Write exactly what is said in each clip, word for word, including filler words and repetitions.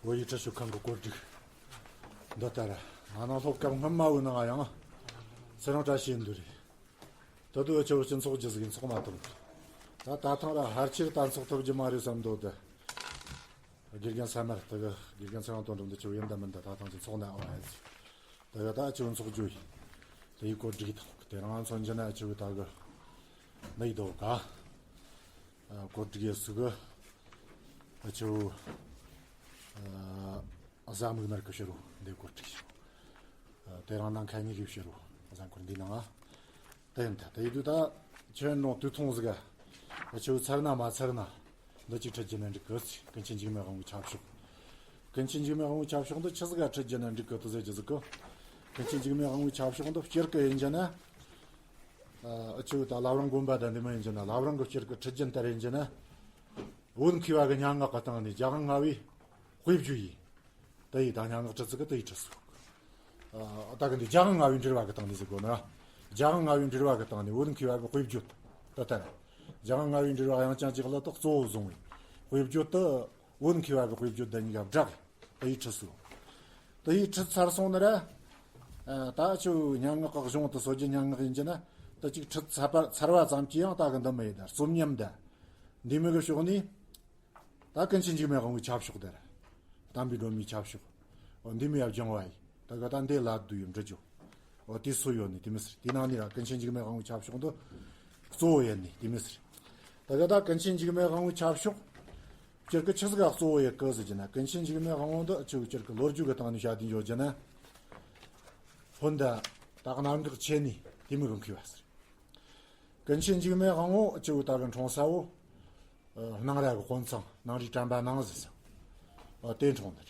བོད་ཡིག་ཁྲིད་ཞུགས་ཁང་གི་བཀོད་སྒྲིག་འདི་ལྟར། ང་ནང་སློབ་སྐབས་སྔོན་མ་བོའི་ནང་ཡང་ཚེ་རིང་བཀྲ་ཤིས་འདུག་རེད། ད་དུང་ཨ་ཆོ་སྤྱི་ཚོགས་སྒྱུ་ཟིག་ཚོགས་མ་ཐུབ། ད་ད་ཐེངས་ར་ཕལ་ཆེར་ད་ཚོགས་ཐུབ་རྒྱུ་མ་རེད་བསམ་འདུག་ད། དགེ་རྒན་ས་མར་དེ་གི་དགེ་རྒན་ཚེ་རིང་དོན་གྲུབ་འདི་ཆོ་ཡིན་ད་མིན་ད་ད་ཐེངས་ཀྱི་ཚོགས་ནས་ཨ་བ་ཨེ་ཟིག། དེ་ག་ད་ཨ་ཆོ་ཚོགས་རྒྱུ་ཡིན། དེ་ཡི་བཀོད་སྒྲིག་དང་དེ་རང་མཚོན་རྒྱུ་ན་ཨ་ཆོ་ད་གི་ནི་ཡི་དོ་ག། ཨ་བཀོད་སྒྲིག་ཡེ་སུ་གི་ཨ་ཆོ་ཨ་ཨ་ཟ་མིག་ནར་གི་ཕྱི་རུ་འདི་བཀོད་སྒྲིག་ཞུ། ཨ་དེ་རང་ནང་ཁ་ཉིན་གི་ཕྱི་རུ་ཨ་ཟ་འཁོར་འདི་ནང་ཨ། དེ་ཡིན་ད་དེ་ཡི་དུས་ད་ཁྱོད་ནང་དུས་ཐུང་ཟིག་ཨ་ཆོ་ཚར་ན་མ་ཚར་ན། འདི་གཅིག་ཁྲིད་རྒྱུ་ན་འགྲིག་གི། ཀུན་མཁྱེན་འཇིགས་མེད་དབང་པོའི་ཁྱབ་ཤོག། ཀུན་མཁྱེན་འཇིགས་མེད་དབང་པོའི་ཁྱབ་ཤོག་འདི་ཆི་ཟིག་ག་ཁྲིད་རྒྱུ་ན་འགྲིག་གི་དེ་ཟེར་རྒྱུ་ཟིག་གི། ཀུན་མཁྱེན་འཇིགས་མེད་དབང་པོའི་ཁྱབ་ཤོག་འདི་སྤྱིར་གི་ཡིན་རྒྱུ་ན། ཨ་ཆོ་ད་བླ་བྲང་དགོན་པ་ད་འདི་མ་ཡིན་རྒྱུ་ན་བླ་བྲང་གི་སྤྱིར་གི་ཁྲིད་རྒྱུ་ལྟར་ཡིན་རྒྱུ་ན། བོད་མཁས་པ་གི་སྙན་ངག་གི་སྟེང་ནས་རྒྱལ་དབང་ལྔ་པའི་དཔེ་བརྗོད་ཡིན། དེ་ཡི་ད་སྙན་ངག་ཁྲིད་ཚིག་གི་དེ་ཡི་ཁྲིད་ཚིག། ཨ་ད་གི་འདི་རྒྱལ་དབང་ལྔ་པའི་འགྲེལ་བ་གི་སྟེང་ནས་ཟེར་དགོས་ན། རྒྱལ་དབང་ལྔ་པའི་འགྲེལ་བ་གི་སྟེང་ནས་བོད་མཁས་པ་གི་དཔེ་བརྗོད་དེ་ལྟར། རྒྱལ་དབང་ལྔ་པའི་འགྲེལ་བ་དབྱངས་ཅན་གྱི་གླུ་དག་གཙོ་བོ་བཟུང་བའི་དཔེ་བརྗོད་དེ། བོད་མཁས་པ་གི་དཔེ་བརྗོད་དེ་གཉིས་ཀ་སྦྲགས་དེ་ཡི་ཁྲིད་ཚིག། དེ་ཡི་ཁྲིད་ཚར་སོང་ན་ར། ཨ་ད་ཆོ་སྙན་ངག་གི་གཞུང་དེ་སྲོལ་རྒྱུན་སྙན་ངག་ཡིན་རྒྱུ་ན། དེ་གཅིག་ཁྲིད་ཚར་བ་ཚར་བ་ཙམ་གྱིས་ཡང་ད་གི་འདི་མི་ཡི་ད་རྩོམ་ཉམས་ད། འདི་མི་གི་ཕྱོགས་ནས། ད་ཀུན་མཁྱེན་འཇིགས་མེད་དབང་པོའི་ཁྱབ་ཤོག་དེར། བསྟན་པའི་སྒྲོན་མེའི་ཁྱབ་ཤོག། འོ་འདི་མི་ཡ་སྦྱང་བ་ཡིན། ད་ག་ད་འདི་ལ་བསྡུ་ཡོད་འདྲི་རྒྱུ། འོ་དེ་སུ་ཡོད་ནི་དེ་མི་ཟེར། དེ་ནང་ནས་ར་ཀུན་མཁྱེན་འཇིགས་མེད་དབང་པོའི་ཁྱབ་ཤོག་འདི་གཙོ་བོ་ཡིན་ནི་དེ་མི་ཟེར། ད་ག་ད་ཀུན་མཁྱེན་འཇིགས་མེད་དབང་པོའི་ཁྱབ་ཤོག་སྤྱིར་གི་ཆི་ཟིག་ག་གཙོ་བོ་ཡིན་གི་ཟེར་རྒྱུ་ན། ཀུན་མཁྱེན་འཇིགས་མེད་དབང་པོ་འདི་ཆི་སྤྱིར་གི་ལོ་རྒྱུས་གི་སྟེང་ནས་བཤད་དེ་འཇོག་རྒྱུ་ན། སྔོན་ད་ད་གནམ་འགག་ཆེ་ནི་དེ་མི་གི་མཁས་པ་ཟེར། ཀུན་མཁྱེན་འཇིགས་མེད་དབང་པོ་ཆི་བོ་ད་གི་འཁྲུངས་ས་བོ། ཨ་སྣང་ར་གི་དཔོན་ཚང་སྣང་རིས་དྲན་པ་སྣང་ཟེར་ས། ཨ་དེ་འཁྲུངས་ནི་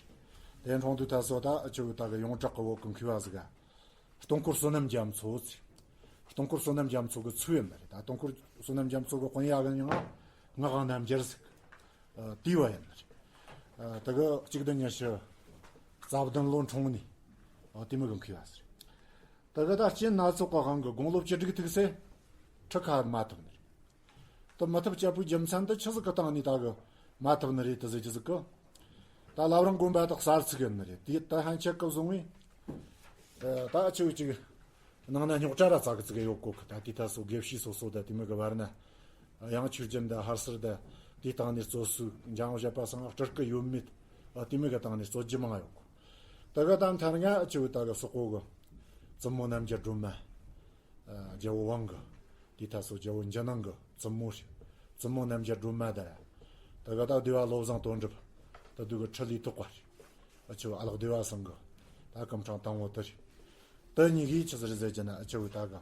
རེད། དེ་འཁྲུངས་དུས་ད་སོ་ད་ཆི་བོ་ད་གི་ཡོངས་གྲགས་གི་བོད་གི་མཁས་པ་ཟིག་ག། སྟོང་འཁོར་བསོད་ནམས་རྒྱ་མཚོ་ཟེར། སྟོང་འཁོར་བསོད་ནམས་རྒྱ་མཚོ་གི་ཚུལ་ཡིན་ནི་རེད། ད་སྟོང་འཁོར་བསོད་ནམས་རྒྱ་མཚོ་གི་དཔོན་ཡ་གི་མྱིང་ང་སྔགས་དབང་རྣམ་རྒྱལ་ཟེར། ཨ་དེ་བ་ཡིན་ནི་རེད། ཨ་ད་གི་གཅིག་བདུན་ཉི་ཤུ་རྩ་བདུན་ལོ་འཁྲུངས་ནི། ཨ་དེ་མི་གི་མཁས་པ་ཟེར། ད་གི་ད་རྐྱེན་སྣ་ཚོགས་གི་དབང་གིས་དགུང་ལོ་བཅུ་དྲུག་ཐུག་སེ་ཁྲིད་ཁ་མ་ཐུབ་ནི་རེད། དེ་མི་ཐུབ་བཅད་པོའི་རྒྱུ་མཚན་དེ་ཆི་ཟིག་གི་སྟེང་ནས་ད་གི་མ་ཐུབ་ནི་རེད་དེ་ཟེར་རྒྱུ་ཟིག་གི། ད་བླ་བྲང་དགོན་པ་དག་གསར་ཚུགས་ཡིན་ནི་རེད། དེ་ད་ཧན་ཆད་སྐབས་བཟུང་བས། ད་ཆི་ཅིག་ནང་ན་རྙོག་དྲ་ར་ཙག་གི་ཙིག་ཡོད་གོ་གི། ད་དེ་ད་སོ་དགེ་བཤེས་སོ་སོ་ད་དེ་མི་གི་བར་ན། ཡང་ཆོས་རྒྱུན་ད་ཧར་སར་ད་དེ་སྟེང་ནས་རྩོད་སུ་འཇང་བཞད་པ་སང་སྤྲུལ་སྐུ་ཡོད་མེད། ཨ་དེ་མི་གི་སྟེང་ནས་རྩོད་རྒྱུ་མང་ཡོད་གོ། ད་ག་ད་མཐར་ང་ཨ་ཆི་བོ་ད་གི་སོག་པོ་གི་བཙུན་མོ་རྣམ་རྒྱལ་སྒྲོལ་མ། ཨ་རྒྱལ་བོ་དབང་གི། དེ་ད་སོ་རྒྱལ་བོ་འཇིགས་སྣང་གི་བཙུན་མོ་རེད། བཙུན་མོ་རྣམ་རྒྱལ་སྒྲོལ་མ་ད་ར། ད་ག་ད་སྡེ་བ་བློ་བཟང་དོན་གྲུབ། ད་དུ་གི་ཁྲི་ལས་ཐོག་པ་རེད། ཨ་ཆི་བོ་ཨ་ལགས་སྡེ་བ་སང་གི། ད་སྐུ་ཕྲེང་དང་བོ་དེ་རེད། དེ་གཉིས་ཀྱིས་ཆི་ཟིག་རེད་ཟེར་རྒྱུ་ན་ཨ་ཆི་བོ་ད་གི།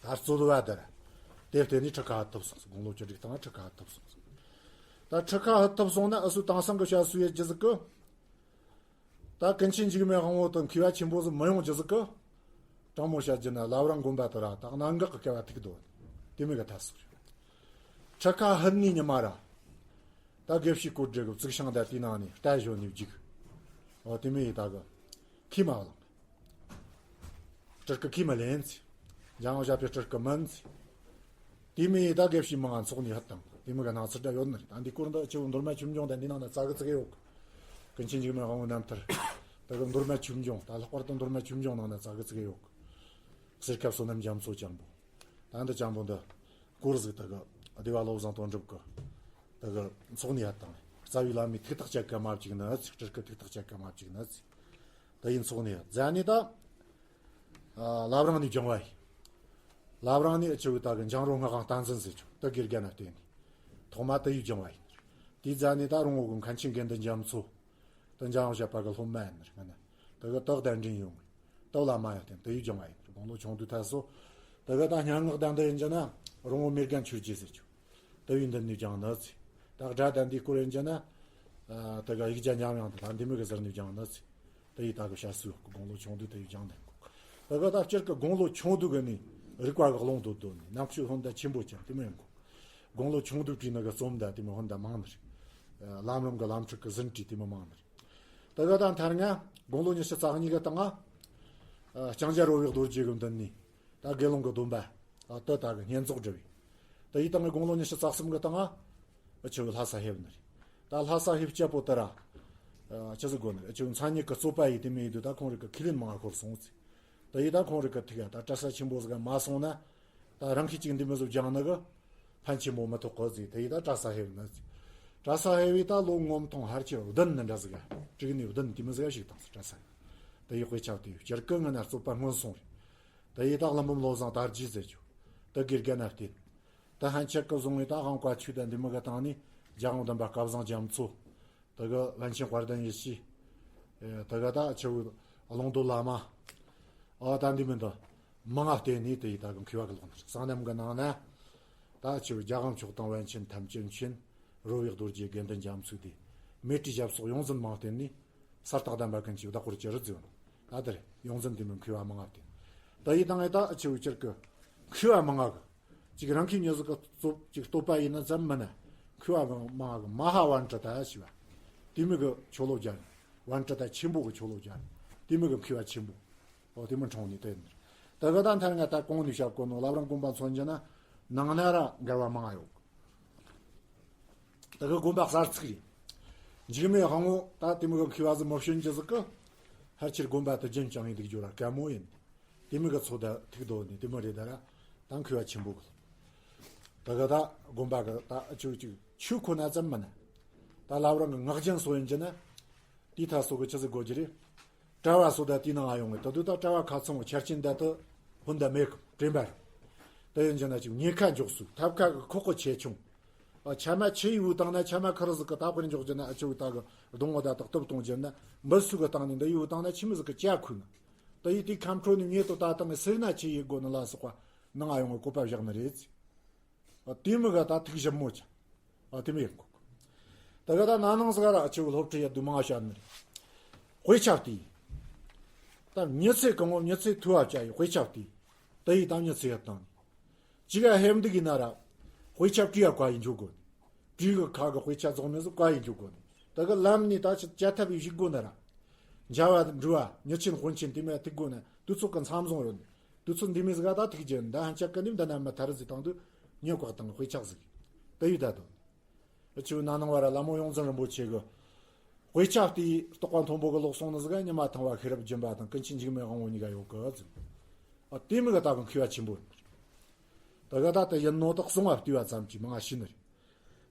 ད་རྩོད་བ་དེར། དེ་བརྟེན་ནས་ཁྲི་ཁ་ཧུད་ཐུབ་སོང་ཟེར། དགུང་ལོ་བཅུ་དྲུག་སྟེང་ཁྲི་ཁ་ཧུད་ཐུབ་སོང་ཟེར། ད་ཁྲི་ཁ་ཧུད་ཐུབ་སོང་ན་ཨ་སུ་དེང་སང་གི་བཤད་སྲོལ་ཡོད་རྒྱུ་ཟིག་གི། ད་ཀུན་མཁྱེན་འཇིགས་མེད་དབང་པོ་དང་མཁས་པ་ཆེན་པོ་ཟིག་མི་ཡོང་རྒྱུ་ཟིག་གི། དྲང་མོ་བཤད་རྒྱུ་ན་བླ་བྲང་དགོན་པ་དེ་ར་ད་གནད་འགག་གི་སྐལ་བ་ཐུག་འདུག། དེ་མི་གི་ཐབས་སུ་རེད། ཁྲི་ཁ་ཧུད་ནི་ཉི་མ་ར། ད་དགེ་བཤེས་བཀོད་སྒྲིག་གི་གཙུག་ཤིང་ད་དེ་ནང་ནས་རྟ་ཞོན་ནས་བརྒྱུགས། འོ་དེ་མི་ཡི་ད་གི། ཁས་མ་བླངས། སྤྲུལ་སྐུ་ཁས་མི་ལེན་ཚེ། འཇང་བཞད་པའི་སྤྲུལ་སྐུ་མིན་ཚེ། དེ་མི་ཡི་ད་དགེ་བཤེས་མང་ང་ཚོགས་ནས་ཧུད་དང་དེ་མི་གི་སྣང་ཚུལ་འདྲ་ཡོད་ནི་རེད། ད་འདི་སྐོར་འདི་ཆེ་བོ་མདོ་སྨད་ཆོས་འབྱུང་དང་འདི་ནང་ན་ཙག་གི་ཙིག་གི་ཡོད་གི། ཀུན་མཁྱེན་འཇིགས་མེད་དབང་པོའི་རྣམ་ཐར། ད་གི་མདོ་སྨད་ཆོས་འབྱུང་ད་ལྷག་པར་དུ་མདོ་སྨད་ཆོས་འབྱུང་ནང་ན་ཙག་གི་ཙིག་གི་ཡོད་གི། གསེར་ཁ་བསོད་ནམས་རྒྱ་མཚོ་ཅན་པོ། ད་འདི་ཅན་པོ་འདི། སྐོར་ཟིག་ད་གི། སྡེ་བ་བློ་བཟང་དོན་གྲུབ་གི། ད་གི་ཚོགས་ནས་ཧུད་དང་། རྩ་བའི་བླ་མའི་ཐུགས་ཐག་བཅད་གི་མ་བཅུག་ནི་ཚེ། སྤྲུལ་སྐུ་ཐུགས་ཐག་བཅད་གི་མ་བཅུག་ནི་ཚེ། ད་ཡིན་ཚོགས་ནས་ཧུད་ཟ་ནས་ད། ཨ་བླ་བྲང་ནས་སྦྱང་བ་ཡིན། བླ་བྲང་ནས་ཨ་ཆི་བོ་ད་གི་འཇང་རོ་སྔགས་དབང་བསྟན་འཛིན་ཟེར་ཆོག། ད་དགེ་རྒན་ན་བསྟེན་ནས། ཐོག་མ་དེ་ཡི་སྦྱང་བ་ཡིན། དེ་ཟ་ནས་ད་རོང་བོ་གི་མཁན་ཆེན་དགེ་འདུན་རྒྱ་མཚོ། ད་འཇང་བཞད་པ་གི་སློབ་མ་ཡིན་ནི་རེད། ང་ན་ད་གི་ད་གདན་འདྲེན་ཡོང་གི། ད་བླ་མ་ཡང་བསྟེན་ད་ཡི་སྦྱང་བ་ཡིན། དགུང་ལོ་ཆུང་དུས་ད་སོ། ད་གི་ད་སྙན་ངག་དང་འདི་ཡིན་རྒྱུ་ན་རོང་བོ་མེ་རྒན་ཆོས་རྗེ་ཟེར་ཆོག། ད་ཡི་འདི་ནས་སྦྱང་ནི་ཚེ། ད་སྒྲ་དང་འདི་སྐོར་ཡིན་རྒྱུ་ན། ཨ་ད་གི་ཡིག་བརྒྱ་ཉམས་དབྱངས་དང་ད་འདི་མི་གི་ཟུར་ནས་སྦྱང་ནི་ཚེ། ད་ཡི་ད་གི་བཤད་སྲོལ་ཡོད་གི། དགུང་ལོ་ཆུང་དུས་ད་ཡི་སྦྱང་ནི་ཡིན་གོ། ད་གི་ད་སྤྱིར་གི་དགུང་ལོ་ཆུང་དུས་གི་ནི་རིག་པ་གི་ཀློང་དུ་སྡོད་ནི་ནམ་ཞིག་ལྷོ་ད་ཆེན་པོ་ཅན་དེ་མི་ཡིན་གོ། དགུང་ལོ་ཆུང་དུས་བྲིས་ནི་གི་རྩོམ་ད་དེ་མི་ཧོན་ད་མང་ནི་རེད། ལམ་རིམ་གི་ལམ་ཁྲིད་གི་ཟིན་བྲིས་དེ་མི་མང་ནི་རེད། ད་གི་ད་མཐར་ང་དགུང་ལོ་ཉི་ཤུ་རྩ་གཉིས་གི་སྟེང་ང་། ཨ་ལྕང་སྐྱ་རོལ་བའི་རྡོ་རྗེ་གི་མདུན་ནས་ད་དགེ་སློང་གི་སྡོམ་པ་ཨ་ད་ད་གི་བསྙེན་རྫོགས་བསྒྲུབས་པས། ད་ཡི་ད་ང་དགུང་ལོ་ཉི་ཤུ་རྩ་གསུམ་གི་སྟེང་ང་ཨ་ཆི་བོ་ལྷ་ས་ཕེབས་ནི་རེད། ད་ལྷ་ས་ཕེབས་སྐྱབས་པོ་ད་ར། ཅི་ཟིག་དགོས་ནི་ཅིག་མཚན་ཉིད་ཀྱི་རྩོད་པ་ཡིས་དེ་མི་ཡིན་དུས། ད་ཁོང་རིག་གི་ཁས་ལེན་མང་ཁོར་སོང་ཚེ། ད་ཡིས་ད་ཁོང་རིག་གི་ཐུག་ཡ་ད་གྲྭ་ས་ཆེན་པོ་ཟིག་མ་སོང་ན། ད་རང་གིས་ཅིག་འདི་མི་ཟིག་སྦྱང་ནི་གི་ཕན་ཆེན་པོ་མི་ཐོགས་གི་ཟིག་དེ་ཡིས་ད་གྲྭ་ས་ཧེ་བ་ནི་ཟིག་གྲྭ་ས་ཧེ་བས་ད་ལོ་ངོ་མ་ཐོང་ཧར་ཆེར་བདུན་ནི་འདྲ་ཟིག་ག་དྲུག་ནས་བདུན་དེ་མི་ཟིག་ག་ཞིག་བཏང་ཟིག་གྲྭ་ས་ཧེ་བ། དེ་ཡིས་དཔེ་ཆ་དེ་སྤྱིར་གི་ངི་ན་རྩོད་པ་སྔོན་སོང་རེད། དེ་ཡིས་ད་ཀླུ་འབུམ་བློ་བཟང་དར་རྒྱས་ཟེར་རྒྱུ་དེ་དགེ་རྒན་ན་བསྟེན། ད་ཧན་ཆད་གི་བཟུང་བའི་ད་དབང་བཀའ་ཆོས་དང་འདི་མི་གི་སྟེང་ནས་རྒྱལ་དབང་བདུན་པ་སྐལ་བཟང་རྒྱ་མཚོ། དེ་གི་པཎ་ཆེན་དཔལ་ལྡན་ཡེ་ཤེས། ཨེ་དེ་གི་ད་ཆུ་བོ་ཀློང་རྡོལ་བླ་མ། ཨ་ད་འདི་མི་འདི་མང་ང་བསྟེན་ནས་དེ་ཡི་ད་གི་མཁས་པ་གི་ལོག་ནི་རེད། གསང་རྣམ་གི་ནང་ན་ད་ཆུ་བོ་རྒྱལ་དབང་མཆོག་དང་པཎ་ཆེན་ཐམས་ཅད་མཁྱེན། རོལ་བའི་རྡོ་རྗེ་དགེ་འདུན་རྒྱ་མཚོའི་སྡེ། མཻ་ཏྲིས་ཞབས་སོགས་ཡོངས་འཛིན་མང་བསྟེན་ནས། ས་རྟགས་ལྡན་པ་ཀུན་གྱིས་བདག་པོར་གྱུར་ཟེར་བ་ནི། ད་དེར་ཡོངས་འཛིན་དེ་མི་མཁས་པ་མང་ང་བསྟེན། ད་ཡི་ད་ངས་ད་ཆུ་བོ་ཅིག་གི་མཁས་པ་མང་ང་གི་ཅིག་རང་གི་མྱི་ཟིག་གི་རྩོད་ཅིག་རྩོད་པ་ཡིན་ན་ཙམ་མིན་ན། མཁས་པ་མང་ང་གི་མ་ཧཱ་པཎྜི་ཏ་ཞེས་པ། དེ་མི་གི་ཆོ་ལོ་རྒྱ་ནི། པཎྜི་ཏ་ཆེན་པོ་གི་ཆོ་ལོ་རྒྱ་ནི། དེ་མི་གི་མཁས་པ་ཆེན་པོ། ཨོ་དེ་མི་འཁྲུངས་ནས་དེ་ཡིན། ད་གི་ད་མཐར་ང་ད་གོང་ནས་བཤད་གོ་ནོ་བླ་བྲང་དགོན་པ་མཚོན་རྒྱུ་ན། ནང་ན་ར་འགལ་བ་མང་ང་ཡོད། ད་གི་དགོན་པ་གསར་ཚུགས་རེད། འཇིགས་མེད་དབང་པོ་ད་དེ་མི་གི་མཁས་པ་ཟིག་མི་བྱོན་རྒྱུ་ཟིག་གི་ཕལ་ཆེར་དགོན་པ་དེ་རྒྱུན་བསྐྱངས་ཡིན་འདུག་རྒྱུ་ར་དཀའ་མོ་ཡིན། དེ་མི་གི་ཚོ་ད་ཐུག་དོ་ནི་དེ་མི་རེད་ད་ར། ད་མཁས་པ་ཆེན་པོ་གི། ད་གི་ད་དགོན་པ་གི་ད་ཆུ་ཆུ་ཆུ་ཁོ་ན་ཙམ་མིན་ན། ད་བླ་བྲང་གི་ངག་རྒྱུན་སོ་ཡིན་རྒྱུ་ན། དེའི་ཐ་སོ་གི་ཆི་ཟིག་དགོས་རྒྱུ་རེད། གྲྭ་བ་སོ་ད་དེའི་ནང་ང་ཡོང་ངེ་ད་དུ་ད་གྲྭ་བ་ཁ་ཚང་བོ་ཆ་རྐྱེན་ད་དུ་ཧོན་ད་མེད་གི་དྲན་པ་རེད། ད་ཡིན་རྒྱུ་ན་ཅིག་ཉེན་ཁ་འཇོག་སུ་ཐབ་ཁ་གི་ཁོག་གི་ཆེ་ཆུང་། ཨ་ཆ་མ་ཆེ་ཡི་བུ་བཏང་ན་ཆ་མ་ཁུར་ཟིག་གི་ད་དཔེར་འཇོག་རྒྱུ་ན་ཨ་ཆུ་བུ་ད་གི་སྡོང་བོ་ད་དག་སྟོབས་གཏོང་རྒྱུ་ན་འབུ་སུ་གི་བཏང་ནི་འདི་ཡི་བུ་བཏང་ན་ཆི་མི་ཟིག་གི་ཅ་ཁུ་ན། ད་ཡི་དེ་ཁམ་ཁྲོ་ནི་ཉེ་དུ་ད་བཏང་ནི་སེར་སྣ་ཆེ་ཡི་དགོ་ནི་ལ་སོགས་པ་ནང་ང་ཡོང་བའི་བཀོད་པ་བཞག་ནི་རེད། ཨ་དེ་མི་ག་ད་ཐུགས་ཞིབ་མོ་ཅིག་ཨ་དེ་མི་ཡིན་གོ། ད་ག་ད་ན་ནིང་ཟིག་ར་ཨ་ཆུ་བུ་སློབ་ཁྲིད་ཡ་དུ་མང་བཤད་ནི་རེད། དཔེ་ཆ་བལྟས། ད་མྱི་ཚེ་གང་བོ་མྱི་ཚེ་ཐུ་བ་བྱ་ཡི་དཔེ་ཆ་བལྟས། ད་ཡི་ད་མྱི་ཚེ་ཡ་བཏང་ནི། ཅི་ག་ཧེ་མ་འདི་གི་ན་ར། དཔེ་ཆ་བྲིས་ཡ་བཀའ་ཡི་འཇུག་དགོས་ནི། བྲིས་གི་ཁ་གི་དཔེ་ཆ་རྫོགས་མེད་ཟིག་བཀའ་ཡི་འཇུག་དགོས་ནི། ད་གི་ལམ་ནི་ད་ཅི་བཅའ་ཐབས་ཡི་ཞིག་དགོས་ན་ར། འཇའ་བ་འབྲུ་བ་མྱི་ཆེན་དཔོན་ཆེན་དེ་མེད་ཐུག་དགོས་ན་དུས་ཚོད་གི་མཚམས་བཟུང་ཡོད་ནི། དུས་ཚོད་འདི་མི་ཟིག་ག་ད་ཐུག་རྒྱུ་ད་ཧན་ཆ་གི་ནི་འདི་ན་མ་ཐར་ཟིག་བཏང་དུས་ཉེ་བཀག་དང་དཔེ་ཆ་ཟིག་ད་ཡི་ད་དོ། ཆུ་ན་ནང་བ་ར་ལ་མོ་ཡོངས་འཛིན་རིན་པོ་ཆེ་གི། དཔེ་ཆ་བལྟས་རྟོགས་པ་མཐོན་པོ་གི་ལོག་སོང་ནི་ཟིག་ག་ཉི་མ་ཐང་བ་ཤེས་རབ་སྦྱིན་པ་དང་ཀུན་མཁྱེན་འཇིགས་མེད་དབང་པོ་གཉིས་ཀ་ཡོད་གི་ཟིག་ཨ་དེ་མི་ག་ད་གི་མཁས་པ་ཆེན་པོ་ཡིན། ད་ག་ད་ད་ཡིན་ནོ་ད་གསུང་བ་བལྟས་པ་ཙམ་གྱིས་མང་ང་ཤེས་ནི་རེད།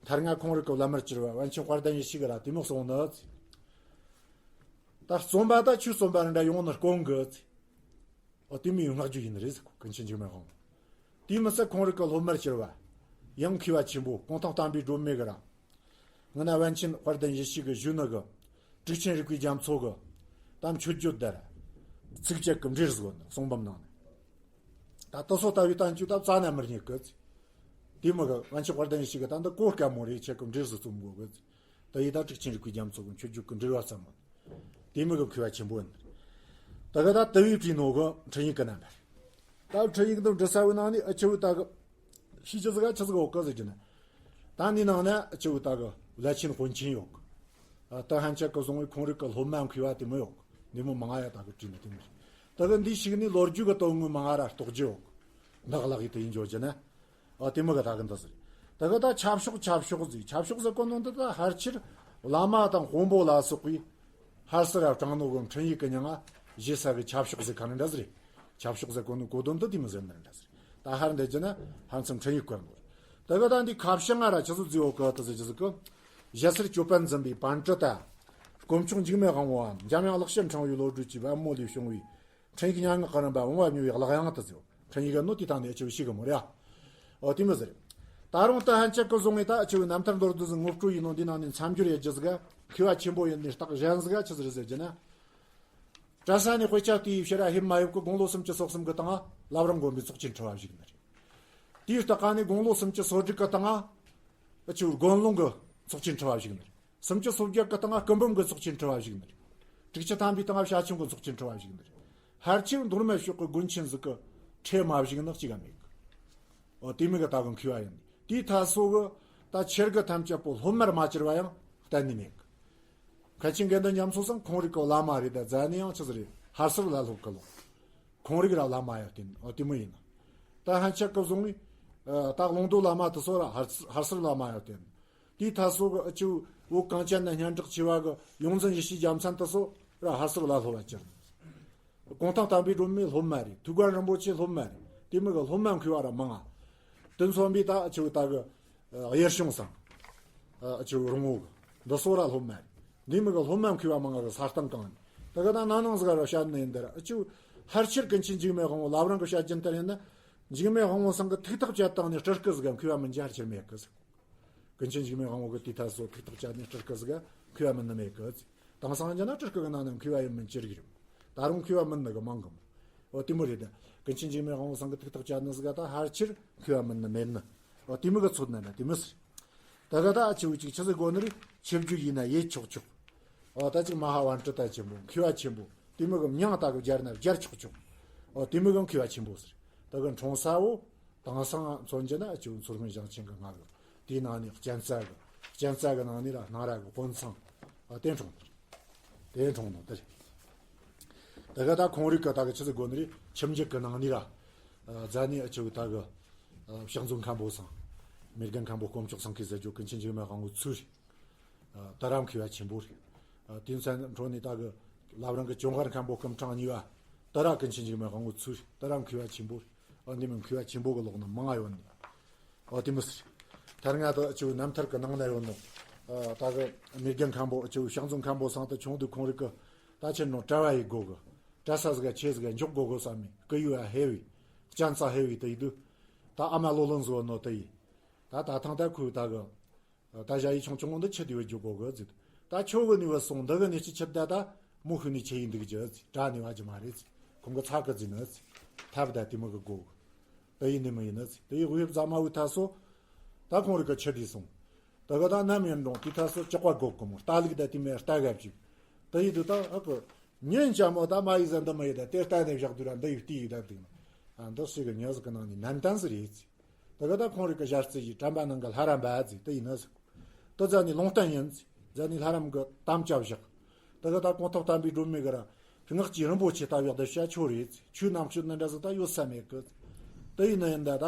མཐར་ང་ཁོང་རིག་གི་བླ་མར་གྱུར་བ་པཎ་ཆེན་དཔལ་ལྡན་ཡེ་ཤེས་གི་ར་དེ་མི་གསུང་ནི་ཟིག་ད་རྩོམ་པ་ད་ཆོས་རྩོམ་པ་ར་འདྲ་ཡོང་ནི་དཀོན་གི་ཟིག་ཨོ་དེ་མི་ཡི་བསྔགས་བརྗོད་ཡིན་ནི་རེད་ཟེར་གོ་ཀུན་མཁྱེན་འཇིགས་མེད་དབང་པོ། དེ་མི་ཚད་ཁོང་རིག་གི་སློབ་མར་གྱུར་བ། ཡང་མཁས་པ་ཆེན་པོ་གུང་ཐང་བསྟན་པའི་སྒྲོན་མེ་གི་ར། ང་ན་པཎ་ཆེན་དཔལ་ལྡན་ཡེ་ཤེས་གི་བཞུགས་ནི་གི། ཀྲིག་ཆེན་རིག་པའི་རྒྱ་མཚོ་གི། ད་མཆོད་བརྗོད་དར། ཚིགས་བཅད་གི་འགྲེལ་བཟོ་ནི་གསུང་འབུམ་ནང་ནས། ད་ལྟ་སོ་ལྟ་བུའི་བསྟན་བཅོས་ད་རྩ་ན་མི་རྙེད་གི། དེ་མི་གི་པཎ་ཆེན་དཔལ་ལྡན་ཡེ་ཤེས་གི་ད་འདི་གོ་དཀའ་མོ་རེད་ཁྱེད་གི་འགྲེལ་བཟོ་རྩོམ་དགོས་གི། ད་ཡི་ད་ཀྲིག་ཆེན་རིག་པའི་རྒྱ་མཚོ་གི་མཆོད་བརྗོད་གི་འགྲེལ་བ་ཙམ་མོ། དེ་མི་གི་མཁས་པ་ཆེན་པོ་ཡིན། ད་ག་ད་དུ་བའི་བྲིས་ནོ་གི་འཕྲིན་ཡིག་གི་རྣམ་པར། ད་འཕྲིན་ཡིག་འདི་འབྲི་ས་བའི་ནང་ནས་ཨ་ཆུ་བོ་ད་གི། ཤི་ཅི་ཟིག་ཨ་ཆི་ཟིག་ཡོད་གི་ཟེར་གྱི་ན། ད་འདི་ནང་ན་ཨ་ཆུ་བོ་ད་གི་བླ་ཆེན་དཔོན་ཆེན་ཡོད་གི། ད་ཧན་ཆད་གི་སོང་བའི་ཁོང་རིག་གི་སློབ་མ་མཁས་པ་དེ་མོ་ཡོད་གི། འདི་མོ་མང་ང་ཡ་ད་གི་བྲིས་ནི་དེ་མོ་རེད། ད་གི་འདི་ཞིག་ནི་ལོ་རྒྱུས་གི་དོན་དངོས་མང་ང་ར་རྟོགས་རྒྱུ་ཡོད་གི། འདག་ལག་ཡི་དེ་ཡིན་འཇོག་རྒྱུ་ན། ཨ་དེ་མོ་གི་ད་གི་འདི་ཟེར། ད་གི་ད་ཆབ་ཤོག་ཆབ་ཤོག་ཟེར་ཆབ་ཤོག་ཟེར་གོ་ནོ་འདི་ད་ཧར་ཆེར་བླ་མ་དང་དཔོན་པོ་ལ་སོགས་པའི་ཧར་སི་ར་དྲང་ནོ་གི་འཕྲིན་ཡིག་གི་མྱིང་ང་བཞེས་ས་གི་ཆབ་ཤོག་ཟེར་ག་ནི་འདྲ་ཟེར། ཆབ་ཤོག་ཟེར་གོ་ནོ་གོ་དོན་འདི་དེ་མོ་ཟེར་ནི་འདྲ་ཟེར། ད་ཧར་འདི་རྒྱུ་ན་ཧ་མཚམས་འཕྲིན་ཡིག་གོ་ནོ། ད་གི་ད་འདི་ཁ་བྱང་ང་ར་ཆི་ཟིག་ཟེར་ཡོད་གི་ད་ཟེར་རྒྱུ་ཟིག་གི། ཞྭ་སེར་ཅོད་པན་འཛིན་པའི་པཎྜི་ཏ། དཀོན་མཆོག་འཇིགས་མེད་དབང་པོའམ་འཇམ་དབྱངས་ལེགས་བཤད་ཕྲེང་བའི་བློ་གྲོས་ཀྱི་པད་མོ་ལས་བྱུང་བའི། འཕྲིན་ཡིག་སྙན་ངག་གི་རིམ་པ་བུང་བ་མྱོས་པའི་གླགས་དབྱངས་དུ་ཟེར། འཕྲིན་ཡིག་གི་ནོ་དེ་དང་ནས་ཆེ་བ་ཞིག་གི་མོ་རེད། ཨོ་དེ་མོ་ཟེར། ད་རུང་ད་ཧན་ཆད་གི་བཟུང་ངས་ད་ཆེ་བའི་རྣམ་ཐར་མདོར་བསྡུས་ཟིག་ངོ་སྤྲོད་ཡིན་ནོ་འདི་ནང་ནས་མཚམས་སྦྱོར་ཡེ་རྒྱུ་ཟིག་ག་མཁས་པ་ཆེན་པོ་ཡིན་ནི་རྟགས་གཞན་ཟིག་ག་ཆི་ཟིག་རེད་ཟེར་རྒྱུ་ན། གྲྭ་ས་ནས་དཔེ་ཆ་བལྟས་ཡི་ཕྱིར་ར་ཧེ་མ་ཡོད་གི་དགུང་ལོ་སུམ་ཅུ་སོ་གསུམ་གི་སྟེང་ང་བླ་བྲང་དགོན་པའི་ཚོགས་ཆེན་ཁྲི་པ་བཞུགས་ནི་རེད། དེའི་རྟགས་ཀ་ནས་དགུང་ལོ་སུམ་ཅུ་སོ་དྲུག་གི་སྟེང་ང་ཆེ་བའི་དགོན་ལུང་གི་ཚོགས་ཆེན་ཁྲི་པ་བཞུགས་ནི་རེད། སུམ་ཅུ་སོ་བརྒྱད་གི་སྟེང་ང་སྐུ་འབུམ་གི་ཚོགས་ཆེན་ཁྲི་པ་བཞུགས་ནི་རེད། དྲུག་ཅུ་ཐམ་པའི་སྟེང་ང་བྱ་ཆུང་གི་ཚོགས་ཆེན་ཁྲི་པ་བཞུགས་ནི་རེད། ཧར་ཆེ་མདོ་སྨད་ཕྱོགས་ཀྱི་དགོན་ཆེན་ཟིག་གི་ཁྲི་མ་བཞུགས་ནི་གཅིག་ག་མེད་གི། ཨོ་དེ་མོ་གི་ད་གི་མཁས་པ་ཡིན། དེའི་ཐ་སོ་གི་ད་ཆེར་གི་ཐམས་ཅད་པོ་སློབ་མར་མ་གྱུར་པ་ཡང་གཏན་ནས་མེད་གི། མཁན་ཆེན་དགེ་འདུན་རྒྱ་མཚོ་ཚང་ཁོང་རིག་གི་བླ་མ་རེད། ད་རྫ་ནས་ཡང་ཆི་ཟིག་རེད། ཧར་སེར་ལ་སློབ་གི་ལོ། ཁོང་རིག་ར་བླ་མ་ཡང་བསྟེན། ཨོ་དེ་མོ་ཡིན་ན། ད་ཧན་ཆད་གི་བཟུང་ནས་ད་ཀློང་རྡོལ་བླ་མ་དེ་ཚོ་ར་ཧར་ཧར་སེར་བླ་མ་ཡང་བསྟེན། དེའི་ཐད་སོ་གི་ཨ་ཅིའུ་བོད་གངས་ཅན་ན་སྙན་གྲགས་ཆེ་བ་གི་ཡོངས་འཛིན་ཡེ་ཤེས་རྒྱལ་མཚན་དུ་སོ་ར་ཧ་སུ་ལ་སློབ་པ་གྱུར། གུང་ཐང་བསྟན་པའི་སྒྲོན་མེ་སློབ་མ་རེད། ཐུའུ་བཀྭན་རིན་པོ་ཆེ་སློབ་མ་རེད། དེ་མི་གི་སློབ་མ་མཁས་པ་ར་མང་ང་། དེ་མཚོན་པའི་ད་ཨ་ཅིའུ་ད་གི་གཡེར་ཞུང་སང་། ཨ་ཅིའུ་རོང་བོ་གི་འདི་སོ་ར་སློབ་མ་རེད། འདི་མི་གི་སློབ་མ་མཁས་པ་མང་ང་གི་ས་སྟེང་གང་ནས་ད་གི་ད་ན་ནང་ཟིག་ར་བཤད་ནས་འདིར་ཨ་ཅིའུ་ཧར་ཆེར་ཀུན་མཁྱེན་འཇིགས་མེད་དབང་པོ་ལབ་རང་གི་བཤད་རྒྱུན་ལྟར་ཡིན་ན། འཇིགས་མེད་དབང་པོ་སང་གི་ཐུགས་ཐག་བཅད་བཏང་ནས་སྤྲུལ་སྐུ་ཟིག་མཁས་པ་མིན་རྒྱུ་ཧར་ཆེར་མེད་གི་ཟིག། ཀུན་མཁྱེན་འཇིགས་མེད་དབང་པོ་གི་དེའི་ཐད་སོ་ཐུགས་ཐག་བཅད་ནས་སྤྲུལ་སྐུ་ཟིག་མཁས་པ་མིན་ནི་མེད་གི། དེང་སང་རྒྱ་ནག་སྤྲུལ་སྐུ་གི་ནང་ནས་མཁས་པ་ཡིན་མིན་ཅི་རིགས་རེད། ད་རུང་མཁས་པ་མིན་ནི་གི་མང་གི་མོ། འོ་དེ་མོ་རེད། ཀུན་མཁྱེན་འཇིགས་མེད་དབང་པོ་སང་གི་ཐུགས་ཐག་བཅད་ནི་ཟིག་ད་ཧར་ཆེར་མཁས་པ་མིན་ནི་མེད་ནི། འོ་དེ་མོ་གི་ཚོད་ན་ན་དེ་མོ་ཟེར། ད་ག་ད་ཨ་ཆེ་བོ་ཅིག་ཆི་ཟིག་དགོ་ནི་རེད། ཆེ་བརྗོད་ཡིན་ན་ཡེད་ཆོག་ཆོག་འོ་ད་ཅིག་མ་ཧཱ་པཎྜི་ཏ་ཆེན་པོ་མཁས་པ་ཆེན་པོ་དེ་མོ་གི་མྱིང་ད་གི་སྦྱར་ན་སྦྱར་ཆོག་ཆོག་འོ་དེ་མོ་གི་མཁས་པ་ཆེན་པོ་ཟེར། ད་གི་འཁྲུངས་ས་བོ། དེང་སང་མཚོན་རྒྱུ་ན་ཨ་ཅིའུ་མཚོ་སྔོན་ཞིང་ཆེན་གི་ང་གི་དེའི་ནང་ནས་གཅན་ཚ་གི་གཅན་ཚ་གི་ནང་ནས་ར་སྣང་ར་གི་དཔོན་ཚང་ཨ་དེ་འཁྲུངས་ནི་རེད། དེ་འཁྲུངས་ནོ་དེ་རེད། ད་ག་ད་ཁོང་རིགས་གི་ད་གི་ཆི་ཟིག་དགོ་ནི་རེད། ཁྱིམ་རྒྱུད་གི་ནང་ནས་ར་ཨ་རྫ་ནས་ཨ་ཅིའུ་ད་གི་ཨ་ཕྱག་མཛོད་མཁན་པོ་སང་། མི་རྒན་མཁན་པོ་དཀོན་མཆོག་སེང་གེ་ཟེར་རྒྱུ་ཀུན་མཁྱེན་འཇིགས་མེད་དབང་པོའི་ཚུལ་རེད། ཨ་ད་ར་མཁས་པ་ཆེན་པོ་རེད། ཨ་དེ་ཚན་འཕྲོ་ནས་ད་གི་ལབ་རང་གི་ཅོང་ཧར་མཁན་པོ་སྐུ་ཕྲེང་གཉིས་པ། ད་ར་ཀུན་མཁྱེན་འཇིགས་མེད་དབང་པོའི་ཚུལ་རེད། ད་ར་མཁས་པ་ཆེན་པོ་རེད། ཨ་འདི་མོ་མཁས་པ་ཆེན་པོ་གི་ལོག་ན་མང་ང་ཡོད་ནི། ཨ་དེ་མོ་ཟེར། ཐར་ང་ད་ཨ་ཅིའུ་རྣམ་ཐར་གི་ནང་ན་ཡོད་ནོ། ཨ་ད་གི་མི་རྒན་མཁན་པོ་ཨ་ཅིའུ་ཕྱག་མཛོད་མཁན་པོ་སང་ད་ཆུང་དུས་ཁོང་རིགས་གི་ད་ཆེན་ནོ་གྲྭ་བ་ཡི་དགོ་གི། གྲྭ་ས་ཟིག་ཆེ་ཟིག་འཇོག་དགོ་གི་བསམ་མི་སྐུ་ཡུལ་ཨ་ཧེ་བི། གཅན་ཚ་ཧེ་བི་དེ་ཡི་དུས། ད་ཨ་མ་ལོ་ལོན་ཟོ་ནོ་དེ་ཡི། ད་ད་ཐང་ད་ཁུ་ད་གི། ད་ཞ་ཡི་ཆུང་ཆུང་འདི་ཆི་དེ་བས་རྒྱུག་གོ་གི་ཟིག། ད་ཁྱོ་གི་ནི་བས་སོང་འདི་གི་ནི་ཅི་ཆི་ད་ད་མོ་ཤུ་ནི་ཆི་ཡིན་འདུག་རྒྱུ་ཟིག། གྲ་ནི་བ་རྒྱུ་མ་རེད་ཟིག། ཁོང་གི་ཚ་གི་ཟིན་ནི་ཟིག། ཐབ་ད་དེ་མོ་གི་གོ་གི། ད་ཡིན་ནི་མི་ཡིན་ནི་ཟིག། ད་ཡི་དབུས་ཟ་མ་བུ་ད་སོ། ད་ཁོང་རི་གི་ཆི་དེ་སོང་། ད་གི་ད་ནམ་ཡིན་རུང་དེ་ད་སོ་ཅག་པ་གོ་གི་མོ་རྟ་ལུག་ད་དེ་མོ་རྟ་གབ་ཅིག། ད་ཡི་དུ་ད་ཨ་གི། ཉིན་ཅག་མོ་ད་མ་ཡི་ཟ་འདི་མ་ཡི་ད་དེ་རྟ་ནས་བཞག་དུས་ར་འདི་ཡི་བལྟས་ཡི་ད་འདུག་ན། ཨ་འདི་སུ་གི་ཉོ་ཟིག་གི་ནང་ནས་ནན་ཏན་ཟིག་རེད་ཟིག། ད་ག་ད་ཁོང་རིགས་ཀྱི་ཞལ་རྩི་ཡིས་དྲན་པ་ནང་གི་ལྷ་རམས་པ་ཟིག་དེ་ཡིན་ན་ཟིག། དེ་རྫ་ནི་ལུང་བསྟན་ཡིན་ཟིག། རྫ་ནི་ལྷ་རམས་ཀྱི་དམ་བཅའ་བཞག། ད་ག་ད་གོང་ཐོག་བསྟན་པའི་སྒྲོན་མེ་གི་ར་སྔགས་ཀྱི་རིན་པོ་ཆེ་ལྟ་བུའི་གདུལ་བྱ་ཁྱོད་རེད་ཟིག། ཁྱོད་རྣམ་དཔྱོད་ནི་འདྲ་ཟིག་ད་ཡོད་ས་མེད་གི། དེ་ཡིན་ན་ཡིན་ད་ད།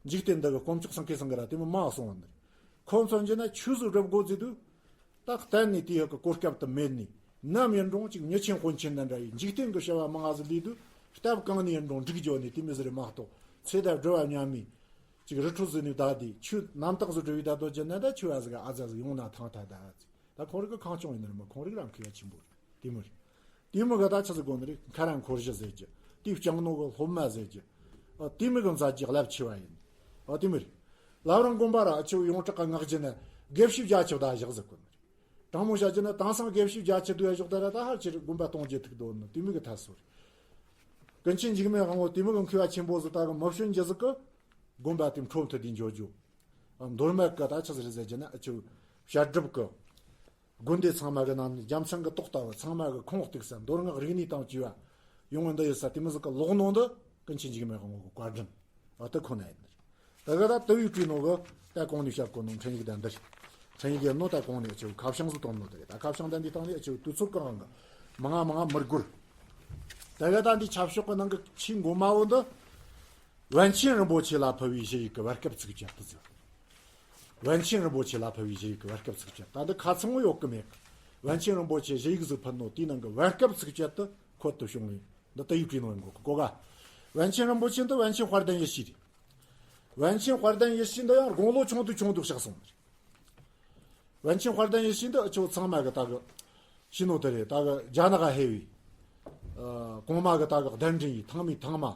འཇིག་རྟེན་འདི་གི་དཀོན་མཆོག་སེང་གེ་སང་གི་ར་དེ་མོ་མ་སོང་བ་འདི། ཁོང་མཚོན་རྒྱུ་ན་ཆོས་ཟིག་སྒྲུབ་དགོ་ཟེར་དུས། ད་གཏན་ནས་དེའི་ཧ་གི་གོ་སྐབས་དུ་མེད་ནས། ནམ་ཡིན་རུང་ཅིག་མྱི་ཆེན་དཔོན་ཆེན་དང་འདྲ་ཡི་འཇིག་རྟེན་གྱི་བྱ་བ་མང་ང་ཟིག་ལས་དུས་སྟབས་གང་ནས་ཡིན་རུང་འགྲིག་རྒྱུ་ནི་དེ་མོ་ཟིག་རེད་མ་གཏོགས། ཚེ་དང་སྒྲུབ་པ་མཉམ་མེད། ཅིག་རི་ཁྲོད་ཟིག་ནས་བདའ་དེ་ཆོས་རྣམ་དག་ཟིག་སྒྲུབ་པའི་ད་དོ་ཅི་ན་ད་ཆོས་བ་ཟིག་ཨ་ཛ་ཟིག་ཡོང་ན་ཐང་ཐ་ད་ཟིག། ད་ཁོང་རིགས་ཀྱི་ཁང་སྐྱོང་ཡིན་ནི་རེད་མ། ཁོང་རིགས་རང་མཁས་པ་ཆེན་པོ་རེད། དེ་མོ་རེད། དེ་མོ་གི་ད་ཆི་ཟིག་དགོ་ནི་རེད། མཁའ་ར་འཁོར་གཞི་ཟེར་རྒྱུ། དེའི་སྤྱང་ནོ་གི་སློབ་མ་ཟེར་རྒྱུ། ཨ་དེ་མོ་གི་མཛད་རྒྱུ་རླབས་ཆེ་བ་ཡིན། ཨ་དེ་མོ་རེད། ལབ་རང་དགོན་པ་ར་ཨ་ཆེ་བོ་ཡོངས་གྲགས་ཀྱི་སྔགས་རྒྱུད་ན་དགེ་བཤེས་བརྒྱ་ཆ་བདག་བཞག་ཟིག་གོ་ནི་རེད། དྲང་མོ་བཤད་རྒྱུ་ན་དེང་སང་དགེ་བཤེས་བརྒྱ་ཆ་བདུན་བཞག་ད་ར་ད་ཧར་ཆེར་དགོན་པ་སྟོང་བརྒྱད་ཐུག་འདུག་ནི་དེ་མོ་གི་ཐད་སོ་རེད། ཀུན་མཁྱེན་འཇིགས་མེད་དབང་པོ་དེ་མོ་གི་མཁས་པ་ཆེན་པོ་ཟིག་ད་གི་མི་བྱོན་རྒྱུ་ཟིག་གི། དགོན་པ་དེ་འཕྲོ་མཐུད་དེ་འགྱོ་རྒྱུ། མདོ་སྨད་གི་ད་ཆི་ཟིག་རེད་ཟེར་རྒྱུ་ན་ཨ་ཆེ་བོ་བཤད་སྒྲུབ་གི། དགོན་སྡེ་ཚང་མ་གི་ནང་ནས་རྒྱལ་མཚན་གི་ཏོག་ལྟ་བུ་ཚང་མ་གི་ཁོང་གཏུགས་ས་མདོ་སྔགས་རིག་གནས་དང་བཅས་པ་ཡོང་བ་འདི་ཡོད་ས་དེ་མོ་ཟིག་གི་ལོག་ནོ་འདི་ཀུན་མཁྱེན་འཇིགས་མེད་དབང་པོ་གི་བཀའ་དྲིན། ཨ་དེ་ཁོ་ན་ཡིན་ནི་རེད། ད་ག་ད་དེ་བས་བྲིས་ནོ་གི་ད་གོང་ནས་བཤད་གོ་ནོ་འཕྲིན་ཡིག་དང་འདི་རེད། འཕྲིན་ཡིག་ཡིན་ནོ་ད་གོང་ནས་ཨ་ཆེ་བོ་ཁ་བྱང་ཟིག་བཏོན་ནོ་དེ་རེད། ད་ཁ་བྱང་ད་འདི་སྟེང་ནས་ཨ་ཆེ་བོ་དུས་ཚོད་གང་གི་མང་ང་མང་ང་མི་དགོས། ད་ག་ད་འདི་ཆབ་ཤོག་གི་ནང་གི་ཆེས་མགོ་མ་བོ་འདི། པཎ་ཆེན་རིན་པོ་ཆེ་ལ་ཕུལ་བའི་ཞུ་ཡིག་གི་བར་སྐབས་ཚིགས་བཅད་དུ་ཟེར། པཎ་ཆེན་རིན་པོ་ཆེ་ལ་ཕུལ་བའི་ཞུ་ཡིག་གི་བར་སྐབས་ཚིགས་བཅད། ད་འདི་ཁ་ཚང་བོ་ཡོད་གི་མེད་གི། པཎ་ཆེན་རིན་པོ་ཆེ་ཞུ་ཡིག་ཟིག་ཕུལ་ནོ་དེའི་ནང་གི་བར་སྐབས་ཚིགས་བཅད་དུ་ཁོད་དུ་བྱུང་བའི་འདི་ལྟ་ཡིག་བྲིས་ནོ་ཡིན་གོ་གི་གོ་ག། པཎ་ཆེན་རིན་པོ་ཆེ་འདི་པཎ་ཆེན་དཔལ་ལྡན་ཡེ་ཤེས་རེད། པཎ་ཆེན་དཔལ་ལྡན་ཡེ་ཤེས་འདི་ཡང་དགུང་ལོ་ཆུང་དུ་ཆུང་དུ་གཤེགས་སོང་ནི་རེད། པཎ་ཆེན་དཔལ་ལྡན་ཡེ་ཤེས་འདི་ཨ་ཆེ་བོ་ཚང་མ་གི་ད་གི་ཤི་ནོ་དེ་རེད། ད་གི་རྒྱ་ནག་ཧེ་བི། ཨ་གོང་མ་གི་ད་གི་གདན་འདྲེན་ཡིན་ཐང་མི་ཐང་མ།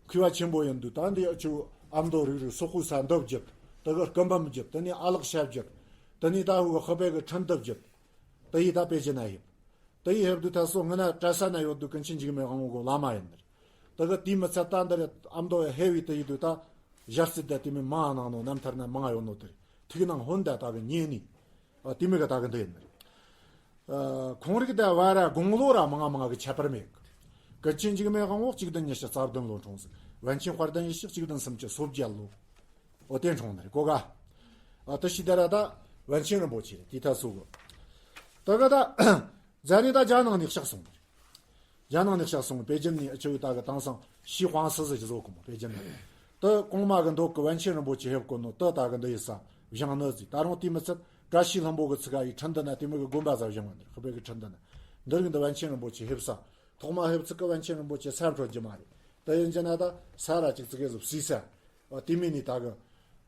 མཁས་པ་ཆེན་པོ་ཡིན་དུས་ད་འདི་ཨ་ཆེ་བོ་ཨ་མདོ་རིག་རིག་སོག་པོའི་ས་འདི་བརྒྱུད། ད་གི་སྐུ་འབུམ་བརྒྱུད། དེ་ནས་ཨ་ལགས་ཤ་བརྒྱུད། དེ་ནས་ད་ཧུ་གི་ཧི་པེ་གི་ཁྲིན་འདི་བརྒྱུད། དེ་ཡིས་ད་པེ་ཅིན་ན་ཡིན། དེ་ཡི་ཧེབ་དུ་ད་སོ་ང་ན་བཀྲ་ས་ན་ཡོད་དུ་ཀུན་མཁྱེན་འཇིགས་མེད་དབང་པོ་གི་བླ་མ་ཡིན་ནི། ད་གི་དེའི་མི་ཚད་ད་འདི་རེད། ཨ་མདོ་ཡི་ཧེ་བི་དེ་ཡི་དུ་ད་ཞལ་རྩིས་ད་དེ་མི་མང་ནང་ནོ་རྣམ་ཐར་ན་མང་ཡོད་ནོ་དེ་ཐིག་ནང་ཧོན་ད་ད་གི་ཉེ་ནི། ཨ་དེ་མི་གི་ད་གི་འདི་ཡིན་ནི། ཨ་ཁོང་རིགས་ད་བ་ར་དགུང་ལོ་ར་མང་མང་གི་ཁྱད་པར་མེད། ཀུན་མཁྱེན་འཇིགས་མེད་དབང་པོ་གཅིག་བདུན་ཉི་ཤུ་རྩ་བདུན་ལོ་འཁྲུངས་ཟིག། པཎ་ཆེན་དཔལ་ལྡན་ཡེ་ཤེས་གཅིག་བདུན་སུམ་ཅུ་སོ་བརྒྱད་ལོ། འོ་དེ་འཁྲུངས་ནི་རེད་གོ་ག། ཨ་དེ་ཤི་ད་ར་ད་པཎ་ཆེན་རིན་པོ་ཆེ་རེད་དེ་ད་སུ་གི། ད་ག་ད། རྫ་ནི་ད་རྒྱ་ནང་ནས་གཤེགས་སོང་། རྒྱ་ནང་ནས་གཤེགས་སོང་པེ་ཅིན་ནས་ཨ་ཆེ་བོ་ད་གི་དེང་སང་ཞི་ཧུའང་སི་ཟེར་གྱི་བཟོ་གི་མོ་པེ་ཅིན་ནས། ད་གོང་མ་གི་མདོ་གི་པཎ་ཆེན་རིན་པོ་ཆེ་ཕེབས་གོ་ནོ་ད་ད་གི་འདི་ཡི་ས། བཞེངས་ནི་ཟིག་ད་རུང་དེ་མི་ཚད་བཀྲ་ཤིས་ལྷུན་པོ་གི་ཚིག་ག་ཡི་ཁྲི་འདི་ན་དེ་མི་གི་དགོན་པ་ཟིག་བཞེངས་པ་འདིར་ཧི་པེ་གི་ཁྲི་འདི་ན། འདིར་གི་འདི་པཎ་ཆེན་རིན་པོ་ཆེ་ཕེབས་ས། ཐོག་མ་ཕེབས་ཚིག་གི་པཎ་ཆེན་རིན་པོ་ཆེ་ས་འཕྲོད་རྒྱུ་མ་རེད། དེ་ཡིན་རྒྱུ་ན་ད་ས་ར་ཅིག་ཙི་གེ་ཟིག་བསིལ་ས། དེ་མིན་ནི་ད་གི།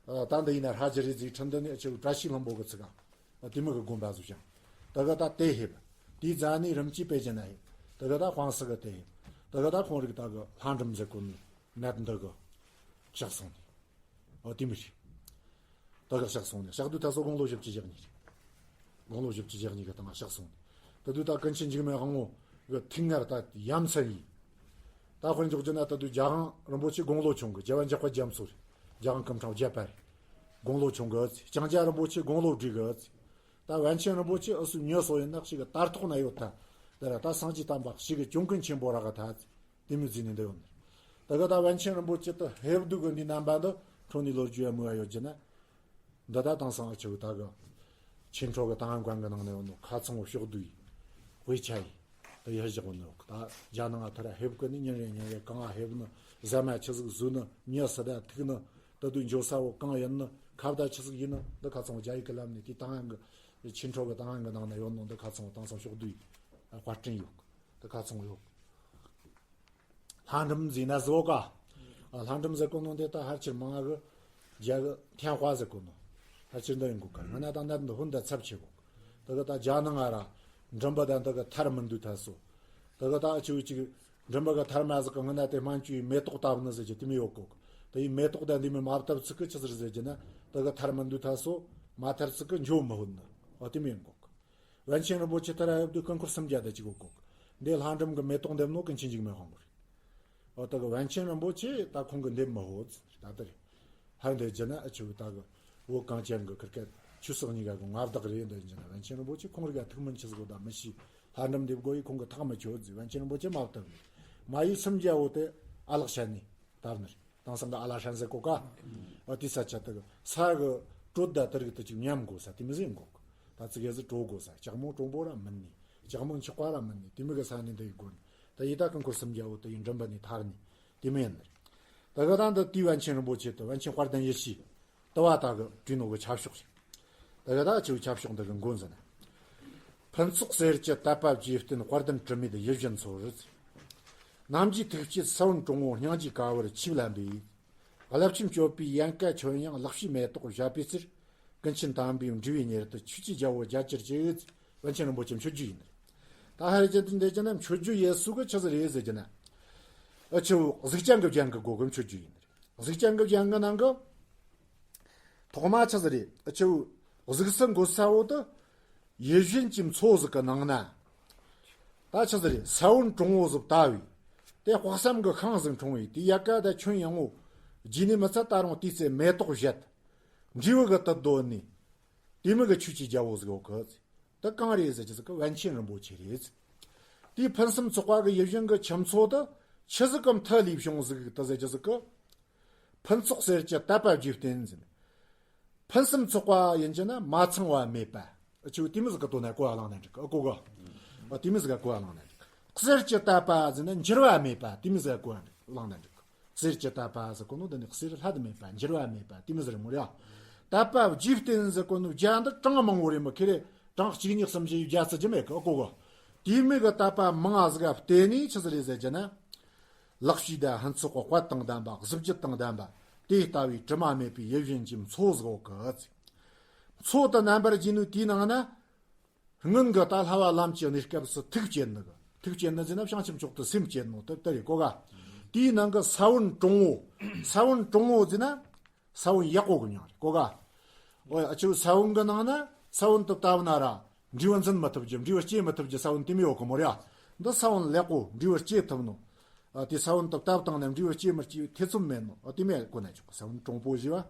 ད་འདི་ཡིན་ན་ཧྲ་ཅི་རེད་ཟིག་ཁྲི་འདི་ནི་ཨ་ཆེ་བཀྲ་ཤིས་ལྷུན་པོ་གི་ཚིག་ག་དེ་མི་གི་དགོན་པ་ཟིག་བཞེངས། དེ་གི་ད་དེ་ཕེབས། དེའི་རྗེས་ནས་རིམ་གྱིས་པེ་ཅིན་ན་ཕེབས། དེ་གི་ད་ཧྥ་རན་སི་གི་དེ་ཕེབས། དེ་གི་ད་ཁོང་རིགས་ད་གི་ལྷ་འབྲུམ་ཟེར་གོ་ནི་ནད་འདི་གི་གཤེགས་སོང་ནི། ཨོ་དེ་མི་རེད། དེ་གི་གཤེགས་སོང་ནི་གཤེགས་དུས་ད་སོ་དགུང་ལོ་བཞི་བཅུ་ཞེ་གཉིས་རེད། དགུང་ལོ་བཞི་བཅུ་ཞེ་གཉིས་གི་སྟེང་ལ་གཤེགས་སོང་ནི། དེ་དུས་ད་ཀུན་མཁྱེན་འཇིགས་མེད་དབང་མོ་གི་ཐུགས་ངར་ད་ཡ་མཚན་ཡིན། ད་དཔེར་འཇོག་རྒྱུ་ན་ད་དུང་རྒྱལ་དབང་རིན་པོ་ཆེ་དགུང་ལོ་ཆུང་གི་རྒྱལ་བ་འཇམ་དཔལ་རྒྱ་མཚོ་རེད། རྒྱལ་དབང་སྐུ་ཕྲེང་བརྒྱད་པ་རེད། དགུང་ལོ་ཆུང་གི་ཨ་ཙི། ལྕང་སྐྱ་རིན་པོ་ཆེ་དགུང་ལོ་བགྲེས་གི་ཨ་ཙི། ད་པཎ་ཆེན་རིན་པོ་ཆེ་ཨུ་སུ་མྱི་སོ་ཡིན་ན་ཞིག་གི་དར་ཐོག་ན་ཡོད་ད། དེ་ར་ད་སངས་རྒྱས་བསྟན་པ་ཞིག་གི་གྱོང་གུན་ཆེན་པོ་རག་གི་ད་ཨ་ཙི། དེ་མོ་ཟིག་ནི་འདི་ཡོད་ནི། ད་གི་ད་པཎ་ཆེན་རིན་པོ་ཆེ་ད་ཕེབས་དུས་གི་འདི་རྣམ་པ་འདི་འཕྲོ་ནས་ལོ་རྒྱུས་ཡ་མོ་ཡ་ཡོད་རྒྱུ་ན། འདི་ད་དེང་སང་ཨ་ཆེ་བོ་ད་གི་ཆོས་འཕྲོ་གི་ཏང་ཡོན་ཀོང་གི་ནང་ན་ཡོད་ནོ་ཁ་ཚང་བོ་ཕྱོགས་བསྡུས་ཡིན། དཔེ་ཆ་ཡིན། ད་ཡར་བཞག་ནོ་ད་རྒྱ་ནང་ང་ཐར་ཕེབས་གི་ནི་ཉིན་རེ་ཉིན་རེ་གང་ང་ཕེབས་ནི་ཟ་མ་ཆི་ཟིག་བཟོས་ནི་མྱི་སུ་ད་ཐུག་ནི་ད་དུང་འགྱོ་ས་བོ་གང་ཡིན་ནི་ཁ་བརྡ་ཆི་ཟིག་ཡིན་ནི་འདི་ཁ་ཚང་བོ་རྒྱ་ཡིག་གི་ལམ་ནས་དེ་ཏང་ཡོན་གི་ཆོས་འཕྲོ་གི་ཏང་ཡོན་གི་ནང་ན་ཡོད་ནོ་འདི་ཁ་ཚང་བོ་དེང་སང་ཕྱོགས་བསྡུས་ཡིན། དཔར་སྐྲུན་ཡོད། འདི་ཁ་ཚང་བོ་ཡོད། ལྷ་འབྲུམ་ཟེར་ན་ཟོ་ག་ལྷ་འབྲུམ་ཟེར་གོ་ནོ་དེ་ད་ཕལ་ཆེར་མང་ང་གི་རྒྱ་གི་ཐན་ཧྭ་ཟེར་གོ་ནོ། ཕལ་ཆེར་འདི་ཡིན་གོ་ག་སྔ་ན་ད་ནད་འདི་ཧུན་ད་ཚབས་ཆེ་གོ། དེ་གི་ད་རྒྱ་ནང་ང་ར་འབྲུམ་པ་ད་འདི་གི་ཐར་མི་འདུག་ཐལ་སོ། དེ་གི་ད་ཨ་ཆུ་ཅིག་འབྲུམ་པ་གི་ཐར་མ་ཟིག་གི་སྔ་ན་དེ་སྨན་བཅོས་ཡི་མེ་ཏོག་བཏབ་ནི་ཟེར་གྱི་དེ་མོ་ཡོད་གོ། དེ་ཡི་མེ་ཏོག་ད་འདི་མོ་མ་བཏབ་ཚིག་གི་ཆི་ཟིག་ཟེར་གྱི་ན་དེ་གི་ཐར་མི་འདུག་ཐལ་སོ། མ་ཐར་ཚིག་གི་འགྱོ་མི་ཧུན་ནི། འོ་དེ་མོ་ཡིན་གོ་གི། པཎ་ཆེན་རིན་པོ་ཆེ་ད་ར་ཡོད་དུས་སྐུ་འཁོར་སུམ་བརྒྱ་དང་གཅིག་གོ་གོ། འདི་ལྷ་འབྲུམ་གི་མེ་ཏོག་འདེབས་ནོ་ཀུན་མཁྱེན་འཇིགས་མེད་དབང་པོ་རེད། འོ་ད་གི་པཎ་ཆེན་རིན་པོ་ཆེ་ད་ཁོང་གི་འདེབས་མི་ཧོ་ད་ད་རེད། ཧར་འདི་རྒྱུ་ན་ཨ་ཆུ་ད་གི་བོད་གངས་ཅན་གི་ཁིར་ཀ་ཆོས་སྲིད་གཉིས་ཀ་གི་མངའ་བདག་རེད། འདི་རྒྱུ་ན་པཎ་ཆེན་རིན་པོ་ཆེ་ཁོང་རིག་ག་ཐུགས་སྨོན་ཆི་ཟིག་གོ་ད་མི་ཤེས། ལྷ་འབྲུམ་འདེབས་དགོས་ཡི་ཁོང་གི་ཐག་མི་ཆོད་ཟིག་པཎ་ཆེན་རིན་པོ་ཆེ་མ་བཏབ་ནི། མ་ཡི་སུམ་བརྒྱ་བོ་དེ་ཨ་ལགས་ཤ་ནི་བཏབ་ནི་རེད། དེང་སང་གི་ཨ་ལ་ཧྲན་ཟེར་གོ་ག་འོ་དེ་ས་ཆ་དེ་གི་ས་གི་དྲོད་ད་དེ་རིགས་དེ་ཅིག་ཉམས་དགོས་ས་དེ་མི་ཟིན་གོ་གི། ད་ཙི་གེ་ཟིག་དྲོ་དགོས་ས་ལྕགས་མོ་དྲོན་པོ་ར་མིན་ནི། ལྕགས་མོ་འཁྱག་པ་ར་མིན་ནི་དེ་མི་གི་ས་ནི་འདི་ཡི་དགོས་ནི། ད་ཡི་ད་ཀུན་འཁོར་སུམ་བརྒྱ་བོ་དེ་ཡི་འགྲིམ་པ་ནི་ཐར་ནི་དེ་མི་ཡིན་ནི་རེད། ད་གི་ད་འདི་དེའི་པཎ་ཆེན་རིན་པོ་ཆེ་དེ་པཎ་ཆེན་དཔལ་ལྡན་ཡེ་ཤེས་དེ་བ་ད་གི་བྲིས་ནོ་གི་ཆབ་ཤོག་ཞིག་ད་གི་ད་ཆུ་ཆབ་ཤོག་འདི་གི་མགོ་འཛིན་ནི། ཕུན་ཚོགས་གསེར་གྱི་དད་པ་བརྗིད་བརྟན་དཔལ་ལྡན་དྲི་མེད་ཡིད་བཞིན་འཚོ་རུ། གནམ་གྱི་ཐུགས་བསྐྱེད་ས་བོན་དྲང་བོ་སྙིང་རྗེའི་ཀ་བར་ཆིབས་ལ་འབུལ། རླབས་ཆེན་སྤྱོད་པའི་ཡལ་ག་ཁྱོན་ཡངས་ལག་ཕྱིས་མེ་ཏོག་བཞད་པའི་ཚེར། ཀུན་མཁྱེན་དམ་པའི་འབྲས་བུའི་མྱུར་དུ་ཆོས་ཀྱི་རྒྱལ་པོ་རྒྱ་ཆེར་གྱུར། པཎ་ཆེན་རིན་པོ་ཆེ་མཆོད་རྒྱུ་ཡིན། ད་ཧ་རེ་ཅན་དེ་འདྲ་ཅན་ན་མཆོད་རྒྱུ་ཡེ་སུ་གི་ཆི་ཟིག་རེད་ཟེར་གྱི་ན། ཨ་ཆུ་གཟུགས་ཅན་གྱི་རྒྱན་གྱི་སྒོ་གི་མཆོད་རྒྱུ་ཡིན། གཟུགས་ཅན་གྱི་རྒྱན་གྱི་ནང་གི་ཐོག་མ་ཆི་ཟིག་རེད། ཨ་ཆུ་གཟུགས་སུ་འགོད་ས་བོ་དེ་ཡིད་བཞིན་གྱི་མཚོ་ཟིག་གི་ནང་ན། ད་ཆི་ཟིག་རེད། ས་བོན་དྲང་བོ་ཟིག་བཏབ་བས། དེ་དཔག་བསམ་གྱི་ཤིང་ཟིག་འཁྲུངས་བས། དེ་ཡལ་ག་དེ་ཁྱོན་ཡངས་བོ། རྗེས་ནས་མི་ཚད་ད་རུང་དེའི་རྩེར་མེ་ཏོག་བཞད། འབྲས་བུ་གི་དུད་འགྲོ་ནི། དེ་མི་གི་ཆོས་ཀྱི་རྒྱལ་པོ་ཟིག་ཡོད་གི། དེ་གང་རེད་ཟེར་གྱི་ཟིག་གི་པཎ་ཆེན་རིན་པོ་ཆེ་རེད། དེའི་ཕུན་སུམ་ཚོགས་པ་གི་ཡིད་བཞིན་གྱི་ཁྱུ་མཚོ་དེ་ཆི་ཟིག་གི་མཐུ་ལས་བྱུང་ཟིག་དེ་ཟེར་གྱི་ཟིག་གི། ཕུན་ཚོགས་གསེར་གྱི་དད་པ་བརྗིད་བརྟན་ཟེར། ཕུན་སུམ་ཚོགས་པ་ཡིན་གྱི་ན་མ་ཚང་བ་མེད་པ། ཨ་ཆུ་དེ་མི་ཟིག་གི་དོན་ན་གོ་བ་བླངས་ན་འགྲིག་གི། ཨ་གོ་གི། ཨ་དེ་མི་ཟིག་གི་གོ་བ་བླངས་ན་འགྲིག་གི། གསེར་གྱི་དད་པ་ཟེར་ན་འགྱུར་བ་མེད་པ་དེ་མི་ཟིག་གི་གོ་བ་བླངས་ན་འགྲིག་གི། གསེར་གྱི་དད་པ་ཟེར་གོ་ནོ་འདི་ནི་གསེར་ལྷ་དུ་མེད་པ་འགྱུར་བ་མེད་པ་དེ་མི་ཟིག་རེད་མོ་རེད། དད་པ་བརྗིད་བརྟན་ཟེར་གོ་ནོ་བརྒྱ་འདི་གྲངས་མང་བོ་རེད་མོ། ཁེ་རེ་གྲངས་གཅིག་གཉིས་གསུམ་བཞི་ཡི་བརྒྱ་ཟེར་རྒྱུ་མེད་གི། ཨ་གོ་གི། དེ་མི་གི་དད་པ་མང་ང་ཟིག་ག་བརྟེན་ནས་ཆི་ཟིག་རེད་ཟེར་གྱི་ན། ལེགས་བཤད་དང་ཕུན་ཚོགས་ཀྱི་དཔལ་དང་ལྡན་པ། གཟི་བརྗིད་དང་ལྡན་པ། དེ་ལྟ་བུའི་དྲི་མ་མེད་པའི་ཡིད་བཞིན་གྱི་མཚོ་ཟིག་ཡོད་གི། མཚོ་དེ་རྣམ་པར་བརྒྱན་ནོ་དེའི་ནང་ན། སྔོན་གྱི་ད་ལྷ་བ་ལམ་གྱི་གནས་སྐབས་སུ་ཐུགས་བསྐྱེད་ནི་གི། ཐུགས་བསྐྱེད་ནི་ཟེར་ན་བྱང་ཆུབ་མཆོག་ཏུ་སེམས་བསྐྱེད་ནོ་དེ་དེ་རེད་གོ་ག། དེའི་ནང་གི་ས་བོན་དྲང་བོ། ས་བོན་དྲང་བོ་ཟེར་ན། ས་བོན་ཡག་པོ་གི་མྱིང་རེད་གོ་ག། ཨོ་ཡ། ཨ་ཆུ་ས་བོན་གི་ནང་ན་ས་བོན་དེ་བཏབ་ན་ར་འབྲས་བུ་འཛིན་མི་ཐུབ་རྒྱུ། འབྲས་བུ་སྐྱེ་མི་ཐུབ་རྒྱུ་ས་བོན་དེ་མོ་ཡོད་གི་མོ་རེད་ཡ། འདི་ས་བོན་ལེགས་པོ་འབྲས་བུ་སྐྱེ་ཐུབ་ནོ། ཨ་དེ་ས་བོན་དེ་བཏབ་བཏང་ནས་འབྲས་བུ་སྐྱེ་མི་སྐྱེ་ཐེ་ཚོམ་མེད་ནོ། ཨ་དེ་མོ་གོ་ན་ཆོག་གི། ས་བོན་དྲང་པོ་ཞེས་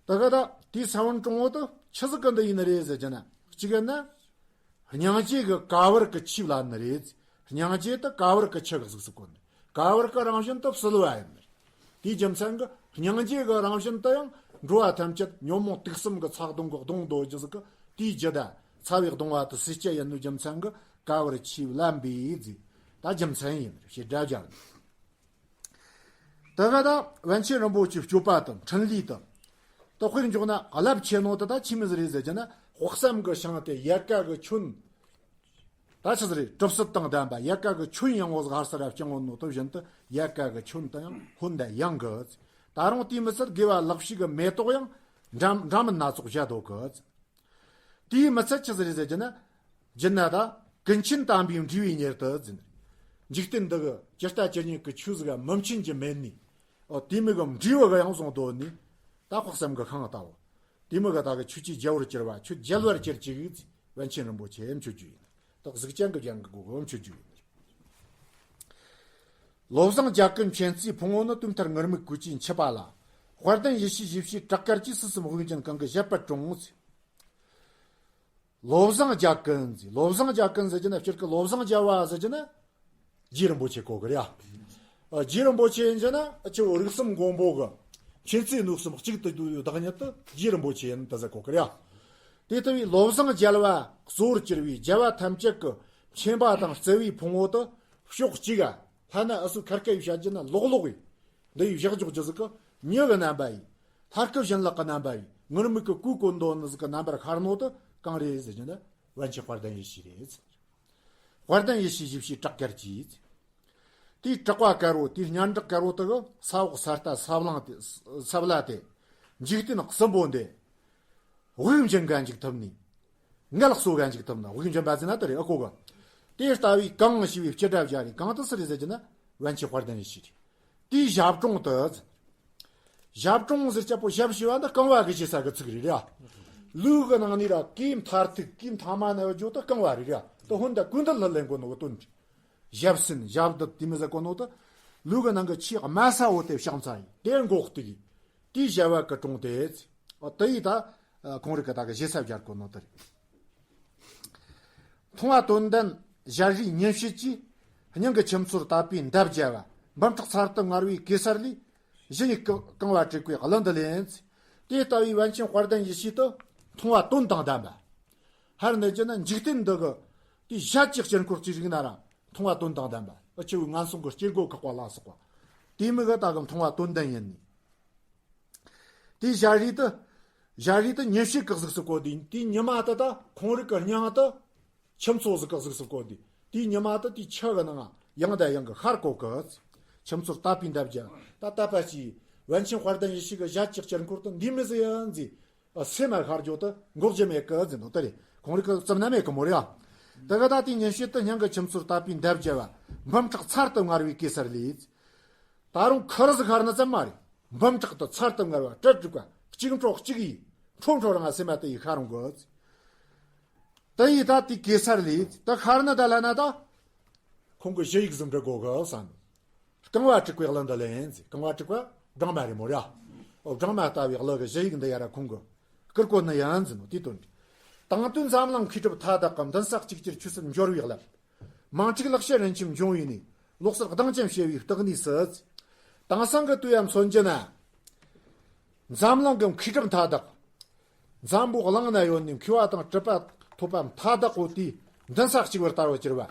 པ། ད་ག་ད་དེ་ས་བོན་དྲང་པོ་དེ་ཆི་ཟིག་གི་འདི་ཡིན་ནི་རེད་ཟེར་གྱི་ན། གཅིག་ཡིན་ན། སྙིང་རྗེ་གི་ཀ་བར་གྱི་ཆིབས་ལ་ནི་རེད། སྙིང་རྗེ་དེ་ཀ་བར་གྱི་ཆུ་གི་གཟུགས་སུ་བཀོད་ནི། ཀ་བར་གྱི་རང་བཞིན་དེ་བསིལ་བ་ཡིན་ནི། དེའི་རྒྱུ་མཚན་གྱིས་སྙིང་རྗེ་གི་རང་བཞིན་དེ་ཡང་འགྲོ་བ་ཐམས་ཅད་ཉོན་མོངས་དུག་གསུམ་གྱི་ཚ་གདུང་གིས་གདུང་འདོད་རྒྱུ་ཟིག་གི། དེའི་རྒྱུ་དང་ཚ་བའི་གདུང་བ་དེ་སེལ་རྒྱུ་ཡིན་ནོ་རྒྱུ་མཚན་གྱིས་ཀ་བར་ཆིབས་ལ་འབུལ་ཟེར། ད་རྒྱུ་མཚན་ཡིན་ནི་ཞེས་སྒྲ་སྦྱར་ནི། ད་ག་ད་པཎ་ཆེན་རིན་པོ་ཆེའི་སྤྱོད་པ་དང་འཕྲིན་ལས་དང་ དེ་དཔེར་འཇོག་ན་རླབས་ཆེ་ནོ་དེ་ད་ཆི་མོ་ཟིག་རེད་ཟེར་གྱི་ན། དཔག་བསམ་གི་ཤིང་དེ་ཡལ་ག་གི་ཁྱོན། ད་ཆི་ཟིག་རེད། གྲིབ་བསིལ་དང་ལྡན་པ་ཡལ་ག་གི་ཁྱོན་ཡངས་པོ་ཟིག་ཧར་སར་ར་བརྐྱངས་ཡོད་ནོ་དེ་བཞིན་དུ་ཡལ་ག་གི་ཁྱོན་དེ་ཡང་ཧོན་དང་ཡངས་གི། ད་རུང་དེའི་མི་ཚད་དགེ་བ་ལེགས་བྱས་གི་མེ་ཏོག་ཡང་འདྲ་འདྲ་མིན་སྣ་ཚོགས་བཞད་དོ་གི། དེའི་མི་ཚད་ཆི་ཟིག་རེད་ཟེར་གྱི་ན། སྦྱིན་ན་ད་ཀུན་མཁྱེན་དམ་པའི་འབྲས་བུའི་གཉེར་དུ་འཛིན། འཇིག་རྟེན་འདི་གི་ཇི་ལྟ་ཇི་སྙེད་ཀྱི་ཆོས་ཟིག་ག་མི་མཁྱེན་གྱི་མེད་ནི། ཨོ་དེ་མི་གི་འབྲས་བུ་གི་ཡང་བཟུང་དོ་ནི། ད་དཔག་བསམ་གི་ཤིང་ལྟ་བུ། དེ་མི་གི་ད་གི་ཆོས་ཀྱི་རྒྱལ་པོར་གྱུར་པ། ཆོས་རྒྱལ་བར་གྱུར་ཅིག་ཟེར་པཎ་ཆེན་རིན་པོ་ཆེ་མཆོད་རྒྱུ་ཡིན། ད་གཟུགས་ཅན་གི་རྒྱན་གི་སྒོ་གི་མཆོད་རྒྱུ་ཡིན། བློ་བཟང་རྒྱལ་ཀུན་མཁྱེན་བརྩེའི་ཕུང་པོ་ནི། དུས་མཐར་ངུར་སྨྲིག་གོས་ཀྱིས་འཁྱུད་པ་ལ། དཔལ་ལྡན་ཡེ་ཤེས་ཞེས་བྱའི་བྲག་དཀར་གྱིས། སྲིད་གསུམ་དབུགས་འབྱིན་གང་གི་བཞེད་པར་དྲངས། བློ་བཟང་རྒྱལ་ཀུན་ཟེར། བློ་བཟང་རྒྱལ་ཀུན་ཟེར་གྱི་ན། སྤྱིར་གི་བློ་བཟང་རྒྱལ་བ་ཟེར་གྱི་ན་རྗེ་རིན་པོ་ཆེ་གོ་གི་རེད་ཡ། ཨ། རྗེ་རིན་པོ་ཆེ་ཡིན་གྱི་ན་ཨ་ཆེ་བོ་རིགས་གསུམ་མགོན་པོ་གི་མཁྱེན་བརྩེ་ནུས་གསུམ་གཅིག་ཏུ་བསྡུས་པའི་བདག་ཉིད་དེ་རྗེ་རིན་པོ་ཆེ་ཡིན་ད་ཟེར་གོ་གི་རེད་ཡ། དེ་ལྟ་བུའི་བློ་བཟང་རྒྱལ་བ་གཙོ་བོར་གྱུར་པའི་རྒྱལ་བ་ཐམས་ཅད་ཀྱི་མཁྱེན་པ་དང་བརྩེ་བའི་ཕུང་པོ་དེ་ཕྱོགས་གཅིག་ག་ལྷ་ན་འུ་ཚོའི་ཁར་སྐད་བཤད་རྒྱུ་ན་ལོག་ལོག་ཡིན། འདི་ཡི་བཞག་འཇོག་རྒྱུ་ཟིག་གི་མྱི་གི་རྣམ་པ་ཡིན། ལྷ་སྐུ་བྱིན་རླབས་ཀྱི་རྣམ་པ་ཡིན། ངུར་སྨྲིག་གི་གོས་གོན་དོ་ནི་ཟིག་གི་རྣམ་པར་ཤར་ནོ་དེ་གང་རེད་ཟེར་གྱི་ན། པཎ་ཆེན་དཔལ་ལྡན་ཡེ་ཤེས་རེད། དཔལ་ལྡན་ཡེ་ཤེས་ཞེས་བྱའི་བྲག་དཀར་གྱིས། དེའི་བྲག་པ་དཀར་པོ། དེའི་སྙན་གྲགས་དཀར་པོ་དེ་གི་ས་འོག་ས་རྟ་ས་གླང་དེ་ས་བླ་དེ། འཇིག་རྟེན་གསུམ་པོ་འདི། དབུགས་འབྱིན་ག་འཇུག་ཐུབ་ནི། མངལ་གསོ་ག་འཇུག་ཐུབ་ནི། དབུགས་འབྱིན་པ་ཟེར་ན་དེ་རེད། ཨ་ཁོ་གི། དེ་ལྟ་བུའི་གང་ཞེས་པའི་སྤྱི་སྒྲ་སྦྱར་ནས། གང་དེ་སུ་རེད་ཟེར་གྱི་ན། པཎ་ཆེན་དཔལ་ལྡན་ཡེ་ཤེས་རེད། དེའི་ཞབས་དྲུང་དུ། ཞབས་དྲུང་ཟེར་ཅེས་པོ་ཞབས་ཞེས་པ་འདི་རྐང་པ་གི་ཞེ་ས་གི་ཚིག་རེད་ར། ལུས་གི་ནང་ནས་ར་གོས་མཐར་ཐུག་གོས་མཐའ་མ་ན་བརྗོད་དེ་རྐང་པ་རེད་ར། དེ་ཧོན་ད་གོས་འདི་ལ་ལེན་གོ་ནོ་གི་དོན་རེད། ཞབས་ཟིན། ཞབས་འདི་དེ་མི་ཟེར་གོ་ནོ་དེ། ལུས་གི་ནང་གི་ཆེས་དམའ་ས་བོ་དེ་ཕྱག་འཚལ་ཡིན། དེ་མགོ་གཏུགས་ཡིན། དེའི་ཞབས་པ་གི་དྲུང་དེ། ཨོ་དེ་ཡིས་ད་ཁོང་རིགས་ཀྱི་ད་གི་ཞེ་ས་སྦྱར་གོ་ནོ་དེ་རེད། མཐོང་བ་དོན་ལྡན་ཞལ་རས་ཉིན་བྱེད་ཀྱིས། སྙིང་གི་ཁྱིམ་ཚོར་དད་པའི་འདབ་བརྒྱ་བ། འབུམ་ཕྲག་ཚར་དུ་དངར་བའི་གེ་སར་ལས། གཞི་ནས་རྐང་བ་བྲེགས་པའི་གླུ་འདི་ལེན། དེ་ལྟ་བུའི་པཎ་ཆེན་དཔལ་ལྡན་ཡེ་ཤེས་དེ་མཐོང་བ་དོན་དང་ལྡན་པ། ཧར་ནས་བརྗོད་ན་འཇིག་རྟེན་འདི་གི་དེའི་ཞལ་གྱི་དཀྱིལ་འཁོར་གཅིག་རིག་ན་ར་མཐོང་བ་དོན་དང་ལྡན་པ། ཨ་ཆེ་བོའི་ངན་སོང་གི་སྐྱེ་སྒོ་བཀག་པ་ལ་སོགས་པ། དེ་མི་གི་ད་གི་མཐོང་བ་དོན་ལྡན་ཡིན་ནི། དེའི་ཞལ་རས་དེ། ཞལ་རས་དེ་ཉིན་བྱེད་ཀྱི་གཟུགས་སུ་བཀོད་དེ། དེའི་ཉི་མ་དེ་ད་ཁོང་རིགས་ཀྱི་སྙིང་དེ་ཁྱིམ་ཚོ་ཟིག་གི་གཟུགས་སུ་བཀོད་དེ། དེའི་ཉི་མ་དེ་དེའི་ཆུ་གི་ནང་ཡང་དང་ཡང་གི་ཤར་གོ་གི། ཁྱིམ་ཚོར་དད་པའི་འདབ་བརྒྱ། ད་དད་པ་ཅིག་པཎ་ཆེན་དཔལ་ལྡན་ཡེ་ཤེས་ཀྱི་ཞལ་གྱི་དཀྱིལ་འཁོར་དེ་འདི་མི་ཟིག་ཡིན་ཟེར། སེམས་མ་ཤར་རྒྱུ་དེ་འགོག་རྒྱུ་མེད་གི་ཟེར་ནོ་དེ་རེད། ཁོང་རིགས་ཀྱི་རྩིབ་ན་མེད་གི་མོ་རེད་ཨ། དེ་གི་ད་དེའི་ཉིན་བྱེད་དེ་སྙིང་གི་ཁྱིམ་ཚོར་དད་པའི་འདབ་བརྒྱ་བ། འབུམ་ཕྲག་ཚར་དུ་དངར་བའི་གེ་སར་ལས། ད་རུང་ཁུར་ཟིག་ཤར་ན་ཙམ་མ་རེད། འབུམ་ཕྲག་ཏུ་ཚར་དུ་དངར་བ་གྲི་བྲུས་པ་གཅིག་འཕྲོ་གཅིག་ཡིས་འཕྲོ་འཕྲོ་རང་སེམས་མ་དེ་ཡིས་ཤར་འོང་གི། དེ་ཡིས་ད་དེ་གེ་སར་ལས་ད་ཤར་ན་ད་ལ་ན་ད། ཁོང་གི་ཞུ་ཡིག་ཟིག་འབྲི་དགོ་གི་བསམ། རྐང་བ་བྲེགས་པའི་གླུ་འདི་ལེན་ཟེར། རྐང་བ་བྲེགས་པ་སྦྲང་མ་རེད་མོ་ར། ཨོ་སྦྲང་མ་ལྟ་བུའི་གླུ་གི་ཞུ་ཡིག་འདི་ཡ་ར་ཁོང་གི་བསྐུར་གོ་ནི་ཡིན་ཟེར་ནོ་དེའི་དོན་རེད། དང་དུས་འཛམ་གླིང་མཁས་གྲུབ་མཐའ་དག་གམ། འདུན་ས་གཅིག་གྱུར་ཆོས་སྲིད་འབྱོར་བའི་རླབས། མིང་གཅིག་ལེགས་བཤད་རིན་ཆེན་འབྱུང་བའི་གནས། ལོག་སྲིད་གདེང་ཅན་བྱེ་བའི་སྟེགས་གནས་སུ། དེང་སང་གི་དུས་ཡང་མཚོན་གྱི་ན། འཛམ་གླིང་གི་མཁས་གྲུབ་མཐའ་དག་འཛམ་བུ་གླིང་ན་ཡོད་ནི་མཁས་པ་དང་གྲུབ་པ་ཐོབ་པ་མཐའ་དག་གོ་དེའི་འདུན་ས་གཅིག་པར་དར་བར་གྱུར་པ།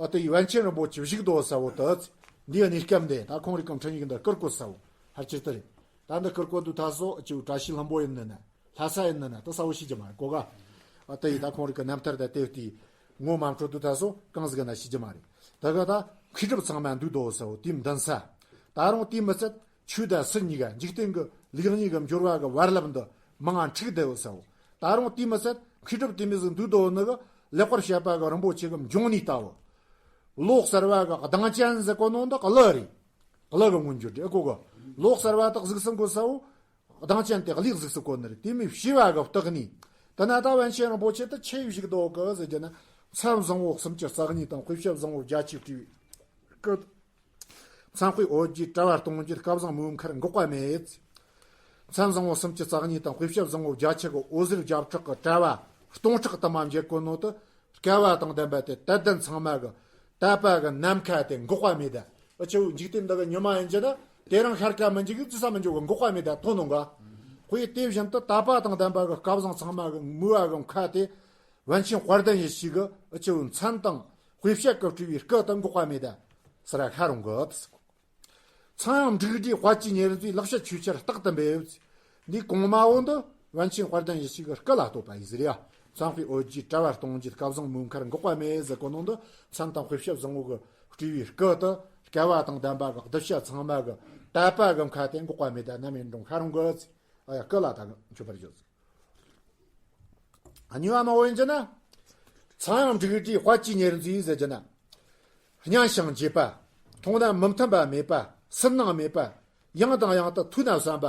ཨ་དེ་ཡི་པཎ་ཆེན་རིན་པོ་ཆེ་བཞུགས་དོ་ས་བོ་དུ། འདི་ཡི་གནས་སྐབས་འདི་ད་ཁོང་རིགས་ཀྱི་འཕྲིན་ཡིག་འདི་བསྐུར་དགོས་ས་བོ་ཕལ་ཆེར་དེ་རེད། ད་འདི་བསྐུར་དགོས་དུས་ད་སོ་ཅིའུ་བཀྲ་ཤིས་ལྷུན་པོ་ཡིན་ནི་ན། ལྷ་ས་ཡིན་ན་ན་ད་གསལ་བོ་ཤེས་ཀྱི་མ་རེད་གོ་ག་ཨ་དེ་ཡི་ད་ཁོང་རིགས་ཀྱི་རྣམ་ཐར་དང་དེ་དེའི་ངོ་མ་འཕྲོད་དུས་ད་སོ་གང་ཟིག་ན་ཤེས་ཀྱི་མ་རེད། ད་ག་ད་མཁས་གྲུབ་ཚང་མ་འདུས་དོ་ས་བོ་དེའི་འདུན་ས། ད་རུང་དེའི་མི་ཚད་ཆོས་དང་སྲིད་གཉིས་ཀ་འཇིག་རྟེན་གྱི་ལུགས་གཉིས་ཀྱི་འབྱོར་བ་གི་བར་རླབས་འདི་མང་ང་འཁྲིགས་བསྡད་ཡོད་ས་བོ། ད་རུང་དེའི་མི་ཚད་མཁས་གྲུབ་དེ་མི་ཟིག་འདུས་དོ་ནི་གི་ལེགས་པར་བཤད་པ་གི་རིན་པོ་ཆེ་གི་འབྱུང་གནས་ལྟ་བུ། ལོག་ཟེར་བ་གི་གདེང་ཅན་ཟེར་གོ་ནོ་འདི་གླུ་རེད། གླུ་གི་མངོན་བརྗོད་རེད་གོ་གི་ལོག་ཟེར་བ་དག་གཟུགས་སུ་འགོད་ས་བོ། གདེང་ཅན་དེ་གླུའི་གཟུགས་སུ་བཀོད་ནི་རེད། དེ་མིན་བྱིས་པ་གི་སྟེགས་གནས། དེ་ན་ད་པཎ་ཆེན་རིན་པོ་ཆེ་དེ་ཆི་བཞུགས་འདུག་གི་ཟེར་གྱི་ན། མཚམས་བཟང་པོ་སུམ་ཅུ་རྩ་གཉིས་དང་དཔེ་བྱད་བཟང་པོ་བརྒྱད་ཅུ་སྤྲས་པའི་སྐུ། མཚན་དཔེ་འོད་ཀྱི་དྲ་བ་སྟོང་འགྱེད་སྐལ་བཟང་མོའི་མཁར་འགག་པ་མེད། མཚམས་བཟང་པོ་སུམ་ཅུ་རྩ་གཉིས་དང་དཔེ་བྱད་བཟང་པོ་བརྒྱད་ཅུ་གི་འོད་ཟེར་བརྒྱ་ཕྲག་གི་དྲ་བ་སྟོང་ཕྲག་དུ་མ་འགྱེད་གོ་ནོ་དེ། སྐལ་བ་དང་ལྡན་པ་དེ་དད་ལྡན་ཚང་མ་གི་དད་པ་གི་ནམ་མཁའ་དེ་འགག་པ་མེད་ད། ཨ་ཆེ་བོ་འཇིག་རྟེན་འདི་གི་ཉི་མ་ཡིན་གྱི་ན་དེ་རིང་ཤར་ཀ་མི་འཇིག་གི་ཅི་ས་མི་འཇོག་གི་འགག་པ་མེད་ད་མཐོང་ནོ་ག་དཔེ་དེ་བཞིན་དུ་དད་པ་དང་ལྡན་པ་གི་སྐལ་བཟང་ཚང་མ་གི་མོས་པ་གི་མཁའ་དེ་པཎ་ཆེན་དཔལ་ལྡན་ཡེ་ཤེས་གི་ཨ་ཆེ་བོ་མཚན་དང་དཔེ་བྱད་གི་སྤྲས་པའི་སྐུ་དེ་འགག་པ་མེད་ད་ཟེར་ར་ཤར་འོང་གི། ཚངས་དབྱངས་འབྲུག་སྒྲའི་དཔལ་གྱི་ཉེར་མཛེས། ལེགས་བཤད་ཆོས་ཆར་རྟག་ཏུ་འབེབས། འདི་གོང་མ་བོ་འདི་པཎ་ཆེན་དཔལ་ལྡན་ཡེ་ཤེས་ཀྱི་སྐུ་ལ་བསྟོད་པ་ཡིན་ཟེར་ཡ། མཚན་དཔེ་འོད་བརྒྱའི་དྲ་བ་སྟོང་འགྱེད་སྐལ་བཟང་མོའི་མཁར་འགག་པ་མེད་ཟེར་གོ་ནོ་འདི་མཚན་དང་དཔེ་བཤད་བཟང་བོ་གི་སྤྲུལ་བའི་སྐུ་དེ་སྐལ་བ་དང་ལྡན་པ་གི་གདུལ་བྱ་ཚང་མ་གི་དད་པ་གི་མཁའ་དེ་འགག་པ་མེད་ད་ནམ་ཡིན་འགྲོ་ཁ་རུང་གི་ཨ་ཡ་སྐུ་ལ་ད་མཆོད་པར་བརྗོད་ཟེར། གཉིས་པ་མ་འོ་ཡིན་གྱི་ན། ཚངས་དབྱངས་འབྲུག་སྒྲའི་དཔལ་གྱི་ཉེར་འཛིན་ཟེར་གྱི་ན། སྙན་ཞིང་འཇེབས་པ། མཐོང་ན་མི་མཐུན་པ་མེད་པ། སུན་སྣང་མེད་པ། ཡང་དང་ཡང་དུ་ཐོས་ན་བསམ་པ།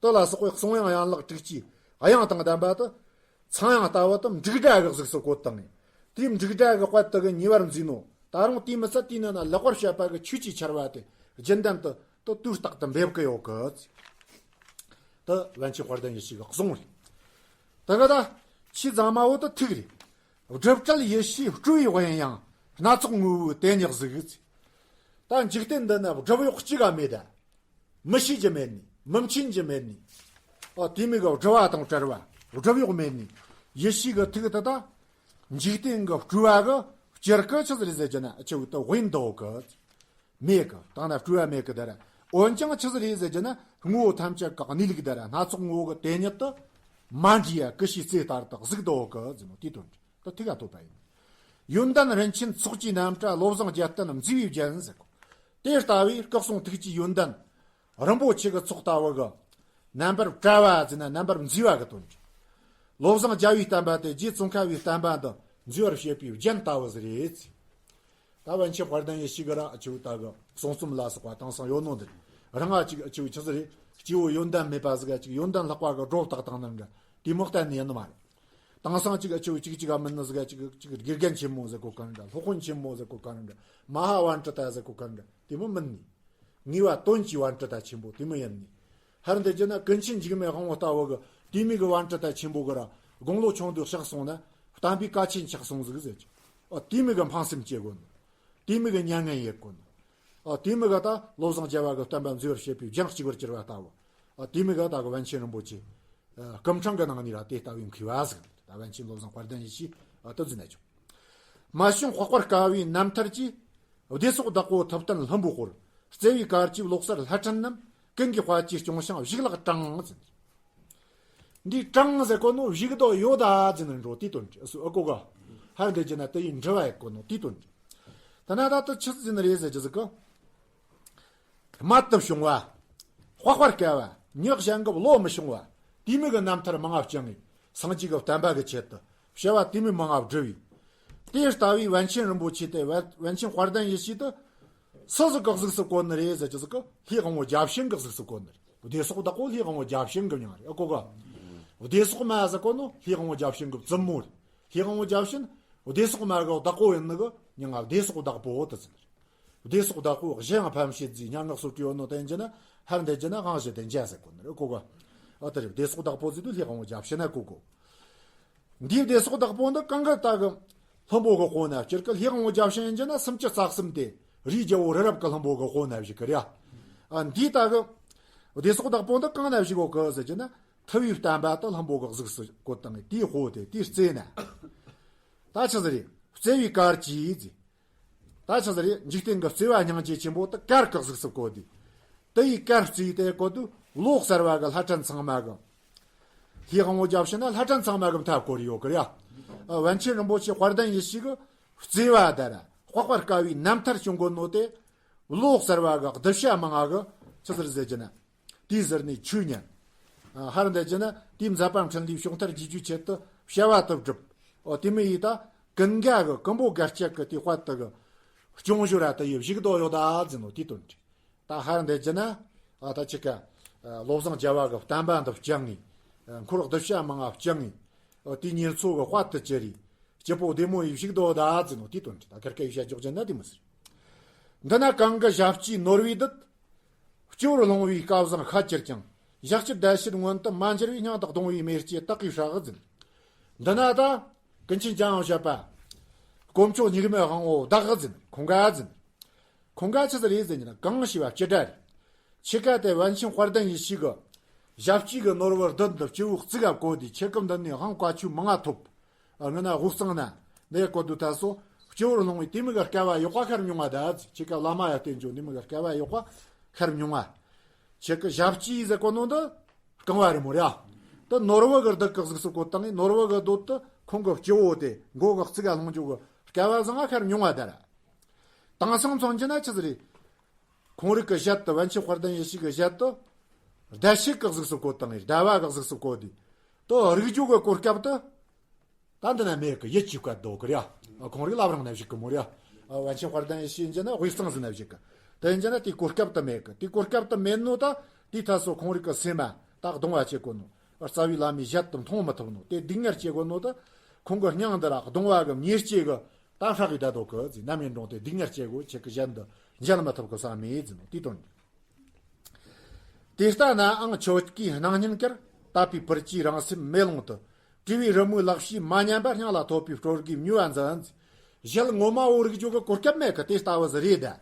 དེ་ལ་སོགས་པའི་གསུང་དབྱངས་ཡན་ལག་དྲུག་ཅུའི་དབྱངས་དང་ལྡན་པ་དེ། ཚངས་དབྱངས་ལྟ་བུ་དེ་འབྲུག་སྒྲ་གི་གཟུགས་སུ་བཀོད་བཏང་ངས། དེའི་འབྲུག་སྒྲ་གི་དཔལ་དེ་གི་ཉེ་བར་འཛིན་ནོ། ད་རུང་དེའི་མི་ཚད་དེའི་ནང་ན་ལེགས་པར་བཤད་པ་གི་ཆོས་ཀྱི་ཆར་པ་དེ་རྒྱུན་ལྡན་དུ་དེ་དུས་རྟག་ཏུ་འབེབས་ཀྱི་ཡོད་གི། དེ་པཎ་ཆེན་དཔལ་ལྡན་ཡེ་ཤེས་ཀྱི་གསུང་རེད། དེ་གི་ད་ཆོས་བཟང་མ་བོ་དེ་ཐུགས་རེད། སྒྲུབ་བྲལ་ཡེ་ཤེས་སྤྲོས་པའི་དབེན་ཡང་སྣ་ཚོགས་ངོ་བོའི་དེ་ཉིད་གཟིགས། ད་འཇིག་རྟེན་འདི་ན་སྒྲུབ་གཡོག་གཅིག་ག་མེད་ད། མི་ཤེས་རྒྱུ་མེད་ནི། མི་མཁྱེན་རྒྱུ་མེད་ནི། ཨ་དེ་མི་གི་སྒྲུབ་པ་དང་བྲལ་བ། སྒྲུབ་གཡོག་མེད་ནི། ཡེ་ཤེས་ཀྱི་ཐུགས་དེ་ད། འཇིག་རྟེན་གྱི་སྤྲོས་པ་གི་སྤྱིར་གི་ཆི་ཟིག་རེད་ཟེར་རྒྱུ་ན་ཨ་ཆེ་བོ་དེ་དབེན་འདུག་གི། མེད་གི། ད་ན་སྤྲོས་པ་མེད་གི་ད་ར། འོན་ཀྱང་ཆི་ཟིག་རེད་ཟེར་རྒྱུ་ན་ངོ་བོ་ཐམས་ཅད་ཀྱི་གནས་ལུགས་ད་ར་སྣ་ཚོགས་ངོ་བོ་གི་དེ་ཉིད་དུ་མ་འདྲེས་ཡ་ཀུ་ཤའི་རྩེ་ལྟར་དུ་གཟིགས་འདུག་གི་ཟེར་ནོ་དེའི་དོན་རེད། ད་ཐུགས་ཀ་ཐོབ་པ་ཡིན། ཡོན་ཏན་རིན་ཆེན་ཚོགས་ཀྱི་རྣམ་གྲངས་བློ་བཟང་རྒྱལ་བསྟན་མཛེས་པའི་རྒྱན་ཟེར་གོ། དེ་ལྟ་བུའི་སྐུ་གསུང་ཐུགས་ཀྱི་ཡོན་ཏན་རིན་པོ་ཆེ་གི་ཚོགས་ལྟ་བུ་གི་རྣམ་པར་བཀྲ་བ་ཟེར་ན་རྣམ་པར་མཛེས་པ་གི་དོན་རེད། བློ་བཟང་རྒྱལ་བའི་བསྟན་པ་དེ་རྗེ་ཙོང་ཁ་བའི་བསྟན་པ་འདི་མཛེས་པར་བྱེད་པའི་རྒྱན་ལྟ་བུ་ཟིག་རེད། ད་པཎ་ཆེན་དཔལ་ལྡན་ཡེ་ཤེས་ཀྱི་ར་ཨ་ཆེ་བོ་ད་གི་གསུང་རྩོམ་ལ་སོགས་པ་དེང་སང་ཡོད་ནོ་འདི་རེད། རང་ང་ཅིག་ཨ་ཆེ་བོ་ཆི་ཟིག་རེད། སྐྱེ་བོ་ཡོན་ཏན་མེད་པ་ཟིག་ག་ཅིག་ཡོན་ཏན་ལྷག་པ་གི་སྒྲོ་བཏགས་བཏང་ནི་འདྲ། དེ་མོ་གཏན་ནས་ཡིན་ནི་མ་རེད། དེང་སང་ཅིག་ཨ་ཆེ་བོ་ཅིག་ཅིག་ག་མིན་ནི་ཟིག་ག་ཅིག་ཅིག་དགེ་རྒན་ཆེན་མོ་ཟེར་གོ་ག་འདྲ། སློབ་དཔོན་ཆེན་མོ་ཟེར་གོ་ག་འདྲ། མ་ཧཱ་པཎྜི་ཏ་ཟེར་གོ་ག་འདྲ། དེ་མོ་མིན་ནི། ངེས་པ་དོན་གྱི་པཎྜི་ཏ་ཆེན་པོ་དེ་མོ་ཡིན་ནི། ཧར་འདི་རྒྱུ་ན་ཀུན་མཁྱེན་འཇིགས་མེད་དབང་པོ་ལྟ་བུ་གི་དེ་མོ་གི་པཎྜི་ཏ་ཆེན་པོ་གི་ར་དགུང་ལོ་ཆུང་དུས་གཤེགས་སོང་ན་བསྟན་པའི་བཀའ་ཆེན་ཆགས་སོང་ཟིག་ཟེར་གི། ཨ་དེ་མོ་གི་ཕངས་སེམས་སྐྱེ་དགོས་ནི། དེ་མོ་གི་མྱ་ངན་ཡེད་དགོས་ནི། ཨ་དེ་མོ་གི་ད་བློ་བཟང་རྒྱལ་བ་གི་བསྟན་པ་མཛེས་པར་བྱེད་པའི་རྒྱན་གཅིག་པར་གྱུར་པ་ལྟ་བུ། ཨ་དེ་མོ་གི་ད་གི་པཎ་ཆེན་རིན་པོ་ཆེ། ཨ་སྐུ་ཕྲེང་གི་ནང་ནས་ར་དེ་ལྟ་བུའི་མཁས་པ་ཟིག་ད་པཎ་ཆེན་བློ་བཟང་དཔལ་ལྡན་ཡེ་ཤེས་ཨ་དེ་ཟིན་ན་ཆོག་མ་བྱུང་འཕགས་པར་དཀའ་བའི་རྣམ་ཐར་གྱིས། བདེ་སོགས་བདག་པོ་ཐུབ་བསྟན་ལྷུན་པོའི་དཔལ། བརྩེ་བའི་གར་གྱིས་བློ་གསར་ལྷ་ཕྲན་རྣམས། ཀུན་གྱི་དཔལ་གྱིས་སྐྱོང་ཞིང་བཞུགས་ལག་དྲངས་ཟེར། འདི་དྲངས་ཟེར་གོ་ནོ་བཞུགས་དོ་ཡོད་ད་ཟེར་ནས་འགྲོ་དེའི་དོན་རེད། ཨ་སུ་ཨ་ཀོ་ག་ཧར་འདི་རྒྱུ་ན་དེ་ཡི་འབྲེལ་བ་ཡེད་གོ་ནོ་དེའི་དོན་རེད། ད་ན་ད་ལྟ་ཆི་ཟེར་ནི་རེད་ཟེར་རྒྱུ་ཟིག་གི། རྨད་དུ་བྱུང་བ། འཕགས་པར་དཀའ་བ། མྱི་གཞན་གྱི་བློ་མི་ཤོང་བ། དེ་མོ་གི་རྣམ་ཐར་མང་ང་བསྐྱངས་ངེ་སངས་རྒྱས་ཀྱི་བསྟན་པ་གི་ཆེད་དུ་བྱ་བ་དེ་མོ་མང་ང་བསྒྲུབས་པས། དེ་ལྟ་བུའི་པཎ་ཆེན་རིན་པོ་ཆེ་དེ་པཎ་ཆེན་དཔལ་ལྡན་ཡེ་ཤེས་དེ་སུ་ཟིག་གི་གཟུགས་སུ་བཀོད་ནི་རེད་ཟེར་རྒྱུ་ཟིག་གི་ལྷའི་དབང་པོ་བརྒྱ་བྱིན་གྱི་གཟུགས་སུ་བཀོད་ནི་རེད། བདེ་སོགས་བདག་པོ་ལྷའི་དབང་པོ་བརྒྱ་བྱིན་གྱི་མྱིང་རེད། ཨ་ཀོ་ག་བདེ་སོགས་མ་ཟེར་གོ་ནོ་ལྷའི་དབང་པོ་བརྒྱ་བྱིན་གྱི་བཙུན་མོ་རེད། ལྷའི་དབང་པོ་བརྒྱ་བྱིན་བདེ་སོགས་མ་གི་བདག་པོ་ཡིན་ནི་གི་མྱིང་ང་བདེ་སོགས་བདག་པོ་དེ་ཟེར་ནི་རེད། བདེ་སོགས་བདག་པོ་གཞན་ཕམ་བྱེད་རྫས་སྙན་ངག་སོགས་བྲིས་ཡོད་ནོ་དེ་ཡིན་རྒྱུ་ན་ཧར་འདི་རྒྱུ་ན་དབང་བྱེད་དེ་འཇལ་ཟེར་གོ་ནི་རེད། ཨ་ཀོ་ག་ཨ་དེ་རེད། བདེ་སོགས་བདག་པོ་ཟེར་དུས་ལྷའི་དབང་པོ་བརྒྱ་བྱིན་ན་ཀོ་གོ་འདིའི་བདེ་སོགས་བདག་པོ་འདི་གང་གི་ད་གི་ལྷུན་པོ་གི་དཔོན་ན་སྤྱིར་གི་ལྷའི་དབང་པོ་བརྒྱ་བྱིན་ཡིན་རྒྱུ་ན་སུམ་ཅུ་རྩ་གསུམ་དེ་རིའི་རྒྱལ་པོ་རི་རབ་གི་ལྷུན་པོ་གི་དཔོན་ན་བཞུགས་གི་རེད། ཨ་འདིའི་ད་གི་བདེ་སོགས་བདག་པོ་འདི་གང་ན་བཞུགས་གོ་གི་ཟེར་རྒྱུ་ན་ཐུབ་པའི་བསྟན་པ་དེ་ལྷུན་པོ་གི་གཟུགས་སུ་བཀོད་བཏང་ངེ་དེའི་དཔོན་དེ་དེའི་རྩེ་ན། ད་ཆི་ཟིག་རེད། བརྩེ་བའི་གར་གྱིས་ཟེར། ད་ཆི་ཟིག་རེད། འཇིག་རྟེན་གྱི་བརྩེ་བ་སྙིང་རྗེ་ཆེན་པོ་དེ་གར་གྱི་གཟུགས་སུ་བཀོད་དེ། དེ་ཡི་གར་བརྩེ་དེ་བཀོད་དུས་བློ་གསར་བ་གི་ལྷ་ཕྲན་ཚང་མ་གི། ལྷའི་དབང་པོ་བརྒྱ་བྱིན་ན་ལྷ་ཕྲན་ཚང་མ་གི་མཐའ་བསྐོར་ཡོད་གི་རེད། ཨ་པཎ་ཆེན་རིན་པོ་ཆེ་དཔལ་ལྡན་ཡེ་ཤེས་ཀྱི་བརྩེ་བ་དེ་ར་འཕགས་པར་དཀའ་བའི་རྣམ་ཐར་བྱུང་གོ་ནོ་དེ། བློ་གསར་བ་གི་གདུལ་བྱ་མང་ང་གི་ཆི་ཟིག་རེད་ཟེར་རྒྱུ་ན། དེའི་ཟུར་ནས་ཆོས་ཉན། ཨ་ཧར་འདི་རྒྱུ་ན་དེའི་མཛད་པ་འཕྲིན་ལས་བྱུང་མཐར་རྒྱས་རྒྱུའི་ཆེད་དུ་བྱ་བ་དེ་བསྒྲུབས། ཨོ་དེ་མོ་ཡིས་ད་ཀུན་དགའ་གི་ཀུན་པོ་དགའ་སྐྱེད་ཀྱི་དེ་དཔལ་དེ་གི་སྐྱོང་བཞུགས་ར་དེ་ཡི་བཞུགས་དོ་ཡོད་ད་ཟེར་ནོ་དེའི་དོན་རེད། ད་ཧར་འདི་རྒྱུ་ན་ཨ་ད་ཆི་ཀ་ཨ་བློ་བཟང་རྒྱལ་བ་གི་བསྟན་པ་འདི་བསྐྱངས་ངེ་ཨ་འཁོར་གདུལ་བྱ་མང་ང་བསྐྱངས་ངེ་ཨོ་དེ་ཉེར་འཚོ་གི་དཔལ་དེ་ཅི་རེད། སྐྱིད་པོ་བདེ་མོ་ཡིས་བཞུགས་དོ་ད་ཟེར་ནོ་དེའི་དོན་རེད། ད་ཁེར་ཁེར་ཡི་བཤད་རྒྱུ་རྒྱུ་ན་དེ་མོ་ཟེར། འདི་ན་གང་གི་ཞབས་ཀྱིས་ནོར་བུའི་སྡུད། སྤྱི་བོར་ལྷུང་བའི་སྐལ་བཟང་ཤད་གྱུར་ཀྱང་། ཞག་གཅིག་བདལ་བྱེད་སྔོན་དུ་མ་འགྱུར་བའི། སྙིང་དག་གདུང་བའི་མེ་ལྕེ་དག་གིས་ཧྲག་གི་ཟེར། འདི་ན་ད་ཀུན་མཁྱེན་འཇམ་དབྱངས་བཞད་པ། དཀོན་མཆོག་སྙིགས་མའི་དབང་པོ་བདག་གི་ཟེར། ཁོང་ག་ཟེར། ཁོང་ག་ཆི་ཟིག་རེད་ཟེར་ན་གང་ཞེས་པ་སྤྱི་སྒྲ་རེད། ཁྱེད་ཀ་དེ་པཎ་ཆེན་དཔལ་ལྡན་ཡེ་ཤེས་ཀྱི་ཞབས་ཀྱི་གི་ནོར་བུ་སྡུད་འདི་སྤྱི་བོའི་གཙུག་ག་བཀོད་དེ་ཁྱེད་ཀྱི་མདུན་ནས་དབང་བཀའ་ཆོས་མང་ང་ཐོབ། ཨ་ང་ན་དབུས་གཙང་ན་འདི་བཀོད་དུ་ད་སོ་སྤྱི་བོར་ལྷུང་བའི་དེ་མོ་གི་སྐལ་བ་ཡོད་པ་ཤར་མྱོང་བ་ད་ཟེར། ཁྱེད་ཀ་བླ་མ་ཡ་བསྟེན་འཇོག་འདི་མོ་གི་སྐལ་བ་ཡོད་པ་ཤར་མྱོང་བ། ཁྱེད་ཀྱི་ཞབས་ཀྱི་ཟེར་གོ་ནོ་འདི་ གང་བ་རེད་མོ་ར། ད་ནོར་བུ་གི་རྡུལ་གི་གཟུགས་སུ་བཀོད་བཏང་ངས། ནོར་བུ་གི་རྡུལ་དུ་ཁོང་གི་སྤྱི་བོ་དེ་མགོ་གི་གཙུག་ག་ལྷུང་རྒྱུ་གི་སྐལ་བ་བཟང་ང་ཁར་མྱོང་བ་དར། དེང་སང་མཚོན་གྱི་ན་ཆི་ཟིག་རེད། ཁོང་རིག་གི་ཞལ་དུ། པཎ་ཆེན་དཔལ་ལྡན་ཡེ་ཤེས་གི་ཞལ་དུ་ཟླ་ཕྱེད་གི་གཟུགས་སུ་བཀོད་བཏང་ངས། ཟླ་བ་གི་གཟུགས་སུ་བཀོད་དེ། དེ་རིག་རྒྱུ་གི་གོ་སྐབས་དེ་ད་འདི་ན་མེད་གི། ཡིད་ཀྱིས་བཀལ་འདུག་གི་ར། ཁོང་རིག་བླ་བྲང་ན་བཞུགས་གི་མོ་ར། པཎ་ཆེན་དཔལ་ལྡན་ཡེ་ཤེས་ཡིན་གྱི་ན་དབུས་གཙང་ཟིག་ན་བཞུགས་གི། དེ་ཡིན་གྱི་ན་དེའི་གོ་སྐབས་དེ་མེད་གི། དེའི་གོ་སྐབས་དེ་མེད་ནོ་ད་དེའི་ཐད་སོ་ཁོང་རིག་གི་སེམས་མ་ད་གདུང་བ་བྱེད་གོ་ནོ། རྩ་བའི་བླ་མའི་ཞལ་དུ་མཐོང་མི་ཐུབ་ནོ། དེ་སྡུག་བསྔལ་སྐྱེ་གོ་ནོ་ད་ཁོང་གི་སྙིང་འདི་ར་གདུང་བ་གི་ཉེས་སྐྱེས་གི་ད་ཧྲག་གི་ད་དོ་གི་ཟིག། ནམ་ཡིན་རུང་དེ་སྡུག་བསྔལ་སྐྱེ་གོ། ཁྱེད་ཀྱི་ཞལ་འདི་མཇལ་མི་ཐུབ་གི་བསམ་མེད་ཟིག་ནོ། དེའི་དོན་དེ་ལྟ་ནའང་ཁྱོད་ཀྱི་སྣང་བརྙན་དཀར། དད་པའི་པུར་གྱི་རང་སེམས་མེ་ལོང་དུ། བྲིས་པའི་རི་མོའི་ལག་ཕྱིས་མ་ཉམས་པ། སྙིང་ལ་ཐོགས་པའི་སྲོལ་གྱི་མྱོས་པ་འཛིན། ཞལ་ངོ་མ་བོ་རིག་རྒྱུ་གི་གོ་སྐབས་མེད་གི། དེ་ལྟ་བུ་ཟིག་རེད་ད།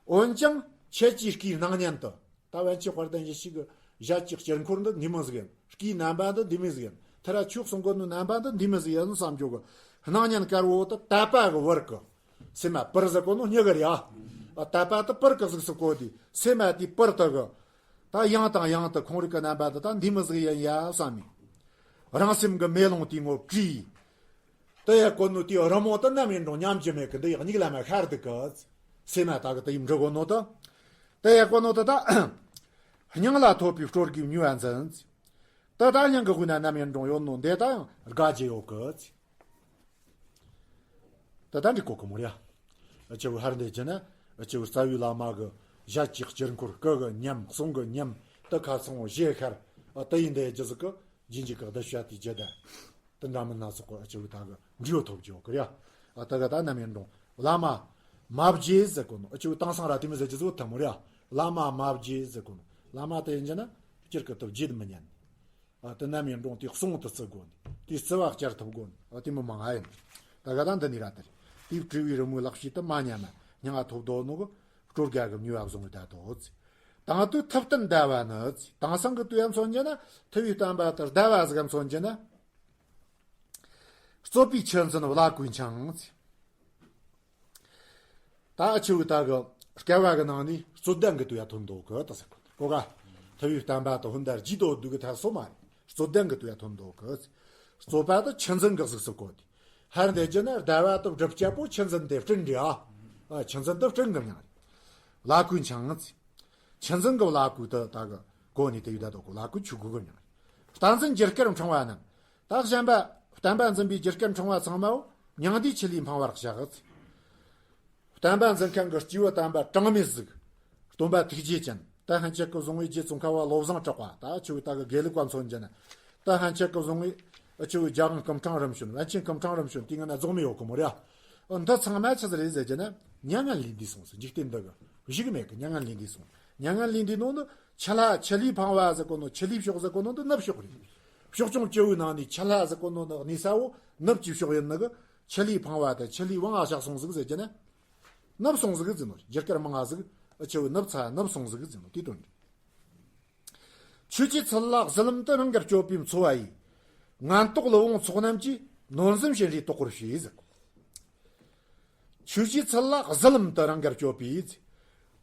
འོན་ཀྱང་ཁྱེད་ཀྱི་སྐུའི་སྣང་བརྙན་དུ། ད་པཎ་ཆེན་དཔལ་ལྡན་ཡེ་ཤེས་ཀྱི་ཞལ་གྱི་དཀྱིལ་འཁོར་འདི་འདི་མོ་ཟིག་ཡིན། སྐུའི་རྣམ་པ་འདི་འདི་མོ་ཟིག་ཡིན། ཐ་ར་ཁྱོད་གསུང་གོ་ནོ་རྣམ་པ་འདི་འདི་མོ་ཟིག་ཡིན་བསམ་རྒྱུ་གི་སྣང་བརྙན་དཀར་བོ་དེ་དད་པ་གི་བུར་གི། སེམས་མ་པུར་ཟེར་གོ་ནོ་སྨྱུ་གུ་རེད་ཨ། དད་པ་དེ་པུར་གི་གཟུགས་སུ་བཀོད་དེ། སེམས་མ་དེའི་པུར་དེ་གི་ད་ཡང་དང་ཡང་དུ་ཁོང་རིག་གི་རྣམ་པ་འདི་ད་འདི་མོ་ཟིག་ཡིན་ཡ་བསམ་མེ། རང་སེམས་གི་མེ་ལོང་དེའི་ངོ་བྲིས། དེ་ཡ་གོ་ནོ་དེའི་རི་མོ་དེ་ནམ་ཡིན་རུང་ཉམས་ཀྱི་མེད་གི། འདི་ཡི་མིག་ལམ་མ་ཤར་འདུག་གི། སེམས་མ་ད་གི་དེ་ཡི་འབྲི་གོ་ནོ་དེ། དེ་ཡ་གོ་ནོ་དེ་ད། སྙིང་ལ་ཐོགས་པའི་སྲོལ་གྱི་མྱོས་པ་འཛིན། དེ་ད་སྙིང་གི་དབུས་ན་ནམ་ཡིན་རུང་ཡོད་ནོ་འདི་ད་ཡང་དགའ་རྒྱུ་ཡོད་གི། དེ་ད་འགྲིག་གོ་གི་མོ་ར། ཨ་ཆེ་བོ་ཧར་འདི་བྱས་ན། ཨ་ཆེ་བོ་རྩ་བའི་བླ་མ་གི་ཞལ་གྱི་དཀྱིལ་འཁོར་སྐུ་གི་ཉམས། གསུང་གི་ཉམས་དེ་ཁ་ཚང་བོ་བཞེས་ཤར། ཨ་དེ་ཡིན་དེ་རྒྱུ་ཟིག་གི་རྗེས་འཇུག་གི་གདུལ་བྱ་དེའི་རྒྱུད་དེ། དེ་འདྲ་མིན་སྣ་ཚོགས་ཀྱི་ཨ་ཆེ་བོ་ད་གི་འབྲས་བུ་ཐོབ་རྒྱུ་ཡོད་གི་ར། ཨ་ད་གི་ད་ནམ་ཡིན་རུང་བླ་མ་མ་བརྗེད་ཟེར་གོ་ནོ། ཨ་ཆེ་བོ་དེང་སང་ར་དེ་མོ་ཟེར་རྒྱུ་ཟིག་ཐལ་མོ་ར། བླ་མ་མ་བརྗེད་ཟེར་གོ་ནོ། བླ་མ་དེ་ཡིན་རྒྱུ་ན་སྤྱིར་གི་དེ་བརྗེད་མི་ཉན། ཨ་དེ་ནམ་ཡིན་རུང་དེའི་གསུང་དེ་བརྩི་དགོས་ནི། དེའི་བརྩི་བ་བསྐྱར་ཐུབ་དགོས་ནི། ཨ་དེ་མི་མང་ང་ཡིན། ད་ག་ད་འདི་ནི་ར་དེ་རེད། དེའི་བྲིས་པའི་རི་མོའི་ལག་ཕྱིས་དེ་མ་ཉམས་མ་སྙིང་ང་ཐོགས་འདུག་ནོ་གི་སྤྲོ་དགའ་གི་མྱོས་པ་བཟུང་བའི་ད་དོ་ཚེ། དེང་དུས་ཐུབ་བསྟན་ཟླ་བ་ནི། དེང་སང་གི་དུས་ཡང་མཚོན་རྒྱུ་ན་ཐུབ་པའི་བསྟན་པ་དེ་ཟླ་བ་ཟིག་ག་མཚོན་རྒྱུ་ན། རྩོད་པའི་ཆུ་འཛིན་བླ་གོས་འཆང་ཚེ། ད་ཨ་ཆེ་བོ་ད་གི་སྐལ་བ་གི་ནང་ནས་རྩོད་ལྡན་གི་དུ་ཡ་ཐོན་འདུག་གི་ད་ཟེར་གོ་ག། ཐུབ་པའི་བསྟན་པ་དང་ཧུན་དར་རྗེས་ཏོ་བསྡུ་གི་ཐ་སོ་མ་རེད། རྩོད་ལྡན་གི་དུ་ཡ་ཐོན་འདུག་གི། རྩོད་པ་དང་ཆུ་འཛིན་གི་གཟུགས་སུ་བཀོད་དེ། ཧར་འདི་རྒྱུ་ན་ཟླ་བ་དང་སྒྲིབ་བྱེད་པོ་ཆུ་འཛིན་དེ་སྤྲིན་རེད་ཨ། ཨ་ཆུ་འཛིན་དེ་སྤྲིན་གི་མྱིང་རེད། བླ་གོས་འཆང་ཚེ། ཆུ་འཛིན་གི་བླ་གོས་དེ་ད་གི་གོ་ནས་དེ་ཡུ་ད་དོ་གོ་བླ་གོས་ཆུ་གོས་གི་མྱིང་རེད། བསྟན་འཛིན་རྒྱུ་སྐར་འཕྲེང་བ་རྣམས། ད་གཞན་པ་བསྟན་པ་འཛིན་པའི་རྒྱུ་སྐར་འཕྲེང་བ་ཚང་མའོ་མྱང་འདས་ཆུ་ལྷའི་འཕང་བར་བཞག་ཚེ། བསྟན་པ་འཛིན་མཁན་གྱི་སྐྱེས་བུ་དམ་པ་གྲངས་མེད་ཟིག། སྟོན་པ་ཐུགས་རྗེ་ཅན། ད་ཧན་ཆད་ཀྱི་བཟུང་བའི་རྗེ་ཙོང་ཁ་བ་བློ་བཟང་གྲགས་པ། ད་ཆུ་བོའི་ད་གི་དགེ་ལུགས་པ་མཚོན་རྒྱུ་ན། ད་ཧན་ཆད་ཀྱི་བཟུང་བའི་ཆུ་བོའི་རྒྱལ་དབང་སྐུ་ཕྲེང་རིམ་བྱོན། པཎ་ཆེན་སྐུ་ཕྲེང་རིམ་བྱོན་དེ་ངན་ན་རྫོགས་མེད་ཡོད་གི་མོ་ར། འདི་ཚང་མ་ཆི་ཟིག་རེད་ཟེར་རྒྱུ་ན། མྱ་ངན་ལས་འདས་སོང་ཟིག། འཇིག་རྟེན་འདི་གི་བཞུགས་མེད་གི། མྱ་ངན་ལས་འདས་སོང་། མྱ་ངན་ལས་འདས་ནོ་འདི་ཆུ་ལྷ་ཆུ་ལྷའི་འཕང་བ་ཟེར་གོ་ནོ། ཆུ་ལྷའི་ཕྱོགས་ཟེར་གོ་ནོ་འདི་ནུབ་ཕྱོགས་རེད། ཕྱོགས་སྐྱོང་བཅུ་བོའི་ནང་ནས་ཆུ་ལྷ་ཟེར་གོ་ནོ་འདི་གནས་ས་བོ་ནུབ་ཀྱི་ཕྱོགས་ཡིན་ནི་གི། ཆུ་ལྷའི་འཕང་བ་དེ་ཆུ་ལྷའི་དབང་ང་བཞག་སོང་ཟིག་ཟེར་རྒྱུ་ན། ནུབ་སོང་ཟིག་ཟེར་ནོ། རྒྱུ་སྐར་མང་ང་ཟིག་ཨ་ཆུ་བོ་ནུབ་ཚ་ནུབ་སོང་ཟིག་ཟེར་ནོ་དེའི་དོན་རེད། ཆོས་ཀྱི་ཚུལ་ལ་གཟི་ལམ་དུ་རང་གར་སྤྱོད་པའི་འཚོ་བ་ཡིས། ངན་རྟོག་ཀླུ་དབང་ཚོགས་རྣམས་ཀྱིས། ནོར་འཛིན་བྱིན་རེ་དོགས་པར་བྱས་ཟེར། ཆོས་ཀྱི་ཚུལ་ལ་གཟི་ལམ་དུ་རང་གར་སྤྱོད་པའི།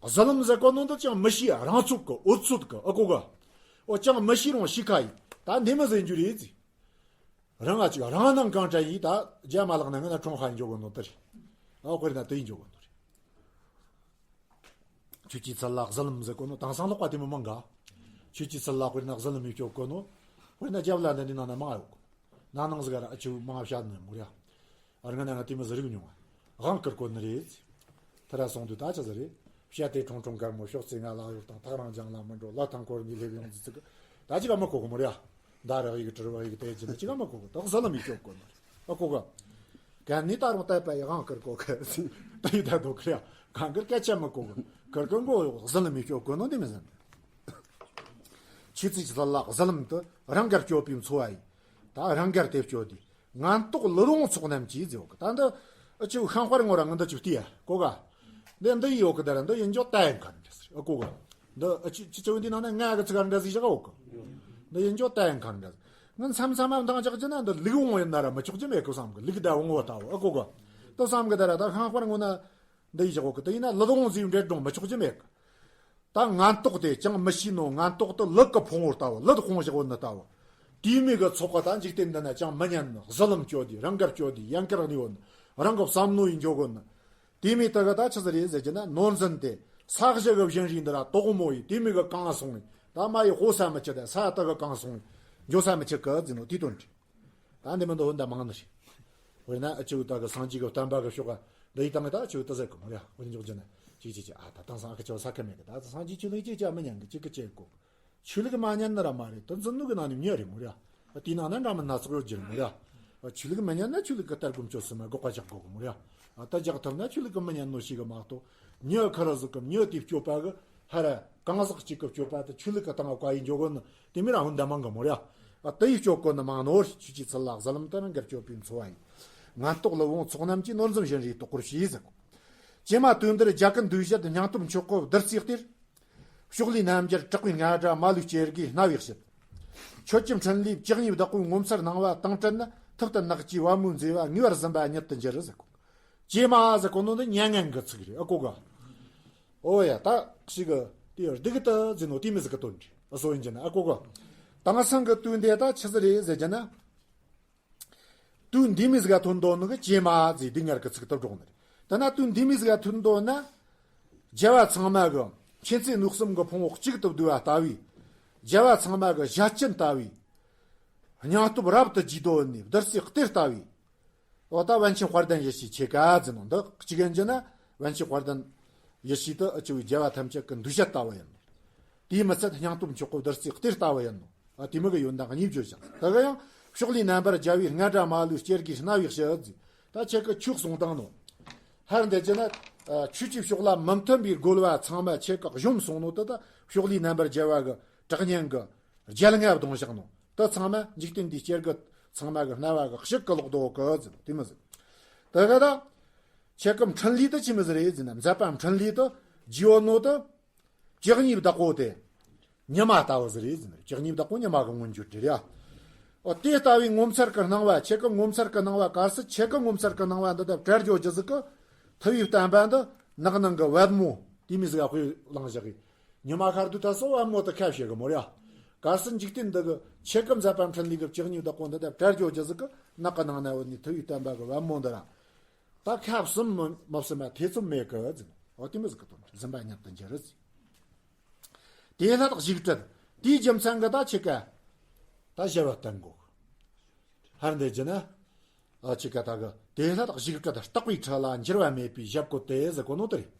གཟི་ལམ་ཟེར་གོ་ནོ་འདི་ཅང་མི་ཤེས། རང་ཚོད་གི་འུ་ཚོད་གི་ཨ་གོ་ག། འོ་ཅང་མི་ཤེས་རུང་ཤེས་ཁ་ཡིས་ད་འདི་མོ་ཟེར་རྒྱུ་རེད་ཟེར། རང་ང་ཅིག་རང་སྣང་གང་དྲན་ཡིན། ད་རྒྱ་མ་ལག་ན་ང་ན་གྲོང་ཁ་འཇོག་གོ་ནོ་དེ་རེད། ཨ་དཔེར་ན་དེ་ཡིན་འཇོག་གོ་ནོ་རེད། ཆོས་ཀྱི་ཚུལ་ལ་གཟི་ལམ་ཟེར་གོ་ནོ་དེང་སང་ལོག་པ་དེ་མི་མང་ག། ཆོས་ཀྱི་ཚུལ་ལ་དཔེར་ན་གཟི་ལམ་མི་སྤྱོད་གོ་ནོ། དཔེར་ན་རྒྱབ་ལ་འདི་འདི་ནང་ན་མང་ཡོད་གོ། ན་ནིང་ཟིག་ར་ཨ་ཆུ་མང་བཤད་ནི་མོ་ར། ཨ་རང་ན་ང་དེ་མི་ཟེར་རིག་མྱོང་བ། དབང་བསྐུར་གོ་ནི་རེད། དེ་ར་སོང་དུས་ད་ཆ་ཟེར་རེད། བཤད་དེ་ཁྲུང་ཁྲུང་དཀར་མོ་ཕྱོགས་ཚེ་ང་ལ་ཡོད་དང་ཐག་རང་ལྗང་ལ་མི་འགྲོ་ལ་ཐང་འཁོར་ནི་སླེབས་ཡོང་ཟི་ཚིག་ད་ཅི་ག་མི་གོ་གི་མོ་ར། མདའ་རག་ཡིག་གྲིར་བ་ཡིག་དེ་ཅི་ནི་ཅི་ག་མི་གོ་གི་ད་གཟི་ལམ་མི་སྤྱོད་གོ་ནི་རེད། ཨ་གོ་ག། གན་ནི་ད་རུང་ལྟ་བ་ཡི་དབང་བསྐུར་གོ་གི་ཟི་ད་ཡི་ད་དོ་གི་ར་གང་གི་སྐད་ཆ་མི་གོ་གི་ཁིར་གི་མགོ་གཟི་ལམ་མི་སྤྱོད་གོ་ནོ་འདི་མི་ཟིན། ཆོས་ཚིག་ཅི་ལ་ལ་གཟི་ལམ་དུ་རང་གར་སྤྱོད་པའི་འཚོ་བ་ཡིས། ད་རང་གར་དེ་སྤྱོད་དེ། ངན་རྟོག་ཀླུ་དབང་ཚོགས་རྣམས་ཀྱིས་ཟེར་གི། ད་འདི་ཨ་ཆུ་ཤང་དཔར་ངོ་ར་ང་འདི་ཆུ་བལྟས་ཡ་གོ་ག། འདི་འདི་ཡི་ཡོད་གི། ད་ར་འདི་ཡིན་ཅོ་ད་ཡན་ཁན་འདྲ་ཟེར་ཨ་གོ་ག། འདི་ཨ་ཆུ་ཆུ་ཆུ་འདི་ནང་ན་ང་གི་ཚིག་ག་འདྲ་ཟིག་བཞག་ག་ཡོད་གི། འདི་ཡིན་ཅོ་ད་ཡན་ཁན་འདྲ་ཟིག། ང་མཚམས་མཚམས་མ་འདང་ཅག་ཅི་ན་འདི་ལུག་འོང་ཡིན་ན་ར་མི་ཆོག་ཅི་མེད་གི་བསམ་གི། ལུག་ད་འོང་བ་ད་བ་ཨ་གོ་ག། ད་བསམ་གི་ད་ར་ད་ཤང་དཔར་ངོ་ན་འདི་ཡི་བཞག་གོ་གི། ད་ཡིན་ན་ཀླུ་དབང་ཟེར་འདྲ་འགྲོང་མི་ཆོག་ཅི་མེད་གི། ད་ངན་རྟོག་དེ་ཅང་མི་ཤེས་ནོ། ངན་རྟོག་དེ་ལུད་གི་ཕུང་བོ་ལྟ་བུ། ལུད་ཕུང་བཞག་ཡོད་ནི་ལྟ་བུ། དེ་མོ་གི་ཚོགས་ག་ད་འཇིག་རྟེན་འདི་ན་ཅང་མི་ཉན་ནི། གཟུ་ལུམ་བཅོས་དེ། རང་དགར་བཅོས་དེ། ཡན་དགར་གནས་ཡོད་ནི། རང་གི་བསམ་མནོ་ཡིས་འཇོག་གོ་ནི། དེ་མོ་དེ་གི་ད་ཆི་ཟིག་རེད་ཟེར་གྱི་ན། ནོར་འཛིན་དེ་ས་གཞི་གི་བཞིན་རས་འདི་ར་དོག་མོ་ཡིས་དེ་མོ་གི་གང་སོང་། ད་མ་ཡི་ཧོ་ས་མི་ཆི། ད་ས་དེ་གི་གང་སོང་། འགྱོ་ས་མི་ཆི་གི་ཟེར་ནོ་དེའི་དོན་རེད། ད་འདི་མི་འདུག་འོན་ད་མང་ནི་རེད། དཔེར་ན་ཨ་ཆུ་ད་གི་སངས་རྒྱས་ཀྱི་བསྟན་པ་གི་ཕྱོགས་ག་འདི་ཡི་སྟེང་གི་ད་ཨ་ཆུ་ད་ཟེར་གི་མོ་རེད། དཔེར་འཇོག་རྒྱུ་ན་ཅིག་ཅིག་ཅིག་ཨ་ད་དེང་སང་ཨ་ཁུ་ཆོ་ས་ཁ་མེད་གི། ད་སངས་རྒྱས་ཆོས་ལུགས་ཅིག་ཅིག་མི་ཉན་གི། ཅིག་གི་ཅིག་གོ། ཆོས་ལུགས་མ་ཉན་ནི་ར་མ་རེད། ད་འཛིན་ནོ་གི་ནང་ནས་མྱི་རེད་མོ་རེད། དེའི་ནང་ན་འདྲ་མིན་སྣ་ཚོགས་ཡོད་རྒྱུ་རེད་མོ་རེད། ཆོས་ལུགས་མི་ཉན་ན་ཆོས་ལུགས་གི་ལྟ་སྒོམ་སྤྱོད་གསུམ་མ་དགག་པ་རྒྱག་དགོས་གི་མོ་རེད། ད་རྒྱག་ཐུབ་ན་ཆོས་ལུགས་གི་མི་ཉན་ནོ་ཞིག་གི་མ་གཏོགས། མྱི་ཁ་ར་ཟིག་གི་མྱི་དེའི་སྤྱོད་པ་གི་ཧ་ར་གང་ཟག་གཅིག་གི་སྤྱོད་པ་དེ་ཆོས་ལུགས་གི་སྟེང་བཀའ་ཡིས་འཇོག་གོ་ནི་དེ་མི་ར་ཧོན་ད་མང་གི་མོ་ར། ཨ་དེ་ཡིས་སྤྱོད་གོ་ནི་མང་ནོ། ཆོས་ཀྱི་ཚུལ་ལ་གཟུ་ལུམ་དུ་རང་དགར་བཅོས་པའི་འཚོ་བ་ཡིན། ངན་རྟོག་ལུད་ཕུང་ཚོགས་རྣམས་ཀྱིས། ནོར་འཛིན་བཞིན་རས་དོག་པོར་བྱས་ཟེར་གོ། ཀྱེ་མ་དུས་འདིར་རྒྱ་ཀུན་འདུས་བྱས། སྙིང་སྟོབས་མཆོག་གོ་བདུད་རྩིའི་གཏེར། ཕྱོགས་ལས་རྣམ་རྒྱལ་གྲགས་པའི་རྔ་སྒྲ། མ་ལུས་སྐྱེ་རྒུའི་རྣ་བས་བཤད། མཆོད་ཀྱི་འཕྲིན་ལས་བཅུ་གཉིས་བདག་པོའི་ངོ་མཚར་སྣང་བ་དང་བྲལ་ན། ཐུགས་ལྟ་ནགས་ཀྱི་པད་མོའི་མཛེས་པ། ངེས་པར་ཟིན་པ་ཉིད་དུ་འགྱུར་ཟེར་གོ། ཀྱེ་མ་ཟེར་གོ་ནོ་འདི་མྱ་ངན་གི་ཚིག་རེད། ཨ་གོ་ག། ཨོ་ཡ། ད་ཞིག་གི་དེ་སྡུག་གི་ད་ཟེར་ནོ་དེ་མི་ཟིག་གི་དོན་རེད། ཨ་སོ་ཡིན་གྱི་ན། ཨ་གོ་ག། དེང་སང་གི་དུས་འདི་ད་ཆི་ཟིག་རེད་ཟེར་གྱི་ན། དུས་འདི་མི་ཟིག་ག་ཐོན་དོ་ནི་གི་ཀྱེ་མ་ཟེར་སྡུག་བསྔལ་གི་ཚིག་ཏུ་སྒྲོག་ནི་རེད། ད་ན་དུས་འདི་མི་ཟིག་ག་ཐོན་དོ་ན། རྒྱལ་བ་ཚང་མ་གི་མཁྱེན་བརྩེ་གནོད་གསུམ་གི་ཕུང་པོ་གཅིག་ཏུ་བསྡུས་པ་ལྟ་བུའི། རྒྱལ་བ་ཚང་མ་གི་ཞལ་སྐྱིན་ལྟ་བུའི། སྙིང་སྟོབས་རབ་ཏུ་རྒྱས་དོ་ནི་བདུད་རྩིའི་གཏེར་ལྟ་བུའི། འོ་ད་པཎ་ཆེན་དཔལ་ལྡན་ཡེ་ཤེས་ཁྱེད་ཀ་ཟེར་ནོ་འདི་གཅིག་ཡིན་གྱི་ན། པཎ་ཆེན་དཔལ་ལྡན་ཡེ་ཤེས་དེ་ཨ་ཆུ་བའི་རྒྱལ་བ་ཐམས་ཅད་ཀྱི་འདུ་བྱེད་ལྟ་བུ་ཡིན་ནོ། དེའི་མི་ཚད་སྙིང་སྟོབས་མཆོག་གོ་བདུད་རྩིའི་གཏེར་ལྟ་བུ་ཡིན་ནོ། ཨ་དེ་མོ་གི་ཡོན་ཏན་གཉིས་བརྗོད་ཅིང་། དེ་གི་ཡང་ཕྱོགས་ལས་རྣམ་པར་རྒྱལ་བའི་རྔ་སྒྲ། མ་ལུས་སྐྱེ་རྒུའི་རྣ་བས་བཤད་ཟེར། ད་ཁྱེད་ཀྱི་ཆོས་གསུང་དང་ནོ། ཧར་འདི་གྱི་ན། ཆོས་ཀྱི་ཕྱོགས་ལ་མི་མཐུན་པའི་རྒོལ་བ་ཚང་མ་ཁྱེད་ཀྱི་གཞོམ་སོང་ནོ། དེ་ད་ཕྱོགས་ལས་རྣམ་པར་རྒྱལ་བ་གི་གྲགས་སྙན་གི་རྒྱལ་རྔ་བརྡུངས་བཞག་ནོ། དེ་ཚང་མ་འཇིག་རྟེན་འདིའི་སྐྱེ་རྒུ་ཚང་མ་གི་རྣ་བ་གི་ཕྱོགས་གི་ལོག་རྡོ་གི་ཟེར་དེ་མོ་ཟེར། དེ་གི་ད་ཁྱེད་ཀྱི་འཕྲིན་ལས་དེ་ཆི་མོ་ཟིག་རེད་ཟེར་ན། མཛད་པ་འཕྲིན་ལས་དེ་རྒྱས་ཡོད་ནོ་དེ། བཅུ་གཉིས་བདག་པོ་དེ་ཉི་མ་ལྟ་བུ་ཟིག་རེད་ཟེར་ནས། བཅུ་གཉིས་བདག་པོ་ཉི་མ་གི་མངོན་བརྗོད་དེ་རེད་ཡ། འོ་དེ་ལྟ་བུའི་ངོ་མཚར་གྱི་སྣང་བ། ཁྱེད་ཀྱི་ངོ་མཚར་གྱི་སྣང་བ། གལ་སྲིད་ཁྱེད་ཀྱི་ངོ་མཚར་གྱི་སྣང་བ་འདི་དག་བྲལ་འགྱོ་རྒྱུ་ཟིག་གི། ཐུ་བའི་བསྟན་པ་འདི་ནགས་ནང་གི་པད་མོ་དེ་མོ་ཟིག་ག་དཔེ་བླངས་བཞག་གི། ཉི་མ་ཤར་དུས་ད་སོ་པད་མོ་དེ་ཁ་བཤད་གི་མོ་རེད་ཡ། གལ་སྲིད་འཇིག་རྟེན་འདི་གི་ཁྱེད་ཀྱི་མཛད་པ་འཕྲིན་ལས་གི་བཅུ་གཉིས་བདག་པོ་འདི་དག་བྲལ་འགྱོ་རྒྱུ་ཟིག་གི། ནགས་ཀྱི་ནང་ན་ཡོད་ནི་ཐུ་བའི་བསྟན་པ་གི་པད་མོ་འདི་ར། ད་ཁ་བསུམ་མི་བསུམ་པ་ཐེ་ཚོམ་མེད་གི་ཟེར། འོ་དེ་མོ་ཟིག་གི་དོན་ཟིན་པ་ཉིད་དུ་འགྱུར་ཟེར། དེ་ལྷ་དག་བཞུགས་ཁྲི། དེའི་རྒྱུ་མཚན་གི་ད་ཁྱེད་ཀ་ད་ཞབས་པ་བརྟན་དགོས་གི། ཧར་འདི་གྱི་ན། ཨ་ཁྱེད་ཀ་ད་གི་དེ་ལྷ་དག་བཞུགས་ཁྲི་ད་རྟག་པའི་ཁྲི་ལ་འགྱུར་བ་མེད་པའི་ཞབས་བཀོད་དེ་ཟེར་གོ་ནོ་དེ་རེད།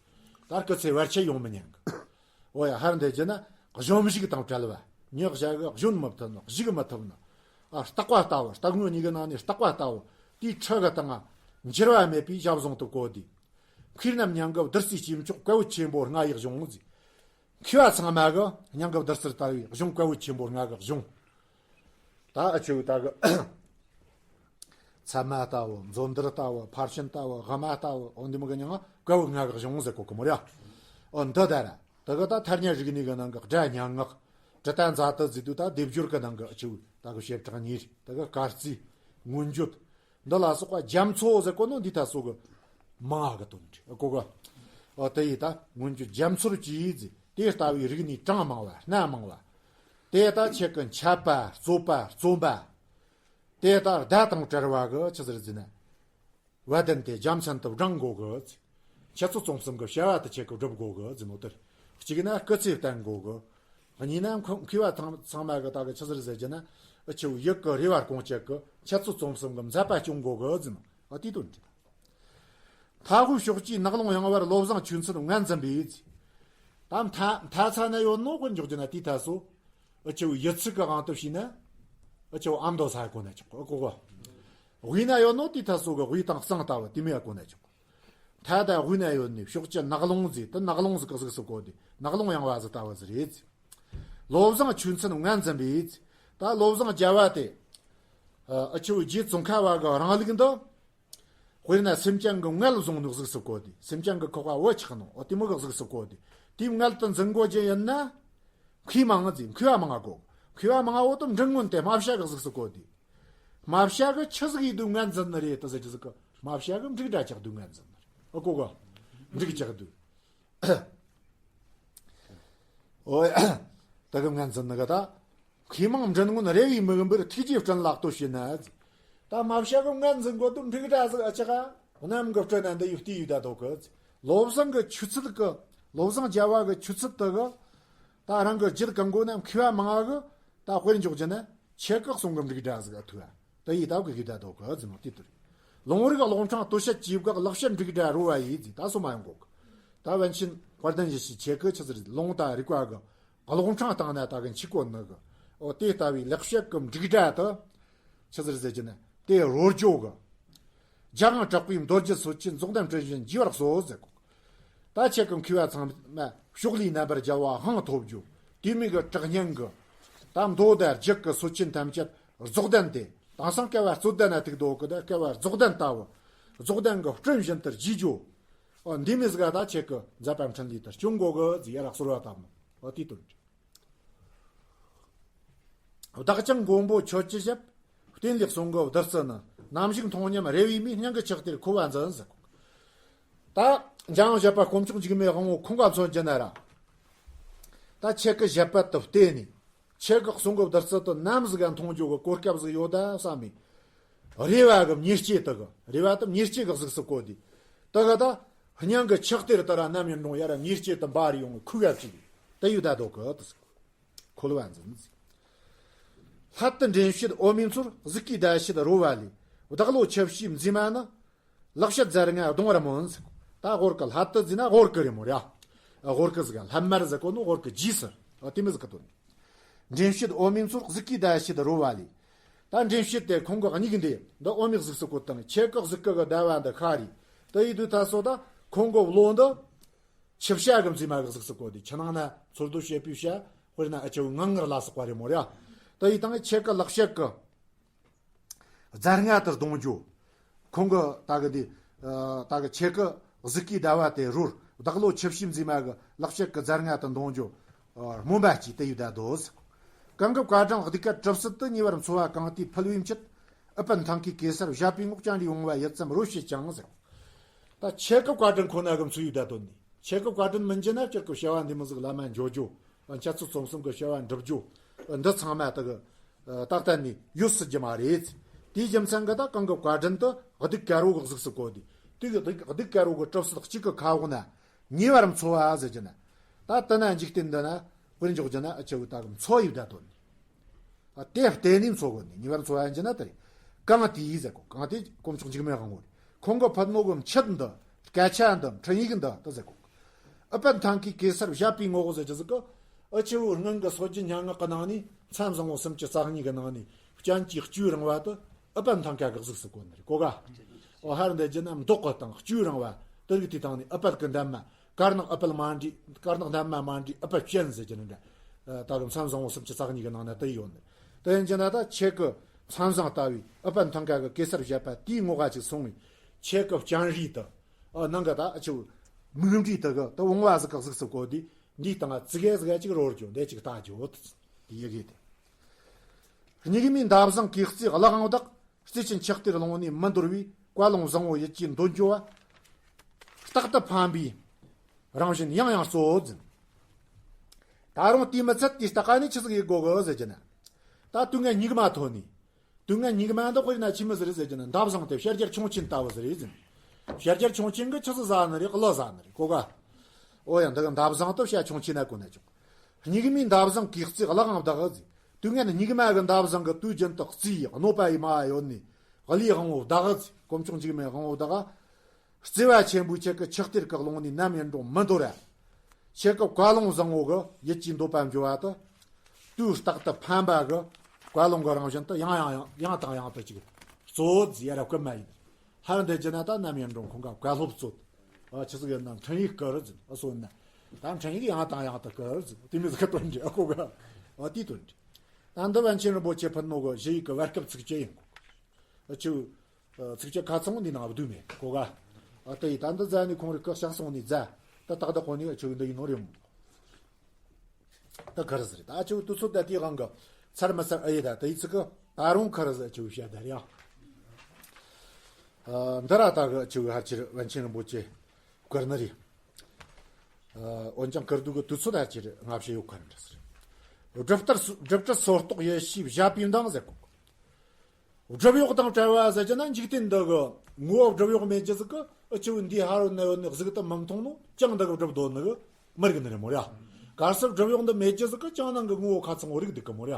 ད་སྐུ་ཚེ་བར་ཆད་ཡོང་མི་ཉན་གི། འོ་ཡ། ཧར་འདི་གྱི་ན་གཞོམ་གཞིག་དང་བྲལ་བ། མྱི་བཞག་གི་གཞོན་མི་ཐུབ་ནོ། གཞིག་མི་ཐུབ་ནོ། ཨ་རྟག་པ་ལྟ་བུ། རྟག་དངོས་གཉིས་ཀྱི་ནང་ནས་རྟག་པ་ལྟ་བུ། དེའི་ཁྲི་གི་སྟེང་ང་འགྱུར་བ་མེད་པའི་ཞབས་བཟུང་དུ་བཀོད་དེ། མཁས་རྣམས་སྙིང་གི་བདུད་རྩིའི་སྐྱེས་མཆོག་བཀའ་བོ་ཆེན་པོ་རྔ་ཡི་གཞུང་ཟེར། མཁས་པ་ཚང་མ་གི་སྙིང་གི་བདུད་རྩི་ལྟ་བུའི་གཞུང་བཀའ་བོ་ཆེན་པོ་རྔ་གི་གཞུང་། ད་ཨ་ཆུ་ད་གི་ཚད་མ་ལྟ་བུ། མཛོད་འདིར་ལྟ་བུ། ཕར་ཕྱིན་ལྟ་བུ། དབུ་མ་ལྟ་བུ། འོ་འདི་མོ་གི་མྱིང་ང་བཀའ་བོ་རྔ་གི་གཞུང་ཟེར་གོ་གི་མོ་རེད། འོ་འདི་ད་ར་ད་གི་ད་ཐ་སྙད་རིག་གནས་གི་ནང་གི་སྒྲ་སྙན་ངག་དྲི་ལྡན་མཛའ་བརྩེ་ཟེར་དུས། ད་སྡེབ་སྦྱོར་གི་ནང་གི་ཨ་ཆུ་ད་གི་བྱེ་བྲག་གཉིས་རེད། ད་གི་སྐར་རྩིས། མངོན་བརྗོད། འདི་ལ་སོགས་པ་རྒྱ་མཚོ་ཟེར་གོ་ནོ་འདི་ད་སོ་གི་མང་བ་གི་དོན་རེད། ཨ་གོ་གི། ཨ་དེ་ཡི་ད་མངོན་བརྗོད་རྒྱ་མཚོར་གྱིས་ཟེར། དེ་ལྟ་བུའི་རིག་གནས་གྲངས་མང་བ། སྣ་མང་བ། དེ་ད་ཁྱེད་ཀྱི་འཆད་པ། རྩོད་པ། རྩོམ་པ། དེ་ད་བརྡ་དང་བྲལ་བ་གི་ཆི་ཟེར་ཟེར་ན། བ་དན་དེ་རྒྱ་མཚན་དུ་བགྲང་དགོས་གི། འཆད་རྩོད་རྩོམ་གསུམ་གི་བྱ་བ་དེ་ཁྱེད་ཀྱིས་སྒྲུབ་དགོས་གི་ཟེར་ནོ་དེ་རེད། གཅིག་ན་སྐུ་ཚེ་བརྟན་དགོས་གི། གཉིས་ན་མཁས་མཁས་པ་ཚང་ཚང་མ་གི་ད་གི་ཆི་ཟེར་ཟེར་གྱི་ན། ཨ་ཆུ་ཡུལ་གི་རེ་བ་སྐོང་བྱེད་གི་འཆད་རྩོད་རྩོམ་གསུམ་གི་མཛད་པ་སྐྱོང་དགོས་གི་ཟེར་ནོ། ཨ་དེའི་དོན་རེད། མཐའ་དབུས་ཕྱོགས་ཀྱི་ནགས་ཀློང་ཡངས་པར། བློ་བཟང་ཆོས་འཛིན་ངོས་འཛིན་པའི་ཟེར། ད་མཐའ་མཐའ་ས་ན་ཡོད་ནོ་གི་འཇོག་རྒྱུ་ན་དེའི་ཐད་སོ། ཨ་ཆུ་ཡུལ་ཚིག་གི་དབང་དུ་བྱས་ན། ཨ་ཆུ་ཨ་མདོ་ས་གོ་ན་ཆོག་གི། ཨ་གོ་གི། དབུས་ན་ཡོད་ནོ་དེའི་ཐད་སོ་གི་དབུས་དང་གཙང་ལྟ་བུ་དེ་མོ་ཡ་གོ་ན་ཆོག་གི། མཐའ་དང་དབུས་ན་ཡོད་ནི་ཕྱོགས་ཀྱི་ནགས་ཀློང་ཟེར། དེ་ནགས་ཀློང་ཟེར་གི་གཟུགས་སུ་གོ་དེ། ནགས་ཀློང་ཡངས་པ་ཟེར་ལྟ་བུ་ཟིག་རེད། བློ་བཟང་ཆོས་འཛིན་ངོས་འཛིན་པའི་ཟེར། ད་བློ་བཟང་རྒྱལ་བ་དེ། ཨ་ཆུ་རྗེ་ཙོང་ཁ་པ་གི་རིང་ལུགས་འདི། དཔེར་ན་སེམས་ཅན་གྱི་མངལ་བཟུང་ནོ་གཟུགས་སུ་གོ་དེ། སེམས་ཅན་གྱི་ཁོག་པ་བུ་ཆགས་ནོ། འོ་དེ་མོ་གི་གཟུགས་སུ་གོ་དེ། དེའི་མངལ་དུ་འཛིན་དགོས་རྒྱུ་ཡིན་ན། མཁས་མང་ཟེར། མཁས་པ་མང་ང་དགོས། མཁས་པ་མང་ང་བོ་དེ་འབྲིང་ངོ་དེ་སྨྲ་བྱ་གི་གཟུགས་སུ་གོ་དེ། སྨྲ་བྱ་གི་ཆི་ཟིག་ཡིན་དུས་ངོས་འཛིན་ནི་རེད་དེ་ཟེར་རྒྱུ་ཟིག་གི། སྨྲ་བྱ་གི་འབྲུག་སྒྲ་ཆགས་དུས་ངོས་འཛིན་ནི་རེད། ཨ་གོ་གི། འབྲུག་ཆགས་དུས། ཨོ་ཡ། ད་གི་ངན་འཛིན་ནི་གི་ད། མཁས་མང་མགྲིན་སྔོན་རེ་བའི་མིག་འབུར་ཐུགས་རྗེའི་སྤྲིན་ལག་ཏུ་བྱིན་ན། ད་མ་བྱ་གི་ངན་འཛིན་གོ་དུ་འགྲིག་འདྲ་ཟིག་ཨ་ཅག་གནམ་གི་སྤྲིན་ན་འདི་ཡུག་ཏི་ཡུག་ད་དོ་གི། བློ་བཟང་གི་ཆུ་ཚད་གི། བློ་བཟང་རྒྱལ་བ་གི་ཆུ་ཚད་དུ་གི། ད་རང་གི་རྒྱུད་གང་གོ་ན་མཁས་པ་མང་ང་གི། ད་དཔེར་འཇོག་རྒྱུ་ན་ཁྱེད་གི་གསུང་གི་འགྲིག་འདྲ་ཟིག་ཨ་ཐུ་ཨ། ད་ཡི་ད་གི་གི་ད་དོ་གི་ཟིན་ཏི་ཏུ་རེད། ལུང་རིགས་ཀློང་ཕྲེང་སྟོད་བཤད་ཀྱི་བཀའ་ལེགས་བཤད་འགྲིག་འདྲ་རོ་བ་ཡི་ཟིན་ད་སོ་མ་ཡོང་གོ་གི། ད་པཎ་ཆེན་དཔལ་ལྡན་ཡེ་ཤེས་ཁྱེད་གི་ཆི་ཟིག་ལུང་ད་རིག་པ་གི། ཀློང་ཕྲེང་བཏང་ན་ད་གི་འཆི་གོ་ནི་གི། ཨོ་དེ་ལྟ་བུའི་ལེགས་བཤད་གི་འགྲིག་འདྲ་དུ། ཆི་ཟིག་ཟེར་གྱི་ན་དེ་རོ་ཇོ་གི། རྒྱ་གང་གྲགས་པའི་མདོ་རྒྱུད་སྲོལ་ཆེན་རྫོགས་ལྡན་སྤྲིན་བཞིན་རྒྱས་པར་གསོལ་ཟེར་གོ། ད་ཁྱེད་ཀྱི་མཁས་པ་ཚང་མ་ཕྱོགས་ལས་རྣམ་པར་རྒྱལ་བ་ཧང་ཐོབ་རྒྱུ། དུས་མིན་གྱི་གྲགས་སྙན་གྱི། ད་མདོ་དང་རྒྱུད་ཀྱི་སྲོལ་ཆེན་ཐམས་ཅད་རྫོགས་ལྡན་ཏེ། དེང་སང་སྐལ་བ་རྩོད་ལྡན་ན་ཐུག་འདུག་གི། ད་སྐལ་བ་རྫོགས་ལྡན་ལྟ་བུ། རྫོགས་ལྡན་གྱི་སྤྲིན་བཞིན་དུ་རྒྱས་རྒྱུ། ཨོ་འདི་མི་ཟིག་ད་ཁྱེད་ཀྱི་མཛད་པ་འཕྲིན་ལས་དུ་སྐྱོང་དགོ་གི་ཟིག་ཡ་ར་གསོལ་བ་དམ། ཨོ་དེའི་དོན་ཏེ། བདག་ཀྱང་མགོན་པོ་ཁྱོད་ཀྱི་ཞབས། བསྟན་ལེགས་གསུང་གི་བདུད་རྩི་ནི། ནམ་ཞིག་མཐོང་སྙམ་རེ་བའི་མིག་སྙིང་གི་ཆགས་གཏེར་ཁོ་བ་འཛིན་ཟེར། ད་འཇམ་དབྱངས་བཞད་པ་དཀོན་མཆོག་འཇིགས་མེད་དབང་པོ་ཁོང་ག་མཚོན་གྱི་ན་ར། ད་ཁྱེད་ཀྱི་ཞབས་པད་དུ་བལྟས་ནས། ཁྱེད་ཀྱི་གསུང་གི་བདུད་རྩི་དུ་ནམ་ཟིག་ག་མཐོང་རྒྱུ་གི་གོ་སྐབས་ཟིག་ཡོད་ད་བསམ་མི། རེ་བ་གི་ཉེར་སྐྱེས་དུ་གི་རེ་བ་དུ་ཉེར་སྐྱེས་གི་གཟུགས་སུ་བཀོད་དེ། དུ་གི་ད། སྙིང་གི་ཆགས་གཏེར་དུ་ར་ནམ་ཡིན་རུང་ཡ་ར་ཉེར་སྐྱེས་དུ་འབར་ཡོང་གི་ཁུ་ག་བཅུག་དུ་ཡུ་ད་དོ་གི་དུ་ཟིག་འཁོལ་བ་འཛིན་ཟིག་སླད་དུ་འདྲེན་བྱེད་འོ་མའི་མཚོར་གཟིགས་ཀྱིས་བརྡ་བྱེད་རོལ་བ་ལས། བདག་བློ་ཆུ་བྱའི་མཛེས་མ་ནི། ལེགས་བཤད་རྫ་རྔ་གདོང་བར་མོན་ཟེར། ད་ཧོར་གི་སླད་དུ་ཟེར་ན་ཧོར་གི་རེད་མོ་ར། ཧོར་གི་ཟིག་སླད་མར་ཟེར་གོ་ནོ་ཧོར་གི་རྗེས་སུ། ཨ་དེ་མི་ཟིག་གི་དོན། འདྲེན་བྱེད་འོ་མའི་མཚོར་གཟིགས་ཀྱིས་བརྡ་བྱེད་རོལ་བ་ལས། ད་འདྲེན་བྱེད་དེ་ཁོང་གི་སྙིང་འདི་འདི་འོ་མའི་གཟུགས་སུ་བཀོད་དང་ཁྱེད་ཀྱི་གཟུགས་ཀྱི་བརྡ་བ་འདི་ཤ་རེད། དེ་ཡི་དུས་ད་སོ་ད་ཁོང་གི་བློ་འདི། ཆུ་བྱ་གི་མཛེས་མ་གི་གཟུགས་སུ་བཀོད་དེ་ཆུ་ནང་ན་འཚོལ་སྡུད་བྱེད་པའི་བྱ། དཔེར་ན་ཨ་ཆེའུ་ངང་ངར་ལ་སོགས་པ་རེད་མོ་ར། དེ་ཡི་དང་ཁྱེད་ཀྱི་ལེགས་བཤད་ཀྱི། རྫ་རྔ་དུ་གདོང་རྒྱུ། ཁོང་གི་ད་གི་འདི། ད་གི་ཁྱེད་ཀྱི་གཟིགས་ཀྱིས་བརྡ་བ་དེ་རོལ། བདག་བློ་ཆུ་བྱའི་མཛེས་མ་གི་ལེགས་བཤད་ཀྱི་རྫ་རྔ་དུ་གདོང་རྒྱུ། སྨོན་པ་ཅིག་དེ་ཡི་བརྡ་དོ། གང་གི་བཀའ་དྲིན་གདུགས་དཀར་གྲིབ་བསིལ་དུ། ཉེ་བར་འཚོ་བ་གང་དེའི་ཕུལ་བའི་མཆེད། ཨུཏྤལ་མཐིང་གའི་གེ་སར་བཞད་པའི་ངོགས། སྤྱན་རས་འོང་བ་ཡུད་ཙམ་རོལ་བྱེད་ཅིང་ཟེར། ད་ཁྱེད་ཀྱི་བཀའ་དྲིན་ཁོ་ན་གི་མཚོ་ཡི་བརྡ་དོན་ནི། ཁྱེད་ཀྱི་བཀའ་དྲིན་མིན་གྱི་ན་སྤྱིར་གི་བྱ་བ་འདི་མི་ཟིག་ལ་མ་འཇོག་རྒྱུ། འཆད་རྩོད་རྩོམ་གསུམ་གི་བྱ་བ་འགྲུབ་རྒྱུ། འདི་ཚང་མ་ད་གི། ད་གཏན་ནས་ཡོད་སྲིད་ཀྱི་མ་རེད། དེའི་རྒྱུ་མཚན་གི་ད་གང་གི་བཀའ་དྲིན་དུ་གདུགས་དཀར་བོ་གི་གཟུགས་སུ་བཀོད་དེ། དེ་གི་གདུགས་དཀར་བོ་གི་གྲིབ་བསིལ་གཅིག་གི་ཁ་འོག་ན། ཉེ་བར་འཚོ་བ་ཟེར་གྱི་ན། ད་དེ་ན་འཇིག་རྟེན་འདི་ན་དཔེར་འཇོག་གྱི་ན་ཨ་ཆེ་བོ་ད་གི་མཚོ་ཡི་བརྡ་དོན་ནི། ཨ་དེ་བརྟེན་ནས་འཚོ་དགོས་ནི། ཉེ་བར་འཚོ་བ་ཡིན་གྱི་ན་དེ་རེད། གང་དེའི་ཟེར་གོ། གང་དེ་དཀོན་མཆོག་འཇིགས་མེད་དབང་པོ་རེད། ཁོང་གི་ཕུལ་ནོ་གི་མཆེད་འདི། སྐད་ཆ་འདི། འཕྲིན་ཡིག་འདི་དེ་ཟེར་གོ། ཨུཏྤལ་མཐིང་གའི་གེ་སར་བཞད་པའི་ངོགས་ཟེར་གྱི་ཟིག་གི། ཨ་ཆེ་བོ་སྔོན་གི་སྲོལ་རྒྱུན་སྙན་ངག་གི་ནང་ནས་མཚན་བཟང་བོ་སུམ་ཅུ་རྩ་གཉིས་ཀྱི་ནང་ནས་སྤྱན་གྱི་བཅུའི་རིང་བ་དེ་ཨུཏྤལ་མཐིང་ག་གི་གཟུགས་སུ་བཀོད་ནི་རེད་གོ་ག། འོ་ཧར་འདི་རྒྱུ་ན་མདོག་གི་སྟེང་བཅུའི་རིང་བ་དེ་རིགས་དེའི་སྟེང་ནས་ཨུཏྤལ་གྱི་འདབ་མ། དཀར་ནག་ཨུཏྤལ་མ་འདྲེས། དཀར་ནག་འདབ་མ་མ་འདྲེས་ཨུཏྤལ་སྤྱན་ཟེར་གྱི་ནི་འདྲ། ད་གི་མཚན་བཟང་བོ་སུམ་ཅུ་རྩ་གཉིས་ཀྱི་ནང་ན་དེ་ཡོད་ནི། དེ་ཡིན་གྱི་ན་ད་ཁྱེད་ཀྱི་མཚན་བཟང་ལྟ་བུའི་ཨུཏྤལ་མཐིང་ག་གི་གེ་སར་བཞད་པ་དེའི་ངོ་ག་ཅིག་སོང་བས། ཁྱེད་ཀྱི་སྤྱན་རས་དེ། ཨ་ནང་གི་ད་ཨ་ཆེ་བོ་མིག་འབྲས་དེ་གི་ད་འོང་བ་ཟིག་གི་གཟུགས་སུ་བཀོད་དེ། འདིའི་སྟེང་ཙི་གེ་ཟིག་ཅིག་རོལ་རྒྱུ་འདི་ཅིག་ལྟ་རྒྱུ་དེ་ཡི་གེ་དེ། སྙིགས་མའི་འདབ་བཟང་གོས་རྩེ་གླུ་དབང་བདག་རྩེ་ཆེན་ཆགས་གཏེར་ཀློང་ནས་མི་འདོར་བའི། བཀའ་ལུང་བཟང་བོ་ཡིད་ཀྱིས་འདོན་རྒྱུ་བ། རྟག་ཏུ་ཕན་པའི་རང་བཞིན་ཡང་ཡང་སྩོལ་ཟིན། ད་རུང་དེའི་མི་ཚད་དེའི་ལྟ་ག་ནས་ཆི་ཟིག་ཡེད་དགོ་གི་ཟེར་གྱི་ན། ད་དུས་ངན་སྙིགས་མ་ཐོན་ནས། དུས་ངན་སྙིགས་མ་འདི་དཔེར་ན་ཆི་མོ་ཟིག་རེད་ཟེར་གྱི་ན་འདབ་བཟང་དེ་བྱ་རྒྱལ་ཁྱུང་ཆེན་ལྟ་བུ་ཟིག་རེད་ཟིན། བྱ་རྒྱལ་ཁྱུང་ཆེན་གྱིས་ཆི་ཟིག་ཟ་ནི་རེད། གླུ་ཟ་ནི་རེད་གོ་ག། ཨོ་ཡ་འདི་གི་འདབ་བཟང་དུ་བྱ་ཁྱུང་ཆེན་ན་གོ་ན་ཆོག་སྙིགས་མའི་འདབ་བཟང་གོས་རྩེ་གླུ་དབང་བདག་ཟིག་དུས་ངན་སྙིགས་མ་གི་འདབ་བཟང་གི་དུས་རྒྱུན་དུ་རྩེ་ཡི་གནོད་པ་ཡི་མ་ཡོད་ནི། གླུའི་དབང་བོ་བདག་ཟིག་དཀོན་མཆོག་འཇིགས་མེད་དབང་བོ་བདག་རྩེ་བ་ཆེན་པོའི་ཁྱེད་ཀྱི་ཆགས་གཏེར་གྱི་ཀློང་ནས་ནམ་ཡིན་རུང་མི་འདོར་ར། ཁྱེད་ཀྱི་བཀའ་ལུང་བཟང་བོ་གི་ཡིད་ཀྱི་འདོད་པ་འཇོ་བ་དེ། དུས་རྟག་ཏུ་ཕན་པ་གི་བཀའ་ལུང་གི་རང་བཞིན་དུ་ཡང་ཡང་ཡང་ཡང་དང་ཡང་དུ་ཅིག་རྩོད་ཟེར་ཡ་ར་བཀོད་མ་ཡིན། ཧར་འདི་རྒྱུ་ན་ད་ནམ་ཡིན་རུང་ཁོང་ག་བཀའ་སློབ་རྩོད། ཨ་ཆི་ཟིག་ཡིན་ན་འཕྲིན་ཡིག་བསྐུར་ཟིན་ཨ་སོ་ན། ད་འཕྲིན་ཡིག་ཡང་དང་ཡང་དུ་བསྐུར་ཟིན་དེ་མི་ཟིག་གི་དོན་འདྲི་ཨ་ཁོ་ག། ཨ་དེའི་དོན་འདྲི། ད་འདི་པཎ་ཆེན་རིན་པོ་ཆེ་ཕུལ་ནོ་གི་ཞུ་ཡིག་གི་བར་སྐབས་ཚིགས་བཅད་ཡིན་གོ། ཨ་ཆུ། ཚིགས་བཅད་ཁ་ཚང་འདི་ནང་བསྡུས་མེད་གོ་ག། ཨ་ད་ཡི་ད་འདི་རྫ་ནི་ཁོང་རི་ཀི་ཤག་སོང་ནི་རྫ། ད་ཏག་ཏག་ཁོ་ནི་ཨ་ཆུ་འདི་ཡིན་ནོ་རེད་མོ། ད་ག་རེ་ཟེར་ད་ཨ་ཆུ་དུས་ཚོད་ད་དེའི་དབང་གི་ཚར་མ་ཚར་ཨ་ཡི་ད་ད་ཡི་ཚིག་གི་ད་རུང་ག་རེ་ཟེར་ཨ་ཆུ་བཤད་ད་རེད་ཨ། འདི་ར་ད་གི་ཨ་ཆུ་ཧར་ཆེར་པཎ་ཆེན་རིན་པོ་ཆེ་བཀུར་ནི་རེད། འོན་ཀྱང་ཀིར་སྡུག་གི་དུས་ཚོད་ལ་ཅིག་སྔ་ཕྱི་ཡོད་ཁ་རེ་འདྲ་ཟེར། སྒྲུབ་ལྟར་སྒྲུབ་ལྟར་སོར་རྟོག་ཡེ་ཤེས་བཞག་པའི་མདངས་ཟེར་གོ། སྒྲུབ་གཡོག་དང་བྲལ་བ་ཟེར་གྱི་ན་འཇིག་རྟེན་འདི་གི་ངོ་བོ་སྒྲུབ་གཡོག་མེད་རྒྱུ་ཟིག་གི་ཨུ་ཆུ་འདིའི་ཧ་རོ་ནེ་བོ་ནི་གཟུགས་དུ་མི་མཐོང་ནོ་ཅང་འདི་གི་སྒྲུབ་དོ་ནི་གི་མི་རིག་ནི་རེད་མོ་ར། གལ་སྲིད་སྒྲུབ་གཡོག་འདི་མེད་རྒྱུ་ཟིག་གི་ཅང་ནང་གི་ངོ་བོ་ཁ་ཚང་བོ་རིག་འདུག་གི་མོ་ར།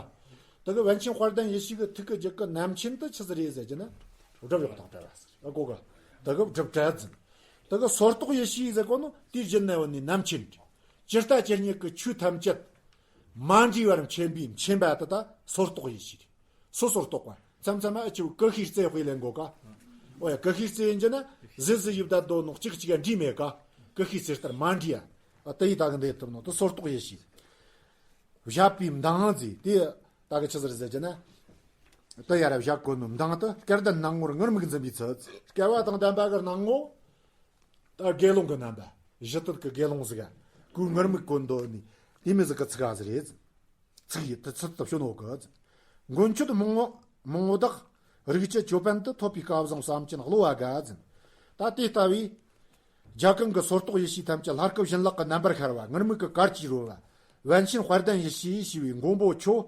དེ་གི་པཎ་ཆེན་དཔལ་ལྡན་ཡེ་ཤེས་ཀྱི་ཐུགས་ཀྱི་རྒྱུད་ཀྱི་རྣམ་མཁྱེན་དུ་ཆི་ཟིག་རེད་ཟེར་གྱི་ན། སྒྲུབ་གཡོག་དང་བྲལ་བ་ཟེར་ཨ་གོ་གི། དེ་གི་སྒྲུབ་བྲལ་ཟེར། དེ་གི་སོར་རྟོག་ཡེ་ཤེས་ཟེར་གོ་ནོ་དེའི་རྒྱུད་ནེ་བོ་ནི་རྣམ་མཁྱེན་རེད། ཇི་ལྟ་ཇི་སྙེད་ཀྱི་ཆོས་ཐམས་ཅད་མ་འདྲེས་པར་མཁྱེན་པའི་མཁྱེན་པ་དེ་ད་སོར་རྟོག་ཡེ་ཤེས་རེད། སོ་སོར་རྟོག་པ། མཚམས་མཚམས་ཨ་ཅིའུ་ཀུ་ཤའི་རྩེ་དཔེ་ལེན་གོ་ཀ། ཨོ་ཡ་ཀུ་ཤའི་རྩེ་ཡིན་གྱི་ན་གཟི་གཟི་ཡིབ་ད་དོ་ནོ་གཅིག་གཅིག་ག་འདྲིས་མེད་ཀ། ཀུ་ཤའི་རྩེ་ལྟར་མ་འདྲིས་ཡ། ཨ་དེ་ཡི་ད་གི་འདི་ཐུབ་ནོ་དེ་སོར་རྟོག་ཡེ་ཤེས། བཞག་པའི་མདངས་ཟེར་དེ་ད་གི་ཆི་ཟེར་ཟེར་གྱི་ན། དེ་ཡ་ར་བཞག་གོ་ནོ་མདངས་དེ་སྐལ་ལྡན་སྣང་ངོར་ངུར་སྨྲིག་འཛིན་པའི་ཚུལ། སྐལ་བ་དང་ལྡན་པ་གི་སྣང་ངོ་ད་དགེ་སློང་གི་རྣམ་པ། གཞི་དུད་ཀྱི་དགེ་སློང་ཟིག་ག་གུས་ངུར་སྨྲིག་གོ་འདོད་ནི་དེ་མི་ཟིག་གི་ཚིག་ག་ཟིག་རེད། ཚིག་ཡིད་དུ་ཚུལ་དུ་བྱོན་ནོ་གི། མགོན་ཁྱོད་མང་མོ་མང་མོ་དག་རིགས་ཀྱི་ཅོད་པན་དུ་ཐོབ་པའི་སྐལ་བཟང་བསམ་ཅན་གློ་བ་དགའ་ཟིན། ད་དེ་ལྟ་བུའི་རྒྱ་གང་གི་སོར་རྟོག་ཡེ་ཤེས་ཐམས་ཅད་ལྷ་སྐུ་བྱིན་ལྷག་གི་རྣམ་པར་ཤར་བ་ངུར་སྨྲིག་གི་གར་གྱིས་རོལ་བ། པཎ་ཆེན་དཔལ་ལྡན་ཡེ་ཤེས་ཞེས་པའི་མགོན་པོ་ཁྱོད་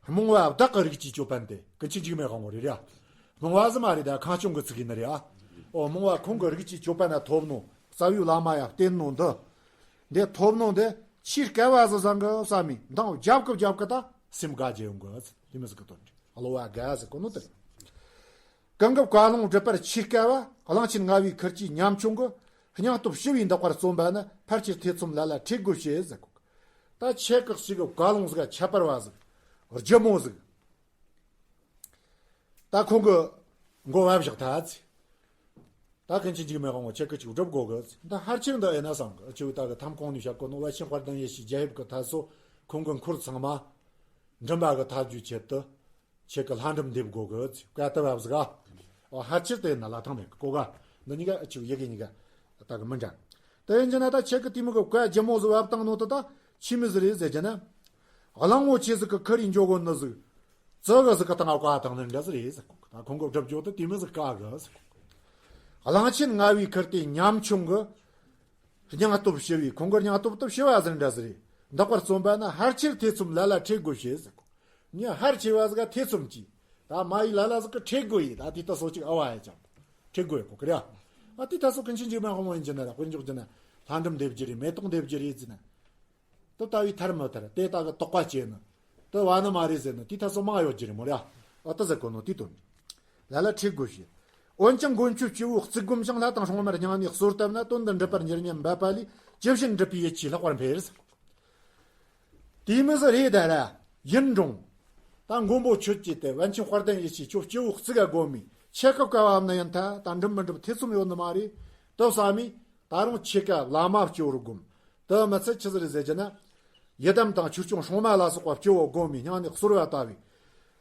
རྨོངས་པ་བདག་གི་རིགས་ཀྱི་ཅོད་པན་དེ་ཀུན་མཁྱེན་འཇིགས་མེད་དབང་པོ་རེད་ར། རྨོངས་པ་ཟིག་མ་རེད་ད་ཁ་སྐྱོང་གི་ཚིག་ཡིན་ནི་རེད་ཨ། ཨོ་རྨོངས་པ་ཁོང་གི་རིགས་ཀྱི་ཅོད་པན་ན་ཐོབ་ནོ་རྩ་བའི་བླ་མ་ཡ་བསྟེན་ནོ་འདི། འདི་ཐོབ་ནོ་འདི་ཆེས་སྐལ་བ་ཟིག་བཟང་གི་བསམ་མི་མདང་རྒྱབ་ཀི་རྒྱབ་ཀི་ད་སེམས་དགའ་རྒྱུ་ཡོང་གི་ཟིག་དེ་མི་ཟིག་གི་དོན་རེད་གློ་བ་དགའ་ཟིག་གོ་ནོ་དེ་རེད། གང་གི་བཀའ་ལུང་སྒྲུབ་པར་ཆེས་སྐལ་བ་གླང་ཆེན་ལྔ་བའི་ཁུར་གྱིས་ཉམ་ཆུང་གི་སྙིང་སྟོབས་ཞི་བའི་འདག་པར་བརྩོན་པ་ནི་ཕལ་ཆེར་ཐེ་ཚོམ་ལ་ལ་ཁྲེལ་དགོས་ཞེས་ཟེར་གོ། ད་ཆེ་ཁག་ཞིག་གི་བཀའ་ལུང་ཟིག་ཁྱད་པར་བ་ཟིག་ལྗིད་མོ་ཟིག་ད་ཁོང་གི་མགོ་བབ་བཞག་ད་ཚེ། ད་ཀུན་མཁྱེན་འཇིགས་མེད་དབང་པོ་ཆེ་ཁག་ཅིག་སྒྲུབ་དགོ་གི་ད་ཧར་ཆེར་འདི་ཨེ་ན་སང་གི་ཆེ་བའི་ད་གི་ཐམ་ཁོང་ནས་བཤད་གོ་ནོ་པཎ་ཆེན་དཔལ་ལྡན་ཡེ་ཤེས་རྒྱ་ཡིབ་གི་ཐད་སོ་ཁོང་གི་འཁོར་ཚང་མ་མགྲིན་པ་གི་ཐབས་ཇུས་ཆེད་དུ། ཁྱེད་ཀྱི་ལྷ་འབྲུམ་འདེབས་དགོ་གི་བཀའ་ལྟ་བབ་ཟིག་ཨ། ཧ་ཆེར་དེ་ན་ལ་ཐང་མེད་གི་གོ་ག་འདི་གཉིས་ཀ་ཨ་ཆུ་ཡི་གེ་གཉིས་ཀ་ད་གི་མི་འདྲ། དེ་ཡིན་གྱི་ན་ད་ཁྱེད་ཀྱི་དེ་མོ་གི་བཀའ་ལྗིད་མོ་ཟིག་བབ་བཏང་ནོ་དེ་ད་ཆི་མི་ཟིག་རེད་ཟེར་གྱི་ན། གླང་པོ་ཆེ་ཟིག་གི་ཁུར་ཡིན་འཇོག་གོ་ནི་ཟིག་ཙི་གི་ཟིག་གི་སྟེང་བཀའ་བཏང་ནི་འདྲ་ཟིག་རེད་ཟེར་གོ་ད་ཁོང་གི་སྒྲུབ་སྦྱོར་དེ་དེ་མི་ཟིག་བཀའ་གི་ཟེར་གོ་གླང་ཆེན་ལྔ་བའི་ཁུར་དེ་ཉམ་ཆུང་གི་སྙིང་སྟོབས་ཞི་བའི་ཁོང་གི་སྙིང་སྟོབས་དེ་ཞི་བ་ཟིག་འདྲ་ཟིག་རེད། འདག་པར་བརྩོན་པ་ན་ཕལ་ཆེར་ཐེ་ཚོམ་ལ་ལ་ཁྲེལ་དགོས་ཞེས་ཟེར་གོ་ངས་ཧར་ཆེ་བ་ཟིག་ག་ཐེ་ཚོམ་གྱིས། ད་མ་ཡི་ལ་ལ་ཟིག་གི་ཁྲེལ་དགོས་ཡིན་ད་དེ་ལྟ་སོ་ཅིག་ཨ་བ་ཡ་ཅང་། ཁྲེལ་དགོས་ཡ་གོ་གི་རེད་ཨ། ཨ་དེ་ལྟ་སོ་ཀུན་མཁྱེན་འཇིགས་མེད་དབང་པོ་ཡིན་གྱི་ན་ར་དཔེ་འཇོག་གྱི་ན། ལྷ་འབྲུམ་འདེབས་རྒྱུ་རེད་མེ་ཏོག་འདེབས་རྒྱུ་རེད་ཟེར་ན། དེ་ལྟ་བུའི་ཐར་མི་ཐར་དེ་ལྟ་གི་དོགས་པ་སྐྱེས་ནི། དེ་བ་ནི་མ་རེད་ཟེར་ནི་དེ་ལྟ་སོ་མང་ཡོད་རྒྱུ་རེད་མོ་རེད་ཨ། ཨ་ད་ཟེར་གོ་ནོ་དེ་དོན། ལ་ལ་ཁྲེལ་དགོས་ཞེས། འོན་ཀྱང་མགོན་ཁྱོད་སྤྱི་བོའི་གཙུག་སྒོམ་ཞིང་ལྷ་དང་སྲུང་མར་སྙིང་ནས་གསོལ་བཏབ་ན་དོན་འདི་འགྲུབ་པར་འགྱུར་སྙམ་འབད་པ་ལས་ཇི་བཞིན་འགྲུབ་པའི་ཡིད་ཆེས་ལྷག་པར་འཕེལ། དེ་མི་ཟེར་རེད་ད་ར། ཡིན་རུང་། ད་མགོན་པོ་ཁྱོད་ཀྱིས་དེ་པཎ་ཆེན་དཔལ་ལྡན་ཡེ་ཤེས་ཁྱོད་སྤྱི་བོ་གཙུག་ག་བསྒོམ་མི་ཆེ་ཁག་བཀའ་བབ་ན་ཡིན་ད་ད་འགྲུབ་མི་འགྲུབ་ཐེ་ཚོམ་ཡོད་ནི་མ་རེད། དེ་བསམ་མི་ད་རུང་ཆེ་ཁག་བླ་མ་སྤྱི་བོར་བསྒོམ། དེ་མི་ཚད་ཆི་ཟིག་རེད་ཟེར་གྱི་ན། ཡི་དམ་དང་ཆོས་སྐྱོང་སྲུང་མ་ལ་སོགས་པ་སྤྱི་བོར་བསྒོམ་མི་སྙིང་ནས་གསོལ་བ་བཏབ་བས།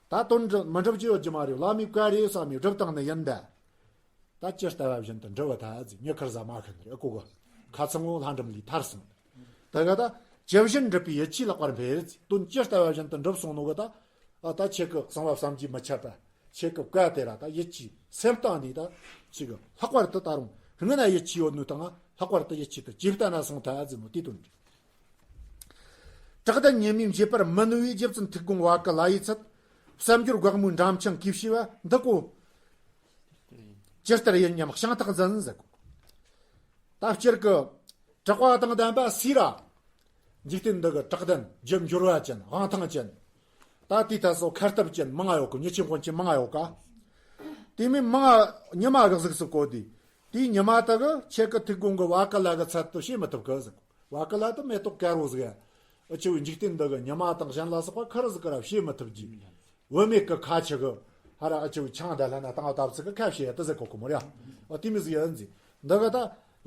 ད་དོན་འགྲུབ་མི་འགྲུབ་ཀྱི་ཡོད་ཀྱི་མ་རེད་བླ་མའི་བཀའ་རེད་བསམ་མི་སྒྲུབ་བཏང་ནི་ཡིན་ད། ད་ཇི་ལྟ་བ་བཞིན་དུ་འགྲུབ་པ་ད་ཟིག་ཉི་ཁར་ཟ་མ་ཁན་རེ་ཨ་ཀོ་གོ། ཁ་ཚང་བོ་ལྷ་འབྲུམ་ལས་ཐར་སོང་། ད་ག་ད་ཇི་བཞིན་འགྲུབ་པའི་ཡིད་ཆེས་ལྷག་པར་འཕེལ་ཟིག་དོན་ཇི་ལྟ་བ་བཞིན་དུ་འགྲུབ་སོང་ནོ་གི་ད། ཨ་ད་ཁྱེད་ཀྱི་གསང་བ་བསམ་གྱིས་མི་ཁྱབ་པ། ཁྱེད་ཀྱི་བཀའ་དེ་ར་ད་ཡིད་ཆེས་སེམས་གཏིང་ནས་ད་ཁྱེད་ཀྱི་ལྷག་པར་དུ་ད་རུང་སྔོན་ན་ཡིད་ཆེས་ཡོད་ནོ་དང་ལྷག་པར་དུ་ཡིད་ཆེས་དུ་ཇེ་བརྟན་ན་སོང་ད་ཟིག་མོ་དེ་དོན་རེད། བྲག་གདན་ཉི་མས་འབྱེད་པར་མི་ནུས་པའི་རྗེ་བཙུན་ཐུགས་དགོངས་བ་ཀ་ལ་ཡི་ཚད། བསམ་སྦྱོར་འགག་མོའི་འགྲམ་ཆང་གིས་ཕྱེ་བ་འདི་ཀོ། ཇི་ལྟར་ཡིན་སྙམ་ཞིང་ཐག་འཛིན་ཟེར་གོ། ད་སྤྱིར་གི་དྲེགས་པ་དང་ལྡན་པ་སུ་ར། འཇིག་རྟེན་འདི་གི་བྲག་གདན་རྒྱུ་འབྱོར་བ་ཅན་དབང་ཐང་ཅན། ད་དེའི་ཐད་སོ་ཁ་སྟབས་ཅན་མང་ང་ཡོད་གི་མྱི་ཆེན་དཔོན་ཆེན་མང་ང་ཡོད་ག་དེ་མིན་མང་ང་ཉི་མ་གི་གཟུགས་སུ་བཀོད་དེ། དེའི་ཉི་མ་དག་གི་ཁྱེད་ཀྱི་ཐུགས་དགོངས་གི་བ་ཀ་ལ་གི་ཚད་དུ་བྱེད་མི་ཐུབ་གི་ཟེར་གོ། བ་ཀ་ལ་དུ་མེ་ཏོག་དཀར་བོ་ཟིག་ཨ་ཆུ་བའི་འཇིག་རྟེན་འདི་གི་ཉི་མ་དང་གཞན་ལ་སོགས་པ་ཁ་རུ་ཟིག་ག་ར་བྱེད་མི་ཐུབ་ཀྱི། བུད་མེད་ཀྱི་ཁ་ཆུ་གི་ཧ་ར་ཨ་ཆུ་བའི་ཆང་འདི་ལྷ་ན་བཏང་བ་བཏབ་ཚིག་གི་ཁ་བྱེད་ཡ་དུ་ཟེར་གོ་གི་མོ་ར། ཨ་དེ་མི་ཟིག་ཡ་ཨ་འཛི། འདི་ག་ད་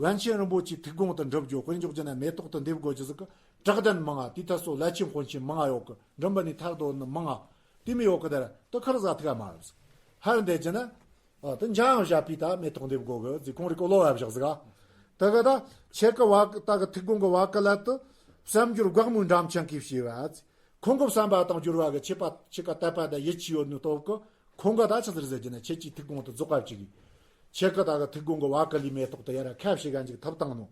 པཎ་ཆེན་རིན་པོ་ཆེའི་ཐུགས་དགོངས་དུ་འགྲུབ་རྒྱུ་དཔེ་འཇོག་རྒྱུ་ན་མེ་ཏོག་དུ་འདེབས་དགོས་རྒྱུ་ཟིག་གི་བྲག་གདན་མང་ང་དེའི་ཐད་སོ་བླ་ཆེན་དཔོན་ཆེན་མང་ང་ཡོད་གི་མགྲིན་པ་ནས་ཐར་དོ་ནི་མང་ང་དེ་མི་ཡོད་གི་དེ་ར་དུ་ཁ་རུ་ཟ་ཐུག་ག་མ་རུ་ཟིག་ཧར་འདེད་རྒྱུ་ན། ཨ་དེ་འཇང་བཞག་པའི་ད་མེ་ཏོག་འདེབས་དགོ་གི་ཟིག་ཁོང་རིག་གོ་ལོ་བ་བཞག་ཟིག་ཨ། ད་ག་ད་ཁྱེད་ཀྱི་བ་ད་གི་ཐུགས་དགོངས་གི་བ་ཀ་ལ་དུ་བསམ་སྦྱོར་འགག་མོའི་འགྲམ་ཆང་གིས་ཕྱེ་བ་ཟིག་ཁོང་གི་བསམ་པ་དང་སྦྱོར་བ་གི་ཆེ་པ་ཆེ་ཀ་དད་པ་དང་ཡིད་ཆེས་ཡོད་ནི་སྟོབས་གི་ཁོང་གི་ད་ཆི་ཟེར་ཟེར་གྱི་ན་ཁྱེད་ཀྱི་ཐུགས་དགོངས་དུ་རྫོགས་པ་བཅུག་གི་ཁྱེད་ཀྱི་ད་གི་ཐུགས་དགོངས་གི་བ་ཀ་ལི་མེ་ཏོག་དུ་ཡ་ར་ཁ་བྱེ་ག་འཇིག་ཐུབ་བཏང་ནོ།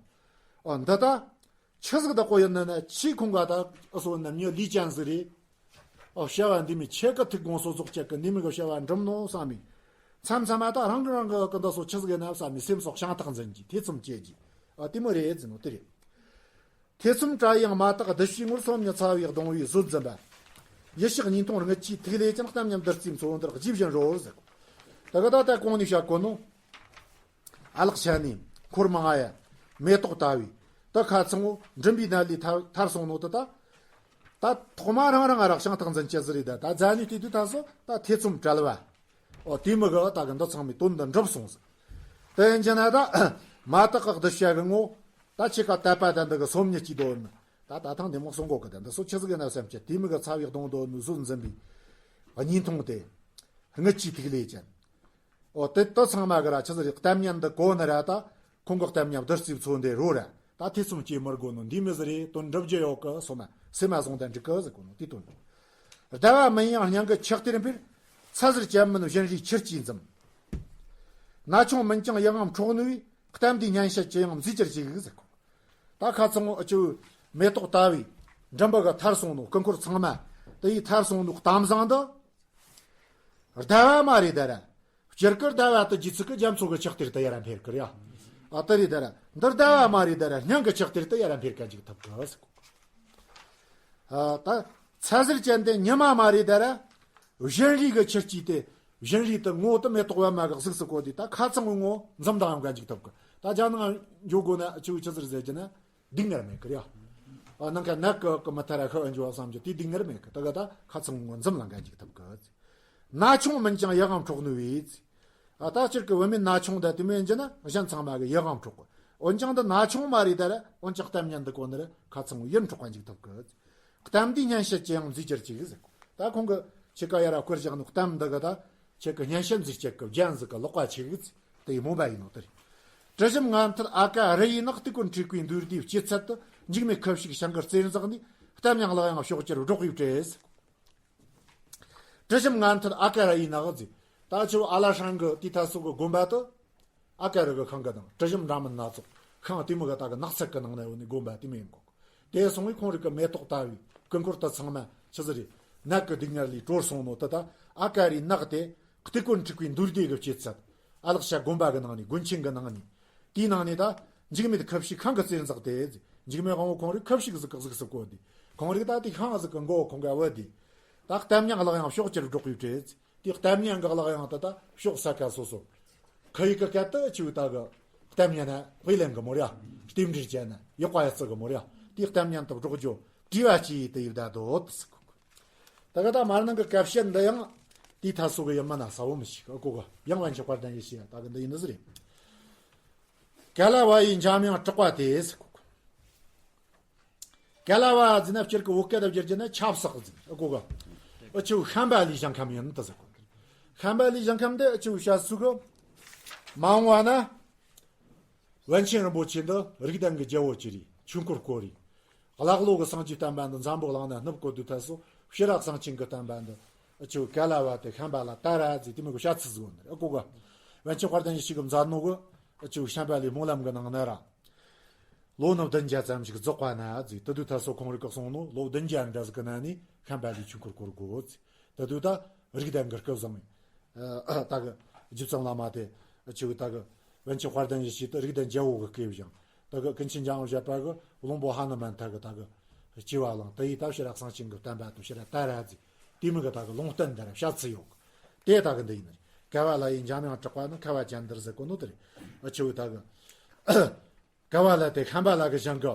ཨ་འདི་ད། ཆི་ཟིག་བདག་པོ་ཡིན་ན་ན་ཆི་ཁོང་ག་ད་སོ་ན་མྱི་ལུས་ཅན་ཟིག་རེད། ཨོ་བྱ་བ་འདི་མི་ཁྱེད་ཀ་ཐུག་དགོངས་སོ་ཟོག་ཅག་གི་འདི་མི་གི་བྱ་བ་འགྲུབ་ནོ་བསམ་མི། མཚམས་མཚམས་མ་ད་རང་གི་རང་གི་ཀི་འདི་སོ་ཆི་ཟིག་ཡིན་ན་བསམ་མི་སེམས་སོགས་ཤིང་ཐག་འཛིན་གྱི་ཐེ་ཚོམ་སྐྱེ་གྱི། ཨ་དེ་མོ་རེད་ཟིན་ནོ་དེ་རེད། ཐེ་ཚོམ་བྲལ་ཡང་མ་དག་བདུད་བཞིའི་ངོར་སོམ་ཉི་ཚ་བའི་གདུང་བས་བཟོད་འཛིན་པ། ཡིད་ཕྱོགས་གཉིས་མཐོང་རྔུལ་ཆུའི་ཐིག་ལེ་ཅན། གཏམ་ཉམས་བདུད་རྩིའི་མཚོ་འདིར་རྗེས་བཞིན་རོལ་ཟེར་གོ། ད་ག་ད་ལྟ་གོང་ནས་བཤད་གོ་ནོ། ཨ་ལགས་ཆ་ནས་འཁོར་མང་ང་ཡ། མེ་ཏོག་ལྟ་བུའི། ད་ཁ་ཚང་བོ་མགྲིན་པའི་ནད་ལས་ཐར་ཐར་སོང་ནོ་ད་ད། ད་ཐོག་མ་རང་རང་ང་རག་ཤིང་ཐག་འཛིན་ཅི་ཟིག་རེད་ད། ད་རྫ་ནས་དེ་དུས་ད་སོ་ད་ཐེ་ཚོམ་བྲལ་བ། ཨོ་དེ་མི་གི་ད་གི་འདི་ཚང་མའི་དོན་འདི་འགྲུབ་སོང་ཟིག་དེ་ཡིན་གྱི་ན་ད་མ་དག་གི་གདུལ་བྱ་གི་ངོ་། ད་ཁྱེད་ཀ་དད་པ་དང་འདི་གི་སོམ་ཉི་ཅིག་དོ་ནི། ད་ད་ཐང་འདི་མོ་གསུང་གོ་གི་དང་འདི་སོ་ཆི་ཟིག་ཡིན་ན་བསམ་གྱི་དེ་མི་གི་ཚ་བའི་གདུང་དོ་ནི་བཟོད་འཛིན་པའི་གཉིས་མཐོང་དེ། རྔུལ་ཆུའི་ཐིག་ལེ་ཅན། ཨོ་དེ་ད་ཚང་མ་གི་ར་ཆི་ཟིག་རེད། གཏམ་ཉན་འདི་གོ་ནི་ར་ད་ཁོང་གི་གཏམ་ཉན་བདུད་རྩིའི་མཚོ་འདི་རོ་ར། ད་ཐེ་ཚོམ་སྐྱེ་མི་དགོ་ནོ་འདི་མི་ཟིག་རེད། དོན་འགྲུབ་རྒྱུ་ཡོད་གི་སོ་མ་སེམས་མ་བཟུང་དང་འགྲིག་གི་ཟེར་གོ་ནོ་དེ་དོན། ཟླ་བ་མིན་ཡང་སྙིང་གི་ཆགས་གཏེར་འཕེར། ཚ་ཟེར་ཅན་མིན་བཞིན་རས་ཆུར་གྱིས་འཛིན། ན་ཆུང་མིན་ཀྱང་ཡིད་འོང་འཕྲོག་ནུས་པའི། གཏམ་འདིའི་སྙན་བཤད་ཅི་ཡང་མཛེས་གྱུར་ཅིག་ཟེར་གོ། ད་ཁ་ཚང་ཨ་ཅོ་མེ་ཏོག་ལྟ་བུའི་མགྲིན་པ་གི་ཐར་སོང་ནོ་སྐུ་འཁོར་ཚང་མ་དེ་ཡི་ཐར་སོང་ནོ་གཏམ་བཟང་འདི། ཟླ་བ་མ་རེད་ད་ར། སྤྱིར་གི་ཟླ་བ་དེ་རྗེས་ཚིག་གི་རྒྱ་མཚོ་གི་ཆགས་གཏེར་དུ་ཡར་འཕེར་གི་ར། ཨ་དེ་རེད་ད་ར། འདི་ཟླ་བ་མ་རེད་ད་ར། སྙིང་གི་ཆགས་གཏེར་དུ་ཡར་འཕེར་ག་འཇུག་ཐུབ་གི་ཟེར་གོ། ཨ་ད་ཚ་ཟེར་ཅན་དེ་ཉི་མ་མ་རེད་ད་ར། བཞིན་རས་གི་ཆུར་གྱིས་ཏེ། བཞིན་རས་དེ་ངོ་དེ་མེ་ཏོག་པད་མ་གི་གཟུགས་སུ་བཀོད་དེ། ད་ཁ་ཚང་བའི་ངོ་འཛུམ་མདངས་ཡང་ག་འཇུག་ཐུབ་གི། ད་རྒྱ་ནང་འཇོག་དགོ་ན་ཆུ་ཆུ་ཟེར་ཟེར་གྱི་ན། སྡུག་བསྔལ་མེད་གི་ར། ཨ་ནང་ཁ་ནག་གི་གི་མི་ཐར་ར་ཤི་བ་འཇོག་བསམ་གྱི་དེ་སྡུག་བསྔལ་མེད་གི། ད་ག་ད་ཁ་ཚང་ངོ་འཛུམ་ལ་ག་འཇུག་ཐུབ་གི། ན་ཆུང་མིན་ཀྱང་ཡིད་འོང་འཕྲོག་ནུས་པའི། ཨ་ད་སྤྱིར་གི་བུད་མེད་ན་ཆུང་ད་དེ་མོ་ཡིན་གྱི་ན་གཞན་ཚང་མ་གི་ཡིད་འོང་འཕྲོག་གི། འོན་ཀྱང་འདི་ན་ཆུང་མ་རེད་ད་ར། འོན་ཀྱང་གཏམ་ཉན་འདི་གོ་ནི་ར་ཁ་ཚང་ཡིད་འཕྲོག་ག་འཇུག་ཐུབ་གི། གཏམ་འདིའི་སྙན་བཤད་ཅི་ཡང་མཛེས་གྱུར་ཅིག་ཟེར་གོ། ད་ཁོང་གི་ཁྱེད་ཀ་ཡ་ར་བསྐུར་བཞག་ནོ་གཏམ་འདི་གི་ད་ཁྱེད་ཀྱི་སྙན་བཤད་མཛེས་གྱུར་གི་རྒྱན་ཟིག་གི་ལོག་པ་ཆེ་གི། དེ་ཡི་མོ་བ་ཡིན་ནོ་དེ་རེད། དྲི་ཞིམ་ངད་མཐིལ་ཨ་ཀ་རི་ཡི་ནགས། དུས་ཀུན་འཁྲིག་པའི་འདུས་སྡེའི་སྐྱེད་ཚལ་དུ། འཇིགས་མེད་ཁུ་བྱུག་ཞིང་གི་རྩེར་འཛེགས་ནས། གཏམ་ཡང་ལག་ཡང་ཕྱོགས་བཅུར་སྒྲོག་པའི་གྲས། དྲི་ཞིམ་ངད་མཐིལ་ཨ་ཀ་རི་ཡི་ནགས་ཟེར། ད་ཆུ་ཨ་ལ་ཧྲང་གི་དེའི་ཐ་སོ་གི་དགོན་པ་དུ། ཨ་ཀ་རི་གི་ཤིང་གི་དང་དྲི་ཞིམ་འདྲ་མིན་སྣ་ཚོགས་ཤིང་དེ་མོ་གི་ད་གི་ནགས་ཚལ་གི་ནང་ན་ཡོད་ནི་དགོན་པ་དེ་མོ་ཡིན་གོ། དེ་སོང་བས་ཁོང་རིགས་ཀྱི་མེ་ཏོག་ལྟ་བུའི་སྐུ་འཁོར་དུ་ཚང་མ་ཆི་ཟིག་རེད། ནད་ཀྱི་སྡུག་བསྔལ་ལས་གྲོལ་སོང་ནོ་དེ་ད་ཨ་ཀ་རིའི་ནགས་དེ་དུས་ཀུན་འཁྲིག་པའི་འདུས་སྡེ་གི་སྐྱེད་ཚལ། ཨ་ལགས་ཤ་དགོན་པ་གི་ནང་ནས་དགོན་ཆེན་གི་ནང་ནས། དེའི་ནང་ནས་ད་འཇིགས་མེད་ཁུ་བྱུག་ཤིང་གི་རྩེར་འཛེགས་ཏེ། འཇིགས་མེད་དབང་པོ་ཁོང་རིགས་ཁུ་བྱུག་ཟིག་གི་གཟུགས་སུ་བཀོད་དེ། ཁོང་རིགས་ད་དེ་ཤིང་ཟིག་གི་མགོ་ཁོང་ག་བུད་དེ། ད་གཏམ་ཡང་ལག་ཡང་ཕྱོགས་བཅུར་སྒྲོག་པའི་གྲས། དེ་གཏམ་སྙན་འགག་ལག་ཡང་དུ་ད་ཕྱོགས་ས་ཁ་སོ་སོ། ཁ་ཡིག་གི་སྐད་དུ་ཆུ་ད་གི་གཏམ་སྙན་ན་དཔེ་ལེན་གི་མོ་ར། རྟེན་འབྲེལ་བྱས་ན་ཡག་པ་ཡག་རྩི་གི་མོ་ར། དེ་གཏམ་སྙན་དུ་སྒྲོག་རྒྱུ་བྲིས་པ་ཅི་ཡིས་དུ་ཡིབ་ད་དོ་དུ་སི་ཁུག་ད་གི་ད་མར་ནང་གི་སྐད་བཤད་འདི་ཡང་དེའི་ཐ་སོ་གི་ཡིན་མ་ན་ས་བོ་མི་ཤིག་ཨ་ཀོ་གི་ཡང་བན་ཆེ་དཔལ་ལྡན་ཡེ་ཤེས་ད་གི་འདི་ཡིན་ནི་ཟི་རེད། ག་ལ་བ་ཡི་འཇམ་དབྱངས་གྲགས་པ་དེ་སི་ཁུག་ག་ལ་བ་ཟེར་ན་སྤྱིར་གི་བོད་སྐད་དུ་བསྒྱུར་རྒྱུ་ན་ཆབ་གསང་ཟེར་ཨ་ཀོ་གི། ཨ་ཆུ་ཤམ་བྷ་ལའི་ཞིང་ཁམས་ཡིན་ད་ཟེར་གོ། ཤམ་བྷ་ལའི་ཞིང་ཁམས་འདི་ཨ་ཆུ་བཤད་སུ་གི། མ་འོངས་བ་ན། པཎ་ཆེན་རིན་པོ་ཆེ་འདི་རིགས་ལྡན་གྱི་རྒྱལ་པོ་ཅི་རེད་ཆོས་འཁོར་བསྐོར་རེད། ཀླ་ཀློ་གི་སངས་རྒྱས་བསྟན་པ་འདི་འཛམ་བུ་གླིང་ན་ནུབ་བཀོད་དུས་ཐད་སོ་ཤེས་རབ་གསང་ཆེན་གྱི་བསྟན་པ་འདི་ཨ་ཆུ་ག་ལ་བ་དེ་ཤམ་བྷ་ལ་ད་ར་ཟེར་དེ་མོ་གི་བཤད་ཚུལ་ཟིག་ཡོད་ནི་རེད་ཨ་ཀོ་གི། པཎ་ཆེན་དཔལ་ལྡན་ཡེ་ཤེས་གི་མཛད་ནོ་གི་ཨ་ཆུ་ཤམ་བྷ་ལའི་སྨོན་ལམ་གི་ནང་ན་ར། ལོ་ནི་བདུན་བརྒྱ་ཙམ་ཞིག་རྫོགས་པ་ན་ཟེར་དེ་དུས་ཐད་སོ་ཁོང་རིགས་ཀྱིས་གསུངས་ནོ་ལོ་བདུན་བརྒྱ་འདྲ་ཟིག་གི་ནང་ནས་ཤམ་བྷ་ལའི་ཆོས་འཁོར་བསྐོར་དགོས་ཟེར་དེ་དུས་ད་རིགས་ལྡན་གྱི་སྐུ་བཟང་ད་གི་རྗེ་བཙུན་བླ་མ་དེ་ཆེ་བའི་ད་གི་པཎ་ཆེན་དཔལ་ལྡན་ཡེ་ཤེས་དེ་རིགས་ལྡན་རྒྱལ་པོ་གི་སྐུ་བཞེངས་ད་གི་ཀུན་མཁྱེན་འཇམ་དབྱངས་བཞད་པ་གི་བློན་པོ་ཧ་ནུ་མན་ཐ་གི་ད་གི་སྐྱེ་བ་བླངས་དེ་ཡིས་ད་ཤེས་རབ་གསང་ཆེན་གྱི་བསྟན་པ་དང་ཤེས་རབ་ད་ར་ཟེར་དེ་མོ་གི་ད་གི་ལུང་བསྟན་འདི་ར་བཤད་ཚུལ་ཡོད་གི། དེ་ད་གི་འདི་ཡིན་ནི་རེད། ག་ལ་བ་ཡི་འཇམ་དབྱངས་གྲགས་པ་ནི་ཁ་བ་ཅན་འདིར་ཟེར་གོ་ནོ་དེ་རེད། ཨ་ཆེ་བའི་ད་གི། ག་བ་ལ་དེ་ཤམ་བྷ་ལ་གི་ཞིང་གི།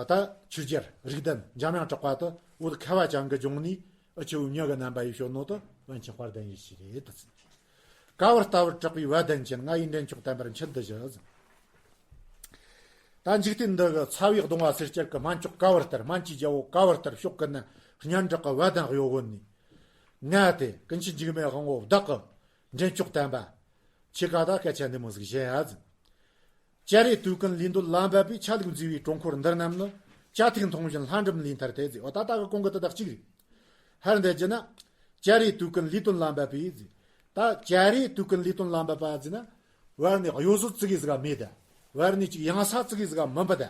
ད་ཆོས་རྒྱལ་རིགས་ལྡན་འཇམ་དབྱངས་གྲགས་པ་དེ་བོད་ཁ་བ་ཅན་གི་ལྗོངས་ནས་ཨ་ཆེ་བའི་མྱི་གི་རྣམ་པ་ཡིས་བྱོན་ནོ་དེ་པཎ་ཆེན་དཔལ་ལྡན་ཡེ་ཤེས་རེད་ད་ཟེར། ག་བུར་ལྟ་བུར་གྲགས་པའི་བ་དན་ཅན། ང་ཡི་འདྲེན་མཆོག་བསྟན་པར་མཆིད་དུ་བཞག་ཟེར། ད་འཇིག་རྟེན་འདི་གི་ཚ་བའི་གདུང་བ་སེལ་རྒྱུ་གི་སྨན་མཆོག་ག་བུར་ལྟར་སྨན་གྱི་རྒྱལ་པོ་ག་བུར་ལྟར་ཕྱོགས་ཀུན་ན་སྙན་གྲགས་ཀྱི་བ་དན་གཡོ་བོ་ནས། ང་དེ་ཀུན་མཁྱེན་འཇིགས་མེད་དབང་པོ་བདག་གི་འདྲེན་མཆོག་བསྟན་པ། ཁྱེད་ཀ་ད་སྐད་ཆ་འདི་མོ་ཟིག་བཤད་ཡ་ཟིན། བྱ་རེ་དུས་ཀུན་ལུས་འདོད་ལ་འབབ་པའི། ཆ་ལུགས་མཛེས་པའི་གྲོང་འཁོར་འདིར་རྣམས་ནི། བྱ་ཐིག་མཐོང་བཞིན་ལྷ་འགྲིམ་ལས་ཐར་ཏེ་ཟེར། འོ་ད་ལྟ་གི་གོང་གི་དེ་དག་གཅིག་རེད། ཧར་འདི་བྱས་ན། བྱ་རེ་དུས་ཀུན་ལུས་འདོད་ལ་འབབ་པའི་ཟེར། ད་བྱ་རེ་དུས་ཀུན་ལུས་འདོད་ལ་འབབ་པ་ཟེར་ན། བར་ནས་གཡོ་ཟོལ་ཙི་གེ་ཟིག་མེད་ད། བར་ནས་ཅིག་གཡེང་ས་ཙི་གེ་ཟིག་མི་འབུད་ད།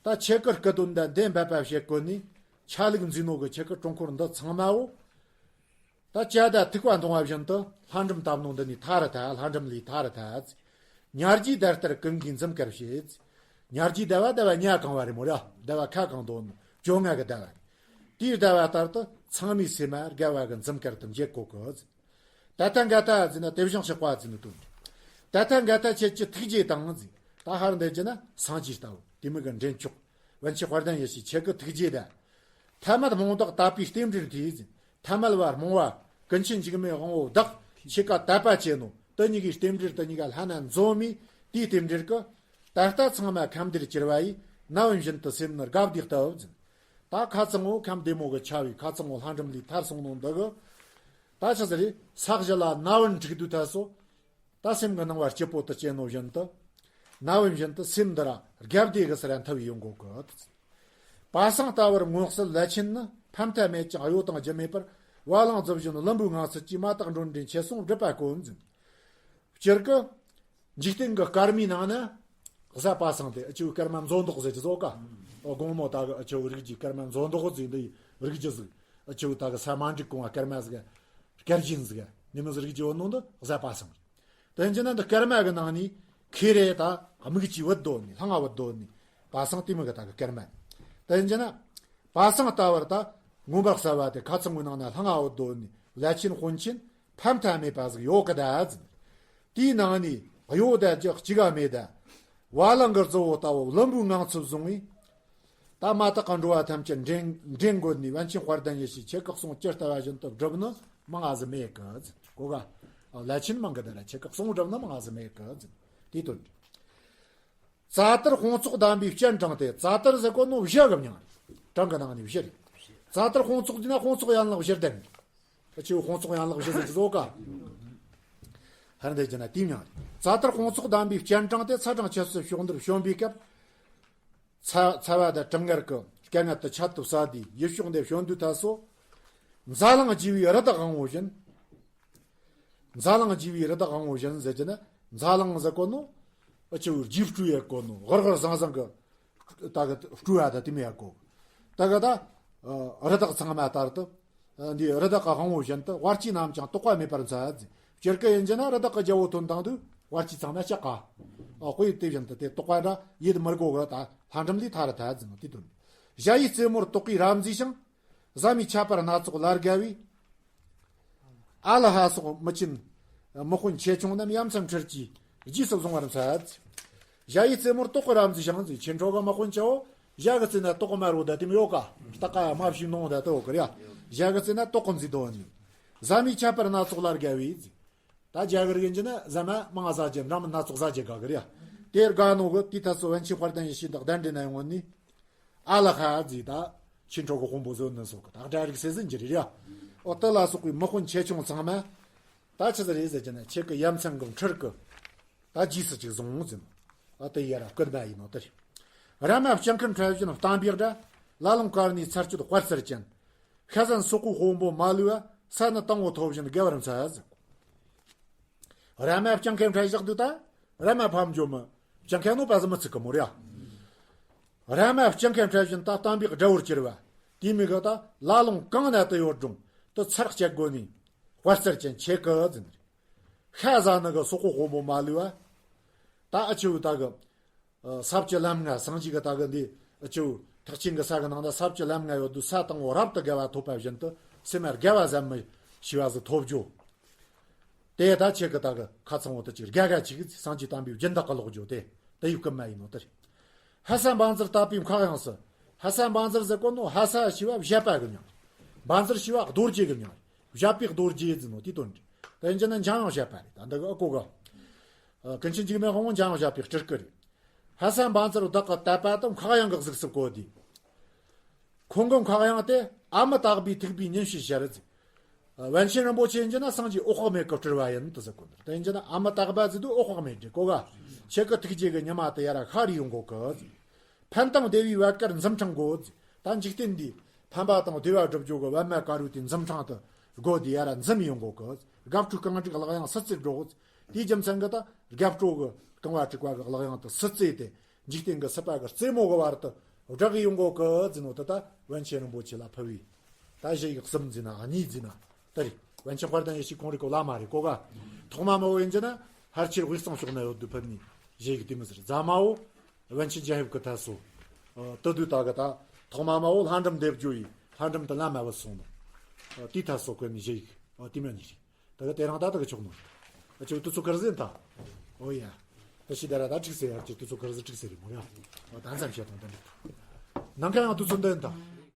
ད་ཁྱེད་ཀྱི་སྐུ་དོན་དང་འདི་འབད་པ་བྱེད་དགོས་ནི། ཆ་ལུགས་འཛིན་ནོ་གི་ཁྱེད་ཀྱི་དྲུང་འཁོར་འདི་ཚང་མའོ། ད་བྱ་དང་ཐུག་པ་མཐོང་བ་བཞིན་དུ་ལྷ་འབྲུམ་བཏབ་ནོ་འདི་ནི་ཐར་ཐལ། ལྷ་འབྲུམ་ལས་ཐར་ཐལ། ཉ་རྒྱུད་ཟླ་ལྟར་ཀུན་གྱིས་འཛུམ་དཀར་བྱེད། ཉ་རྒྱུད་ཟླ་བ་ཟླ་བ་ཉ་གང་བ་རེད་མོ་ར། ཟླ་བ་ཁ་གང་དོ་ནོ་བཅོ་ལྔ་གི་ཟླ་བ་རེད། དེའི་ཟླ་བ་ལྟར་དུ་ཚང་མའི་སེམས་མ་དགའ་བ་གི་འཛུམ་དཀར་དུ་འགྱེད་གོ་གི། ད་ལྟ་འགའ་ད་ཟེར་ན་དེ་བཞིན་གཤེགས་པ་ཟེར་ནི་དོན། ད་ལྟ་འགའ་ད་ཁྱེད་ཀྱི་ཐུགས་རྗེ་དང་ཟེར། ད་ཧར་འདི་རྒྱུ་ན་སངས་རྒྱས་ལྟ་བུ་དེ་མོ་གི་འདྲེན་མཆོག་པཎ་ཆེན་དཔལ་ལྡན་ཡེ་ཤེས་ཁྱེད་ཀྱི་ཐུགས་རྗེ་དང་། ཐ་མལ་རྨོངས་བདག་དད་པའི་རྟེན་འབྲེལ་དེ་ཟེར། ཐ་མལ་བ་རྨོངས་བ་ཀུན་མཁྱེན་འཇིགས་མེད་དབང་པོ་བདག་ཁྱེད་ཀ་དད་པ་བྱེད་ནོ་དེ་གཉིས་ཀྱི་རྟེན་འབྲེལ་དེ་གཉིས་ཀ་ལྷན་ན་འཛོམས་མི་དེའི་རྟེན་འབྲེལ་གྱི། ད་ལྟ་ཚང་མ་ཁམས་བདེར་གྱུར་པ་ཡི། ན་བུན་བཞིན་དུ་སེམས་ནི་དགའ་བདེ་ལྟ་བུ་ཟེར། ད་ཁ་ཚང་བོ་ཁམས་བདེ་མོ་གི་ཆ་བའི་ཁ་ཚང་བོ་ལྷ་འབྲུམ་ལས་ཐར་སོང་ནོ་འདི་གི། ད་ཆི་ཟེར་རེད། ས་གཞི་ལ་ན་བུན་འཁྲིགས་དུས་ཐལ་སོ། ད་སེམས་ཀྱི་སྣང་བ་སྐྱིད་པོ་དུ་སྐྱེས་ནོ་བཞིན་དུ། ན་བུན་བཞིན་དུ་སེམས་འདི་ར་དགའ་བདེ་གི་སར་འཐབ་ཡོང་གོ་གི། པ་སངས་ལྟ་བུར་མངོན་གསལ་བླ་ཆེན་ནི། ཕ་མཐའ་མེད་ཅིང་གཡོ་དང་རྒྱུ་མེད་པར། བ་ལང་རྫི་བཞིན་བླུན་པོའི་ངང་ཚུལ་གྱིས། མ་དག་འགྲོ་འདྲེན་ཆེ་སོང་སྒྲིབ་པ་བཀོད་འཛིན། སྤྱིར་གི། འཇིག་རྟེན་གྱི་སྐར་མའི་ནང་ན། གཟའ་པ་སངས་ཏེ་ཨ་ཆུ་སྐར་མ་མཛོ་འདོགས་ཟེར་གྱི་བཟོ་ཀ། ཨོ་དགོང་མོ་ད་གི་ཨ་ཆུ་རིགས་ཀྱི་སྐར་མ་མཛོ་འདོགས་ཟེར་འདི་རིགས་ཀྱི་ཟིག་ཨ་ཆུ་ད་གི་ས་མ་འགྲིག་གོང་བ་སྐར་མ་ཟིག་སྐར་རྒྱན་ཟིག་ནི་མི་ཟིག་རིགས་ཀྱི་འོ་ནོ་འདི་གཟའ་པ་སངས། དེ་འཇི་ན་འདི་སྐར་མ་གི་ནང་ནས་ཁེ་རེ་ད་དམིགས་ཀྱི་བུད་དོ་ནི་ལྷང་ང་བུད་དོ་ནི་པ་སངས་དེ་མི་གི་ད་གི་སྐར་མ། དེ་འཇི་ན་པ་སངས་ལྟ་བུར་ད་མངོན་པར་གསལ་བ་དེ་ཁ་ཚང་གི་ནང་ན་ལྷང་ང་བུད་དོ་ནི་བླ་ཆེན་དཔོན་ཆེན། ཕ་མཐའ་མེད་པ་ཟིག་ཡོད་གི་ད་ཟེར། དེའི་ནང་ནས་གཡོ་ད་ཅི་གཅིག་ག་མེད་ད། བ་ལང་གི་རྫི་བོ་ལྟ་བུ་བླུན་པོའི་ངང་ཚུལ་བཟུང་བས། ད་མ་དག་གི་འགྲོ་བ་ཐམས་ཅད་འདྲེན་འདྲེན་དགོས་ནས་པཎ་ཆེན་དཔལ་ལྡན་ཡེ་ཤེས་ཁྱེད་ཀྱི་གསུང་ཇི་ལྟ་བ་བཞིན་དུ་བསྒྲུབས་ནི་མང་ང་ཟིག་མེད་གི་ཟེར། གོ་ག། བླ་ཆེན་མང་གི་ད་ར་ཁྱེད་ཀྱི་གསུང་བསྒྲུབས་ནི་མང་ང་ཟིག་མེད་གི་ཟེར། དེའི་དོན། རྩ་ལྟར་དཔུང་ཚོགས་བསྡམས་པའི་སྤྱན་དྲངས་ཏེ། རྩ་ལྟར་ཟེར་གོ་ནོ་བཞི་གི་མྱིང་རེད། གྲངས་ཀྱི་ནང་ནས་བཞི་རེད། རྩ་ལྟར་དཔུང་ཚོགས་ཟེར་ན་དཔུང་ཚོགས་ཡན་ལག་བཞི་ལྡན་རེད། ཨ་ཆུ་དཔུང་ཚོགས་ཡན་ལག་བཞི་ཟེར་གྱི་བཟོ་ཀ། ཧར་འདི་རྒྱུ་ན་དེའི་མྱིང་རེད། རྩ་ལྟར་དཔུང་ཚོགས་བསྡམས་པའི་སྤྱན་དྲངས་ཏེ། ཚ་གྲང་ཆུ་སྲིན་ཕྱོགས་འདིར་བྱོན་པའི་སྐབས། ཚ་ཚ་བ་དང་གྲང་ངར་གྱི་སྐད་ངན་དུ་ཆད་དུ་ཟ་དེ་ཡུལ་ཕྱོགས་འདིར་བྱོན་དུས་ཐལ་སོ། འཛམ་གླིང་རྒྱས་པའི་རི་དྭགས་དབང་པོ་བཞིན། འཛམ་གླིང་རྒྱས་པའི་རི་དྭགས་དབང་པོ་བཞིན་ཟེར་གྱི་ན། འཛམ་གླིང་ཟེར་གོ་ནོ། ཨ་ཆུ་རྒྱས་སྤྲོས་ཡེད་གོ་ནོ་ཧར་ཧར་ཟང་ཟང་གི། ད་གི་སྤྲོས་ཡ་ད་དེ་མི་ཡ་གོ། ད་གི་ད། རི་དྭགས་ཚང་མ་ལྟར་དུ། འདི་རི་དྭགས་ཀྱི་དབང་པོ་བཞིན་དུ་དབལ་གྱིས་ནམ་ཀྱང་དོགས་པ་མེད་པར་མཛད། སྤྱིར་གི་ཡིན་གྱི་ན་རི་དྭགས་ཀྱི་རྒྱལ་པོ་ཐོན་དང་དུས་དབལ་གྱིས་ཚང་མ་བཤགས་ག། ཨ་དཔེ་དེ་བཞིན་དུ་དེ་དོགས་པ་འདྲ་ཡེད་མི་དགོས་གི་ད་ལྷ་འབྲུམ་ལས་ཐར་ཐལ་ཟེར་ནོ་དེ་དོན། གཞལ་ཡས་རྩེ་མོར་དོག་གི་རབ་མཛེས་ཤིང་། ཟ་མའི་ཁྱད་པར་སྣ་ཚོགས་ལ་དགའ་བའི། ཨ་ལ་ཧ་སོགས་མི་ཆེན། མི་དཔོན་ཆེ་ཆུང་རྣམས་ཡ་མཚན་འཕྲུལ་གྱིས་རྗེས་སུ་བཟུང་བར་མཛད། གཞལ་ཡས་རྩེ་མོར་དོག་གི་རབ་མཛེས་ཤིང་ཟེར། ཆོས་འཕྲོ་གི་དམག་དཔོན་ཆེའོ། གཞལ་གི་རྩེ་ན་དོག་གི་དམར་བོ་ད་དེ་མི་ཡོད་ཀ། སྟག་ཀ་དམར་ཞིག་ནོ་ད་དེ་ཡོད་ཀི་རེད་ཡ། གཞལ་གི་རྩེ་ན་དོག་གི་མཛེས་དོ་ནི། ཟ་མའི་ཁྱད་པར་སྣ་ཚོགས་ལ་དགའ་བའི་ཟེར། ད་རྒྱ་གར་གི་འཇི་ན་ཟ་མ་མང་ཟ་རྒྱུ་འདྲ་མི་སྣ་ཚོགས་ཟ་རྒྱུ་དགའ་གི་རེད་ཡ། དེར་དགའ་ནོ་གི་དེའི་ཐད་སུ་པཎ་ཆེན་དཔལ་ལྡན་ཡེ་ཤེས་དང་གདན་འདྲེན་ན་ཡོང་ནི། ཨ་ལ་ཧ་ཟེར་ད། ཆོས་འཕྲོ་གི་དཔོན་པོ་ཟེར་ནི་སོགས་ཀྱི་ད་སྒྲ་རིག་སེ་ཟིན་གྱི་རེད་ཡ། ཨོ་དེ་ལ་སོགས་པའི་མི་དཔོན་ཆེ་ཆུང་ཚང་མ། ད་ཆི་ཟིག་རེད་ཟེར་གྱི་ན་ཁྱེད་ཀྱི་ཡ་མཚན་གྱི་འཕྲུལ་གྱིས། ད་རྗེས་སུ་ཅིག་བཟུང་ཟིན། ཨ་དེ་ཡ་ར་སྐུལ་མ་ཡིན་ནོ་དེ་རེད། ར་མ་སྤྱང་ཁའི་འཕྲལ་བཞིན་བསྟན་པའི་སྒྲ། ལ་ལུང་དཀར་ནས་ཚར་གཅོད་དཔལ་གསལ་ཅན། ཤ་ཟན་སོག་པོའི་དཔོན་པོ་མ་ལུས་པ། ས་ནི་དང་པོ་ཐོབ་བཞིན་དགའ་བར་མཛད་ཟེར། ར་མ་སྤྱང་ཁའི་འཕྲལ་བཞག་འདུག་ད། ར་མ་ཕམ་འཇོམས་མི། སྤྱང་ཁའི་ནོ་པ་ཟི་མི་ཚིག་གི་མོ་རེད་ཡ། ར་མ་སྤྱང་ཁའི་འཕྲལ་བཞིན་ད་བསྟན་པའི་དགྲ་བོར་གྱུར་པ། དེ་མི་གི་ད་ལ་ལུང་གང་ན་དུ་ཡོད་རུང་དུ་ཚར་གཅོད་དགོས་ནི། དཔལ་གསལ་ཅན་ཁྱེད་ཀྱི་ཟིན། ཤ་ཟ་ནི་གི་སོག་པོ་དཔོན་པོ་མ་ལུས་པ། ད་ཨ་ཆུ་ད་གི། ཨ་ས་བཅུ་ལམ་ལྔ་སངས་རྒྱས་ཀྱི་ད་གི་འདི་ཨ་ཆུ་ཐེག་ཆེན་གྱི་ས་གི་ནང་ན་ས་བཅུ་ལམ་ལྔ་ཡོད་དུས་ས་དང་པོ་རབ་ཏུ་དགའ་བ་ཐོབ་པ་བཞིན་དུ་སེམས་མ་དགའ་བ་ཟམ་མི་ཤེས་པ་ཟིག་ཐོབ་རྒྱུ། དེ་ད་ཁྱེད་ཀྱི་ད་གི་ཁ་ཚང་བོ་དུ་ཅིག་དགའ་དགའ་ཅིག་སངས་རྒྱས་བསྟན་པའི་སྦྱིན་བདག་གི་ལོག་རྒྱུ་དེ་དེ་ཡི་བསྐུལ་མ་ཡིན་ནོ་དེ་རེད། ཧ་ས་བཛྲ་བཏབ་པའི་མཁའ་དབྱིངས་སུ། ཧ་ས་བཛྲ་ཟེར་གོ་ནོ་ཧ་ས་ཞེས་པ་བཞད་པ་གི་མྱིང་། བཛྲ་ཞེས་པ་རྡོ་རྗེ་གི་མྱིང་། བཞད་པའི་རྡོ་རྗེ་ཟེར་ནོ་དེའི་དོན་རེད། དེ་ཡིན་གྱི་ན་འཇམ་དབྱངས་བཞད་པ་རེད། ད་འདི་གི་ཨ་གོ་གི། ཨ་ཀུན་མཁྱེན་འཇིགས་མེད་དབང་པོ་འཇམ་དབྱངས་བཞད་པའི་སྤྲུལ་སྐུ་རེད། ཧ་ས་བཛྲ་བདག་གི་དད་པ་དང་མཁའ་དབྱིངས་ཀྱི་གཟུགས་སུ་བཀོད་དེ། ཁོང་གི་མཁའ་དབྱིངས་དེ་ཨ་མི་དྭགས་པོའི་ཐུག་པའི་ཉིན་བྱེད་ཞལ་ཟེར། པཎ་ཆེན་རིན་པོ་ཆེ་ཡིན་གྱི་ན་སངས་རྒྱས་འོད་དཔག་མེད་ཀྱིས་སྤྲུལ་བ་ཡིན་དུ་ཟེར་གོ་ནོ། དེ་ཡིན་གྱི་ན་ཨ་མི་དྭགས་པོ་ཟེར་དུས་འོད་དཔག་མེད་རེད་གོ་ག། ཁྱེད་ཀྱི་ཐུགས་རྗེ་གི་ཉི་མ་དེ་ཡར་ཤར་ཡོང་གོ་གི། ཕན་དང་བདེ་བའི་བད་ཀར་འཛུམ་འཕྲང་བགོ་ཟེར། ད་འཇིག་རྟེན་འདིའི་ཕན་པ་དང་བདེ་བ་སྒྲུབ་རྒྱུ་གི་པད་མ་དཀར་པོའི་དེ་འཛུམ་འཕྲང་དུ་བགོ་དེ་ཡར་འཛུམ་ཡོང་གོ་གི། དགའ་སྤྲོའི་རྐང་དྲུག་གླགས་དབྱངས་སིལ་ཙེ་སྒྲོག་དེའི་རྒྱུ་མཚན་གྱིས་ད་དགའ་སྤྲོ་གི་རྐང་བ་དྲུག་པ་གི་གླགས་དབྱངས་དེ་སིལ་ཙེ་དེ་འཇིག་རྟེན་གྱི་སྲིད་པ་གི་རྩེ་མོ་གི་བར་དུ་ བསྒྲགས་ཡོང་གོ་གི་ཟེར་ནོ་ད་ད་པཎ་ཆེན་རིན་པོ་ཆེ་ལ་ཕུལ་བའི་ད་གཞི་ཡིག་གསུམ་ཟེར་ན་གཉིས་ཟེར་ན་ད་རེད། པཎ་ཆེན་དཔལ་ལྡན་ཡེ་ཤེས་ཁོང་རེ་གོ་བླ་མ་རེ་གོ་ག་ཐོག་མ་མ་བོ་ཡིན་གྱི་ན་ཕལ་ཆེར་དབུས་གཙང་ཕྱོགས་ན་ཡོད་དུ་ཕུལ་ནི་གཞི་ཡིག་དེ་མི་ཟེར། རྫ་མ་བོ་པཎ་ཆེན་རྒྱལ་བབ་ཀྱི་ཐད་སོ། ཨ་དེ་དུས་ད་གི་ད་ཐོག་མ་མ་བོ་ལྷ་འབྲུམ་འདེབས་རྒྱུ་ཡི་ལྷ་འབྲུམ་དུ་ལམ་མ་བུད་སོང་ནོ། ཨ་དེའི་ཐད་སོ་བཀོད་ནི་གཞི་ཡིག་ཨ་དེ་མོ་གཉིས་རེད། ད་གི་དེ་རང་ད་ད་གི་ཆོག་ནོ། ཨ་ཅོ་དུ་ཚོ་གར་ཟིན་ད། ཨོ་ཡ། ད་ཤི་ད་ར་ད་ཁྲིག་སེ་ཡར་ཅིག་དུ་ཚོ་གར་ཟིན་ཁྲིག་སེ་རེད་མོ་ཡ། ཨོ་ད་མཚམས་བཤད་དང་ད་འདི། ནང་ཁ་ཡང་དུ་ཚོ་འདོན་ད།